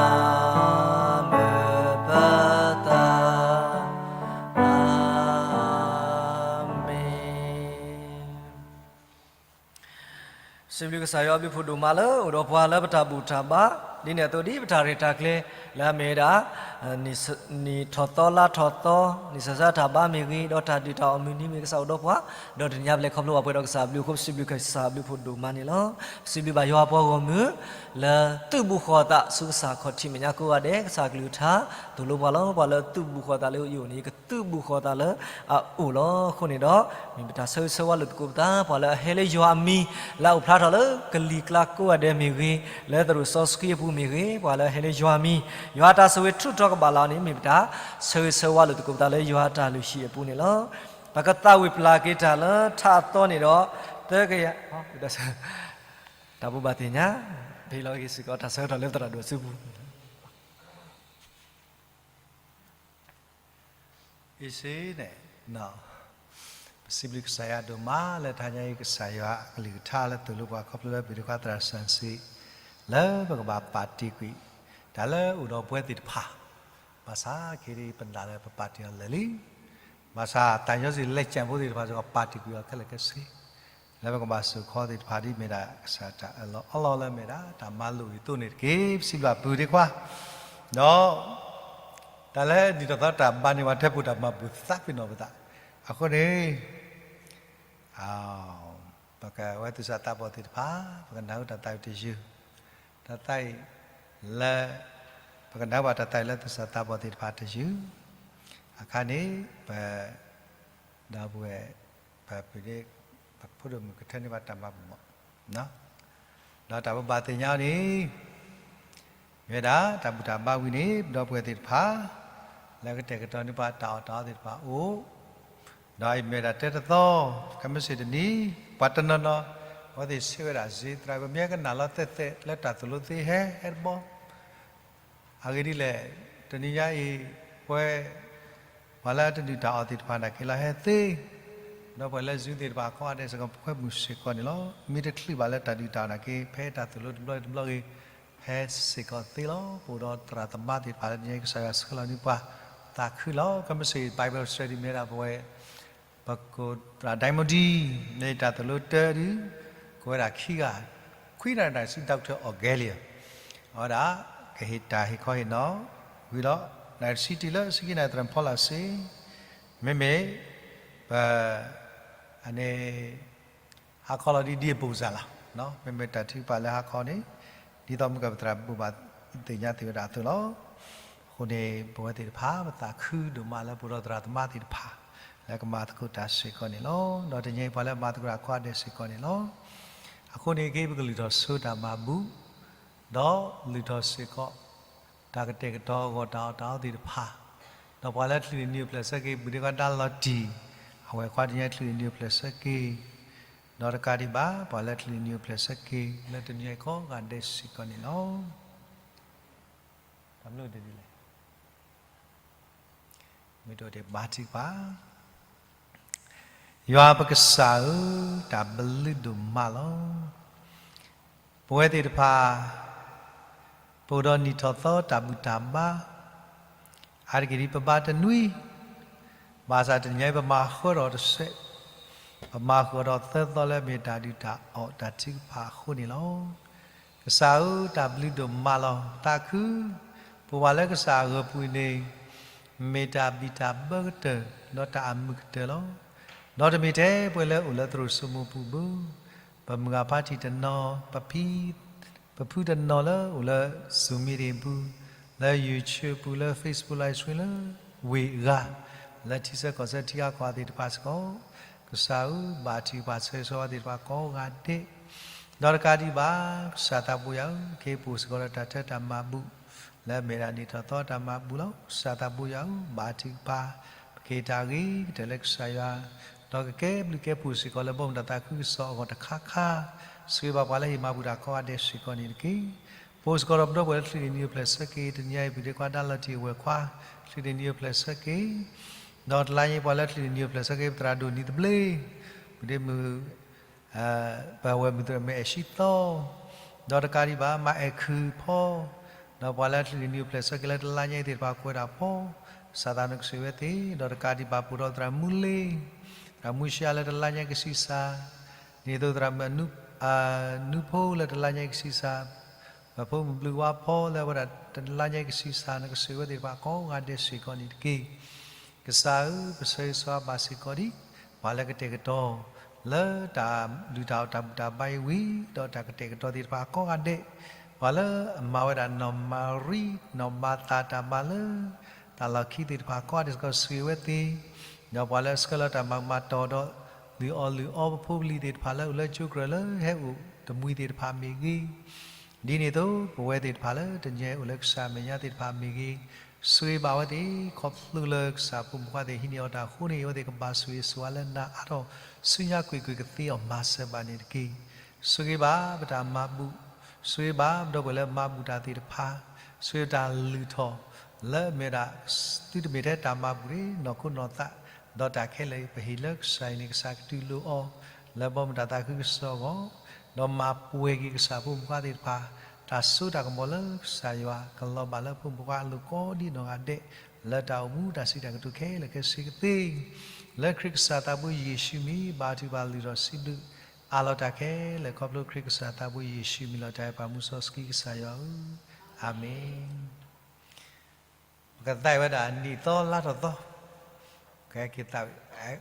မုာ်ပသး, အၤမ့ၣ်. စံးဘျုးကစၢ်ယွၤအဘျုးဖးဒိၣ်မးလၢအိၣ်ဒီးပှၤလၢပတၢ်ဘူၣ်တၢ်ဘါ, ဒ်န့ၣ်အသိးဒ်ပတၢ်ရဲၣ်တၢ်ကျဲၤ လၢအမ့ၢ်ဝဲဒၣ် နံၣ်ထီၣ်သီလါထီၣ်သီ, နံၣ်ဆၢစၢ်တၢ်ဘါမ့ၢ်ဂ့ၤ, ဒီးတၢ်ဒုၣ်တၢ်အီၣ်မုၢ်နံၤမ့ၢ်ဂ့ၤ, ကစၢ်အိၣ်ဒီးပှၤ, ဒီးတနံၤညါပလဲၤခီဖျိဘၣ်ပှဲၤဒီးကစၢ်အဘျုးအဃိ ပစံးဘျုးကစၢ်အဘျုးဖးဒိၣ်မးန့ၣ်လီၤ. ပစံးဘျုးဘၣ်ယွၤအပှၤဂီၢ်မုၢ် လၢသုးဘူးဃီၤသးဆူကစၢ်ခီၣ်ထံးမဲာ်ညါကိးဂၤဒဲး, ကစၢ်ကလုၢ်ကထါ သိၣ်လိပှၤလီၤ. ပှၤလၢသုးဘူးဃီၤသးလၢယအိၣ်န့ၣ် ယကသုးဘူးဃီၤသးလၢအအိၣ်လီၤ. အဃိန့ၣ်ဒီး မ့ၢ်ပတၢ်ဆၢဂ့ၤဆၢဝါလိာ်သကိးပသး, ပှၤလၢအဟဲလၢယွၤအမံၤ လၢအအိၣ်ဖျါထီၣ်လၢကလံၤကျါကိးဂၤဒဲးမ့ၢ်ဂ့ၤ, လၢသရိာ်စီဆှံအပူၤမ့ၢ်ဂ့ၤ, ပှၤလၢအဟဲလၢယွၤအမံၤ ယွၤအတၢ်ဆိၣ်ဂ့ၤထုးထီၣ်ကဘၣ်လီၤန့ၣ် မ့ၢ်ပတၢ်ဆၢဂ့ၤဆၢဝါလိာ်သကိးပသးလၢယွၤအတၢ်လုၢ်ဟံၣ်အပူၤန့ၣ်လီၤ. ပကသးဝံၣ်ပျၢ်က့ၤတၢ်လၢထးအသီန့ၣ်ဒီး သၢကယၤ, တၢ်ဘိးဘၣ်သ့ၣ်ညါ, ပဟ့ၣ်လီၤက့ၤစ့ၢ်ကီးတၢ်ဆၢကတီၢ်လၢသရၣ်ဒိၣ်အစုပူၤ အ့စ့န့ၣ်, ပစံးဘျုးကစၢ်ယွၤဒိၣ်မးလၢတဟါညါအံၤ ကစၢ်ယွၤအကလုၢ်ကထါလၢသိၣ်လိပှၤခီဖျိလၢပျံၤဒိၣ်ခွါသရၣ်စၢ်စံး လၢပကဘၣ်ပာ်တ့ၢ်ကွံာ် တၢ်လၢအိၣ်ဒီးပဝဲသ့ၣ်တဖၣ်, ဘၣ်ဆၣ်ခဲအံၤပနာ်လၢပပာ်တ့ၢ်အီၤလၢာ်လံ. ဘၣ်ဆၣ်တၢ်ညီစ့ၢ်လဲၤကၠၢ်ဖိသ့ၣ်တဖၣ်စ့ၢ်ကီး ပာ်တ့ၢ်ကွံာ်အီၤခဲလၢာ်ခဲဆ့ လၢပကဘၣ်စိာ်ခီသ့ၣ်တဖၣ်ဒ်မ့ၢ်ဒၣ်ကစၢ်တၢ်အၢၣ်လီၤအီလီၤလၢမ့ၢ်ဒၣ်တၢ်မၤလိာ်အံၤအသိးန့ၣ်တက့ၢ်. ပစံးဘျုးပုၢ်ဒ့ခွါ, ဒီး တၢ်လၢနံၣ်ထီၣ်သီတၢ်ဘါန့ၢ်ပှၤထဲပူၤတၢ်မၤဘူၣ်သးပ့ၤနီၣ်ပသး, အဃိန့ၣ် ပကဝဲသူၣ်စၢ်သးဘီၣ်သ့ၣ်တဖၣ် ပကနၢ်ဟူတၢ်သးဝံၣ်တယုၢ်, တၢ်သးဝံၣ်လၢ ပကနၢ်ဟူဘၣ်တၢ်သးဝံၣ်လၢသူၣ်စၢ်သးဘီၣ်သ့ၣ်တဖၣ်တယုၢ်, အခါန့ၣ် ပ ဒီပုၢ်ဝဲၢ် ပပဒ့ ပဖိဒိၣ်မုၣ်ကထၢန့ၢ်ဘၣ်တၢ်မၤဘူၣ်မး, ဒီးတၢ်ဘိးဘၣ်သ့ၣ်ညါအီၤန့ၣ် မ့ၢ်ဝဲဒၣ်တၢ်ဘူၣ်တၢ်ဘါဝံၤန့ၣ် ပဒီပုၢ်ဝဲၢ်သ့ၣ်တဖၣ် လၢကတဲာ်ကတီၤန့ၢ်ပှၤတၢ်အီၣ်တၢ်အီသ့ၣ်တဖၣ်အအိၣ်, ဒီးအံၤမ့ၢ်ဝဲဒၣ်တၢတသီ, ခဲမုၢ်ဆ့ၣ်တနံၤ ပှၤတနီၤနီၤ အဝဲသ့ၣ်ဆၢဝဲဒၣ်စ့သရၣ် ပမ့ၢ်ကနၣ်လီၤသဲးသဲးလၢတၢ်သိၣ်လိသ့ဟဲဟဲတဘီ အဂ့ၢ်ဒ်လဲၣ်, တနံၤညါအံၤ ပဝဲ ပှၤလၢတဒုၣ်တၢ်အီၣ်သ့ၣ်တဖၣ်နာ်က့ၤလီၤဟဲသ့, ဒီးပှၤလၢ Zoom သ့ၣ်တဖၣ်အခီၣ်အဒဲးစ့ၢ်ကီး ပဃ့မုၢ်စ့ၢ်ကီးန့ၣ်လီၤ. မ့ၢ်တချုးဘၣ်လၢတၢ်ဒုၣ်တၢ်အီၣ်နာ်က့ၤ ဖဲတၢ်သိၣ်လိတဘျီတဘျီဂ့ၤ ဟဲစ့ၢ်ကီးသ့လီၤ. ပအိၣ်ဒီးသရၣ်သမါသ့ၣ်တဖၣ်လၢတနံၤညါအံၤ ကစၢ်ယွၤဆှၢလီၤန့ၢ်ပှၤသးခုလီၤ. ခဲမုၢ်ဆ့ၣ် Bible study မ့ၢ်ဝဲဒၣ်ပဝဲ ပကိးသရၣ်ဒဲမူဒံ လၢတၢ်သိၣ်လိတၢဒုး ကိးဝဲဒၣ်ခံဂၤ ခွံနၣ်ရံၣ်တဆံ Doctor Augelius အဝဲဒၣ် ကဟ့ၣ်တၢ်ဟ့ၣ်ခီဟ့ၣ်နီၤဝံၤလီၤ. နၣ်ရံၣ်တဆံတုၤလၢဆံခံနၣ်ရံၣ် သရၣ်ဖီလာ်စ့, မ့မ့ၢ် ပ အန့ၣ် ဟါခီလီၤဒ်ဒ်အပူၤစၢ်လီၤ. မ့မ့ၢ်တၢ်ထုကဖၣ်လၢဟါခီန့ၣ် ဒ်သိးမုၢ်ကပသရၣ်ဘိးဘၣ်သ့ၣ်ညါသ့ၣ်ဝဲဒၣ်အသိးလီၤ. အဃိန့ၣ် ပဝဲသ့ၣ်တဖၣ် ပသးခုဒိၣ်မးလၢပအိၣ်ဒီးသရၣ်သမါသ့ၣ်တဖၣ် လၢကမၤသကိးတၢ်စ့ၢ်ကီးန့ၣ်လီၤ. ဒီးတနံၤအံၤပှၤလၢမၤသကိးတၢ်အခီၣ်အဒဲးစ့ၢ်ကီးန့ၣ်လီၤ. အဃိန့ၣ်က့ ပကလုၢ်ထီၣ်ဆိတၢ်မၤဘူၣ် ဒီးလုၢ်ထီၣ်စ့ၢ်ကီး တၢ်ကတဲာ်ကတီၤအဂီၢ်တၢ်အီၣ်တၢ်အီသ့ၣ်တဖၣ်, ဒီးပှၤလၢချုးန့ၢ်နံၤအိၣ်ဖျဲၣ်ဆၢက့ၤ ဘုဒ့ခွါဒါလီၤတံၢ် အဝဲခွါတနံၤအံၤချုးန့ၢ်နံၤအိၣ်ဖျဲၣ်ဆၢက့ၤ, ဒီးတကးဒံးဘၣ် ပှၤလၢချုးန့ၢ်နံၤအိၣ်ဖျဲၣ်ဆၢက့ၤ လၢတနံၤအံၤကိးဂၤဒဲးစ့ၢ်ကီးန့ၣ်လီၤ. တၢ်ဘျုးဒ်လဲၣ် မ့ၢ်တအိၣ်ဒံးဘါထုကဖၣ်. ယွၤပကစၢ်ဧၢ, တၢ်ဘျုးဒိၣ်မးလီၤ. ပဝဲသ့ၣ်တဖၣ် ပအိၣ်ဒီးနံၣ်ထီၣ်သီတၢ်ဘူၣ်တၢ်ဘါ, အါတက့ၢ်ဒ်ပဘါတနွံ, ဘၣ်ဆၣ်တနံၤအံၤပမၤဃၢထီၣ်တစဲး, ပမၤဃုာ်ဒီးသၢသီလၢမ့ၢ်တၢ်ဒုၣ်တၢ်အီၣ်တၢ်ထုကဖၣ်အဃိန့ၣ်လီၤ. ကစၢ်ဧၢ, တၢ်ဘျုးဒိၣ်မးလီၤ. သးခု, ပဝဲလၢကစၢ်အဂီၤပူၤန့ၣ် မ့ၢ်တၢ်ဘံၣ်တၢ်ဘၢကတၢၢ်, ဒီးတၢ်အမုာ်ကတၢၢ်လီၤ. ဒီးတမ့ၢ်ထဲပဝဲလၢအိၣ်လၢသရိာ်စိမိၤပူၤဘၣ်, ပမုၢ်ဂၤဖါတံၢ်တနီၤ, ပဖံ, ပဖုတနီၤလၢအိၣ်လၢ Zoom meeting ပူၤ, လၢ YouTube ပူၤ, လၢ Facebook Live Stream လၢ ဝ့ၢ်အဂၤ, လၢထံဆၢကီၢ်ဆၢထံဂၤကီၢ်ဂၤသ့ၣ်တဖၣ်စ့ၢ်ကီး, ကစၢ်ဧၢ, ဘၣ်ထုကဖၣ်ဆၢဂ့ၤဆၢဝါသ့ၣ်တဖၣ်ကိးဂၤဒဲး, ဒီးတကးဒံးဘၣ်, ကစၢ်သးဘိယွၤဧၢ, ကဟ့ၣ်ပအိၣ်စ့ၢ်ကီးဒီးတၢ်ထၢတၢ်မၤဘူၣ်, လၢအမ့ၢ်ဒၣ်နံၣ်ထီၣ်သီတၢ်မၤဘူၣ်လီၤ. ကစၢ်သးဘိယွၤဧၢ, ဘၣ်ထုကဖၣ်, ပကဟ့ၣ်တၢ်ဂ့ၤကတၢၢ်လၢကစၢ်ယွၤ, ဒီးကကဲဘျုးကဲဖှိၣ်စ့ၢ်ကီးလၢဘီမုၢ်တၢ်သးခုကစီၣ်အဂီၢ်တခါခါ, ဆိၣ်ဂ့ၤဘၣ်ပှၤလၢဟ့ၣ်မၤဘူၣ်တၢ်ကိးဂၤဒဲးစ့ၢ်ကီးန့ၣ်တက့ၢ်. ပအိၣ်စ့ၢ်ကီးဒီးပဒီပုၢ်ဝဲၢ်လၢချံးန့ၢ်နံၤအိၣ်ဖျဲၣ်ဆၢက့ၤ, တနံၤအံၤပဒ့ခွါဒါလီၤတံၢ်အဝဲၢ်ခွါ, ချံးန့ၢ်နံၤအိၣ်ဖျဲၣ်ဆၢက့ၤ, ဒီးတလါညါပှၤလၢချံးန့ၢ်နံၤအိၣ်ဖျဲၣ်ဆၢက့ၤ ပသရၣ်ဒိၣ်နံၤသဘျ့, ပဒ့မုၣ် ပဝဲၢ်မုၣ်သရၣ်မုၣ်အဲၣ်ဆံသီ, ဒီးတကးဒံးဘၣ် မါအဲၣ်ခုၣ်ဖီ, ဒီးပှၤလၢချံးန့ၢ်နံၤအိၣ်ဖျဲၣ်ဆၢက့ၤလၢတလါညါအံၤသ့ၣ်တဖၣ်ကွဲးတၢ်ဖီ, ကစၢ်သးနကဆိၣ်ဂ့ၤဝဲသ့ၣ်, ဒီးတကးဒံးဘၣ်ပအိၣ်ဒီးသရၣ်မူလ့, သရၣ်မူရှါလၢတလါညါကဆံးစၢ်, ဒ်သိးသရၣ်မုၣ်အနူ အနူဖိလၢတလါညါကဆံးစၢ်, ပဖိမုၣ်ဘျုးဝါဖီလၢအဝဲဒၣ်တလါညါကဆံးစၢ် နကဆိၣ်ဂ့ၤဝဲသ့ၣ်တဖၣ်ကိးဂၤဒဲးစ့ၢ်ကီးန့ၣ်တက့ၢ်. ကစၢ်ဧၢ, ပဆၢဂ့ၤဆၢဝါဘၣ်စ့ၢ်ကီးဒံး ပှၤလၢကတဲာ်ကတီၤ လၢတၢ်လုၢ်တၢ်အီၣ်တၢ်ဘူၣ်တၢ်ဘါအံၤဝံၤ ဒီးတၢ်ကတဲာ်ကတီၤသ့ၣ်တဖၣ်ကိးဂၤဒဲး, ပှၤလၢအမၤဝဲဒၣ်နီၢ်မၤရံ နီၢ်မၤသၤတၢ်မၤလၢ တၢ်လီၢ်ခံသ့ၣ်တဖၣ်ကိးဂၤဒဲးစ့ၢ်ကီး ဆိၣ်ဂ့ၤဝဲသ့ၣ်, ဒီးပှၤလၢအဆှၢလီၤတၢ်မၤကမၣ်တီၢ်ဒီး လုၢ်အီၣ်လုၢ်အီပဖိပလံၤသ့ၣ်တဖၣ်လၢအိၣ်လၢကၠိကြၢးလၢ ဟဲအိၣ်တမှံၤသ့ၣ်တဖၣ်မ့ၢ်ဂ့ၤ, ဒ်န့ၣ်အသိး ပဝဲသ့ၣ်တဖၣ်လၢတနံၤအံၤအိၣ်လၢကစၢ်အမဲာ်ညါသ့ၣ်တဖၣ်မ့ၢ်ဂ့ၤ, ဆိၣ်ဂ့ၤဘၣ်ဝဲသ့ၣ် ခီဖျိလၢကစၢ်ဖိမုၣ်ဖိခွါသ့ၣ်ဟံးန့ၢ်အီၤတၢ်အဃိန့ၣ် အဝဲသ့ၣ်ကဘၣ်ဆိၣ်ဂ့ၤဆိၣ်ဝါလၢနၤအါထီၣ် ဆူညါကွ့ၢ်ကွ့ၢ်ကသ့အီၤမၤစၢၤဘၣ်န့ၣ်တက့ၢ်. ဆိၣ်ဂ့ၤဘၣ်ပတၢ်မၤဘူၣ်, ဆိၣ်ဂ့ၤဘၣ်ပဒီပုၢ်ဝဲၢ်လၢမၤဘူၣ်တၢ်သ့ၣ်တဖၣ်, ဆိၣ်ဂ့ၤတၢ်လုၢ်ထီၣ် လၢအမ့ၢ်ဒၣ် သုတမ့ၢ်ထဲတၢ်မၤဘူၣ်တဂ့ၤ နီၢ်ခိနီၢ်သး, ဒီးတၢ်ခဲလၢာ်အံၤ ပဟ့ၣ်လၢကစၢ်အံၤန့ၣ် ကစၢ်ကတူၢ်လိာ်အီၤ လၢဘီမုၢ်တၢ်သးခုကစီၣ်အဂီၢ်, ဒီးမၤပှဲၤက့ၤကစၢ်ဖိမုၣ်ဖိခွါသ့ၣ်တဖၣ် တၢ်စိတၢ်ကမီၤလၢကစၢ်ယွၤ ကလီၤဘၣ်လၢဖိမုၣ်ဖိခွါအလိၤကိးဒံနီၢ်ဂၤဒဲး လၢတၢ်အိၣ်မူတၢ်စံးတၢ်ကတိၤခဲလၢာ်ခဲဆ့ကသ့, လၢခရံာ်ကစၢ်သးဘိယ့ၣ်ၡူးမံၤ ဘါထုကဖၣ်လုၢ်ထီၣ်စံးဘျုး အးလီၤတၢ်ခဲလၢာ်ခီဖျိခရံာ်ကစၢ်သးဘိယ့ၣ်ၡူးမံၤလီၤတၢ်အဲၣ်ပာ်မူစီဆှံကစၢ်ယွၤဧၢ, အၤမ့ၣ်. ပကသးဝဲဒၣ်နံၣ်သီလါထီၣ်သီ, ကဟဲက့ၤသးဝဲ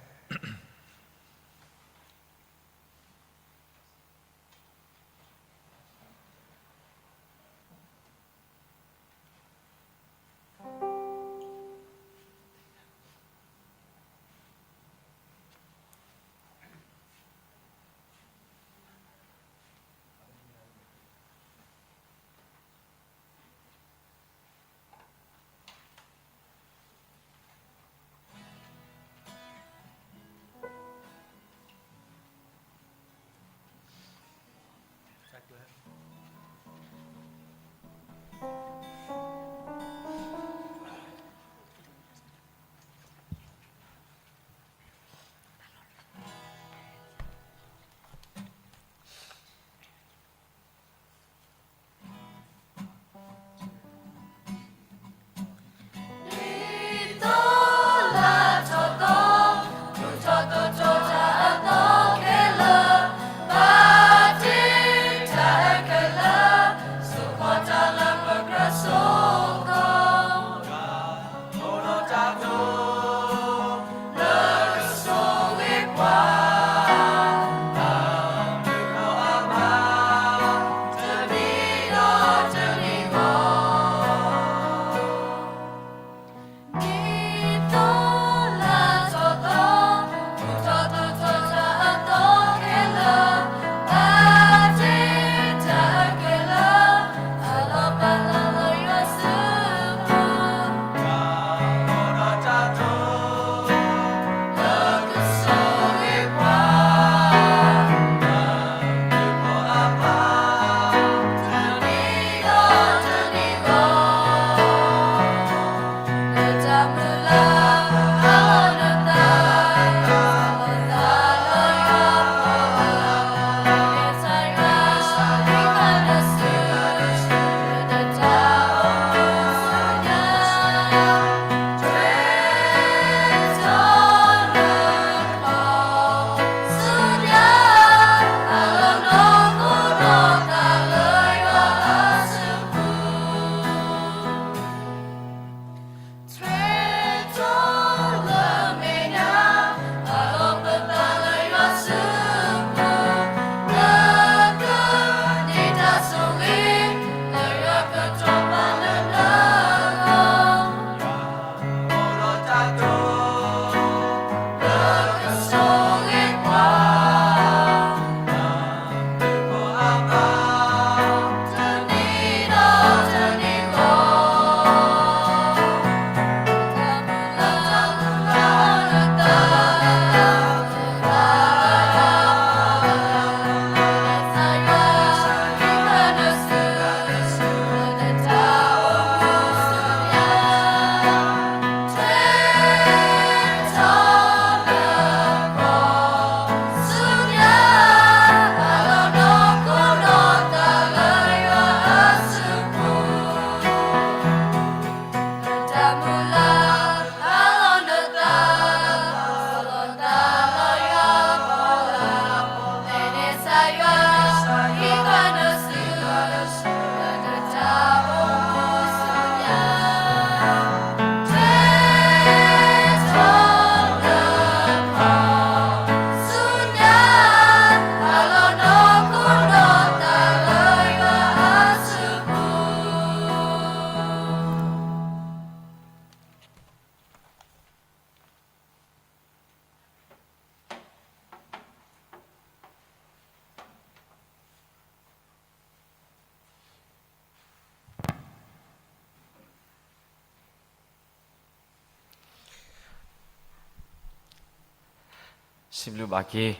စံးဘျုးဘၣ်က့ၤ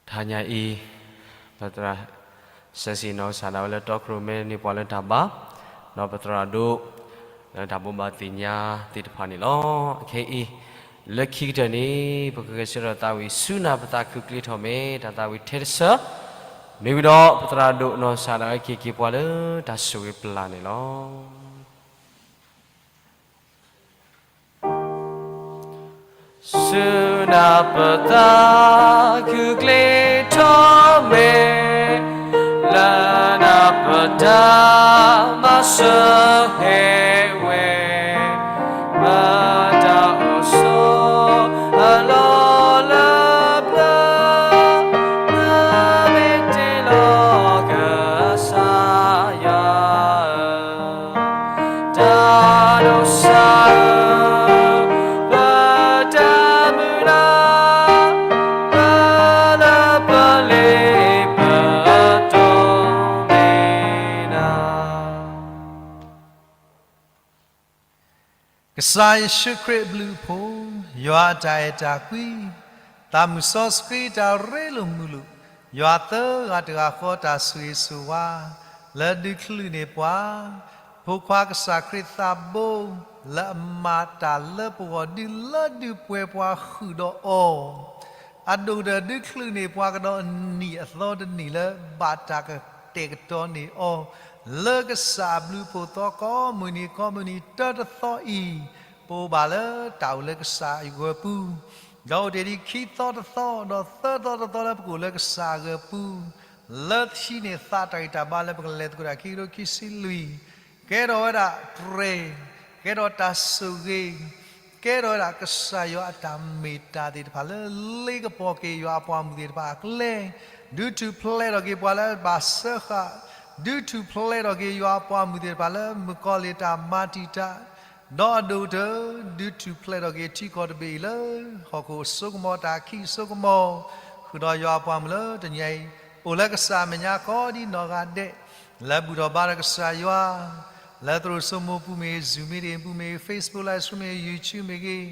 တဟါညါအံၤ ပသရၣ်စဲးစံၣ်နီၢ်ကစၢ်ဒၣ်ဝဲလၢတီခိၣ်ရိၣ်မဲန့ၢ်ပှၤလၢတၢ်ဘါ, ဒီးပသရၣ်ဒိၣ် လၢတၢ်ဘိးဘၣ်သ့ၣ်ညါသ့ၣ်တဖၣ်န့ၣ်လီၤ. အခဲအံၤ လၢခံကတၢၢ်န့ၣ် ပကဂဲၤဆၢထၢၣ်သးဝံၣ်ဆူနၢ်ပသးခုကျ့ထီၣ်မဲာ် တၢ်သးဝံၣ်ထဲတဆၢ မ့ၢ်ဝံၤဒီး ပသရၣ်ဒိၣ်နီၢ်ကစၢ်ဒၣ်ဝဲက့ၤက့ၤပှၤလၢတၢ်ဆိၣ်ဂ့ၤပျၢ်န့ၣ်လီၤ. ဆူနၢ်ပသးခုကျ့ထီၣ်မဲာ်, လၢနၢ်ပတၢ်မၤစၢၤဟဲဝဲ, ပတၢ်အိၣ်ဆိးအလီၢ်လၢပျၢၤ, နမ့ၢ်တ့လီၤကစၢ်ယွၤ တၢ်ဒိးစၢ်ဧၢ, ပတၢ်မုၢ်လၢ်, ပလၢပလ့ပတိၢ်မ့ၢ်နၤ. ကစၢ်ယ့ၣ်ၡူးခရံာ်အဘျုးအဖှိၣ်, ယွၤအတၢ်အဲၣ်တၢ်ကွံ, သးမုၢ်စီဆှံတၢ်ရ့လိာ်မုာ်လိာ်, ယွၤသၢဂၤတဂၤဃီတၢ်ဆိၣ်ဂ့ၤဆိၣ်ဝါ လၢဒုးချုးန့ၢ်ပှၤ ဖိခွါကစၢ်ခရံာ်သးဘိ လၢအမၤတၢ်လၢပဂီၢ်ဒုးလၢဒုးပှဲၤပှၤဃုာ်ဒီးအီၤ, အဒိၣ်ကတၢၢ်ဒုးချုးန့ၢ်ပှၤကဒီးအနံၣ်အသီတနံၣ်လၢဘၣ်တၢ်ကတဲာ်ကတီၤန့ၢ်အီၤ လၢကစၢ်အဘျုးအဖှိၣ်သီကိးမုၢ်နံၤကိးမုၢ်နံၤတၢတသီအံၤ, ပအိၣ်ဘၣ်လၢတၢ်အိၣ်လၢကစၢ်အဂၢၤပူၤ, ဒီးအိၣ်တ့ၢ်ဒံးခံသီတသီ ဒီးသၢသီတသီလၢပကအိၣ်လၢကစၢ်အဂၢၤပူၤ, လၢတဆံန့ၢ်သးတၢ်ဂံၢ်တၢ်ဘါလၢပကလဲၤသကိးတၢ်ခံကထိခံဆံလွံၢ်, ကဲထီၣ်ဝဲဒၣ်ပြဲၤ, ကဲထီၣ်တၢ်ဆိၣ်ဂ့ၤ, ကဲထီၣ်ဝဲဒၣ်ကစၢ်ယွၤအတၢ်မ့ၢ်တၢ်သ့ၣ်တဖၣ်လၢလ့ကပီၤက့ၤယွၤအပှၤမုၣ်သ့ၣ်တဖၣ်အကျဲ, ဒုးထူၣ်ဖျဲးထီၣ်က့ၤပှၤလၢဘၣ်စၢဃာ်, ဒုးထူၣ်ဖျဲးထီၣ်က့ၤယွၤအပှၤမုၣ်သ့ၣ်တဖၣ်လၢမုၣ်ကီၤလံၢ်တၢ်မၤတံာ်တာ်, ဒီးအဒိၣ်ကတၢၢ် ဒုးထူၣ်ဖျဲးထီၣ်က့ၤထံကီၢ်တဘ့ၣ်အံၤလၢ ဟီၣ်ခိၣ်အစိကမီၤတၢ်ခံးအစိကမီၤ, ဃုာ်ဒီးယွၤအပှၤမုၣ်လၢတနံၤအံၤ, အိၣ်လၢကစၢ်အမဲာ်ညါကိးဒံနီၢ်ဂၤဒဲး, လၢဘူၣ်ထီၣ်ဘါထီၣ်ကစၢ်ယွၤ, လၢသရိာ်စိမိၤပူၤမ့ၢ်ဂ့ၤ, Zoom meetingပူၤမ့ၢ်ဂ့ၤ, Facebook live streamမ့ၢ်ဂ့ၤ, YouTubeမ့ၢ်ဂ့ၤ,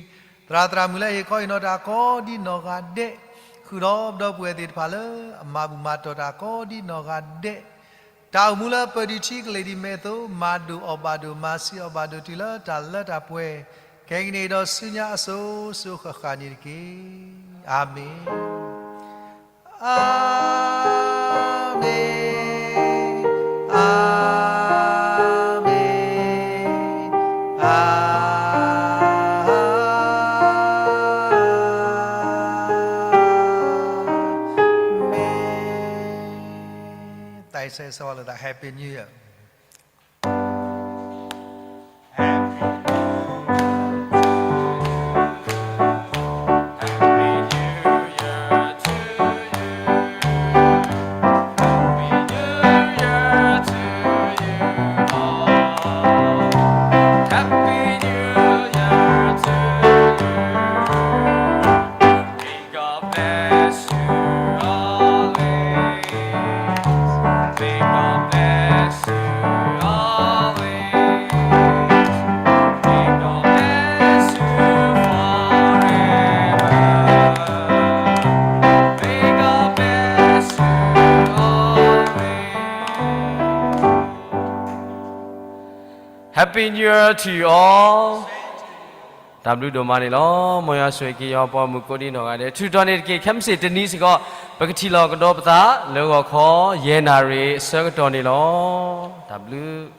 သရၣ်သရၣ်မုၣ်လၢအဟ့ၣ်ခီဟ့ၣ်နီၤတၢ်ကိးဒံနီၢ်ဂၤဒဲး, ဃုာ်ဒီးပဒီပုၢ်ဝဲၢ်သ့ၣ်တဖၣ်လၢအမၤဘူၣ်မၤတီၢ်တၢ်ကိးဒံနီၢ်ဂၤဒဲး, တၢ်အိၣ်မူလၢပၢၤဒံးထံကလဲၤဒံးမဲာ်အသိး, မၤဒိၣ်အီၣ်ဘၣ်ဒိၣ်, မၤဆံးအီၣ်ဘၣ်ဒိၣ်တုၤလၢတၢ်လၢတၢ်ပှဲၤ, ခဲကနံၣ်အံၤဒီးဆူညါအစိၤစိၤဃၣ်ဃၣ်န့ၣ်တက့ၢ်. အၤမ့ၣ်, အၤမ့ၣ်, အၤမ့ၣ်, အၤ မ့ၢ် Happy New Year. Happy New Year to you. Happy New Year to you all. Happy New Year to you. May God bless you always. May God bless you always. May God bless you forever. May God bless you always. Happy New Year to you all. တၢ်ဘျုးဒိၣ်မးန့ၣ်လီၤ. မ်ယွၤဆိၣ်ဂ့ၤက့ၤယွၤပှၤမုၣ် ကိးဒံနီၢ်ဂၤဒဲး, ထုးထီၣ်န့ၣ်တက့ၢ်. ခဲမုၢ်ဆ့ၣ်တနံၤစ့ၢ်ကီး ပကထံၣ်လိာ်ကဒီးပသးလၢဂီၤခီ ယဲၢ်နၣ်ရံၣ်အဆၢကတီၢ်န့ၣ်လီၤ. တၢ်ဘျုး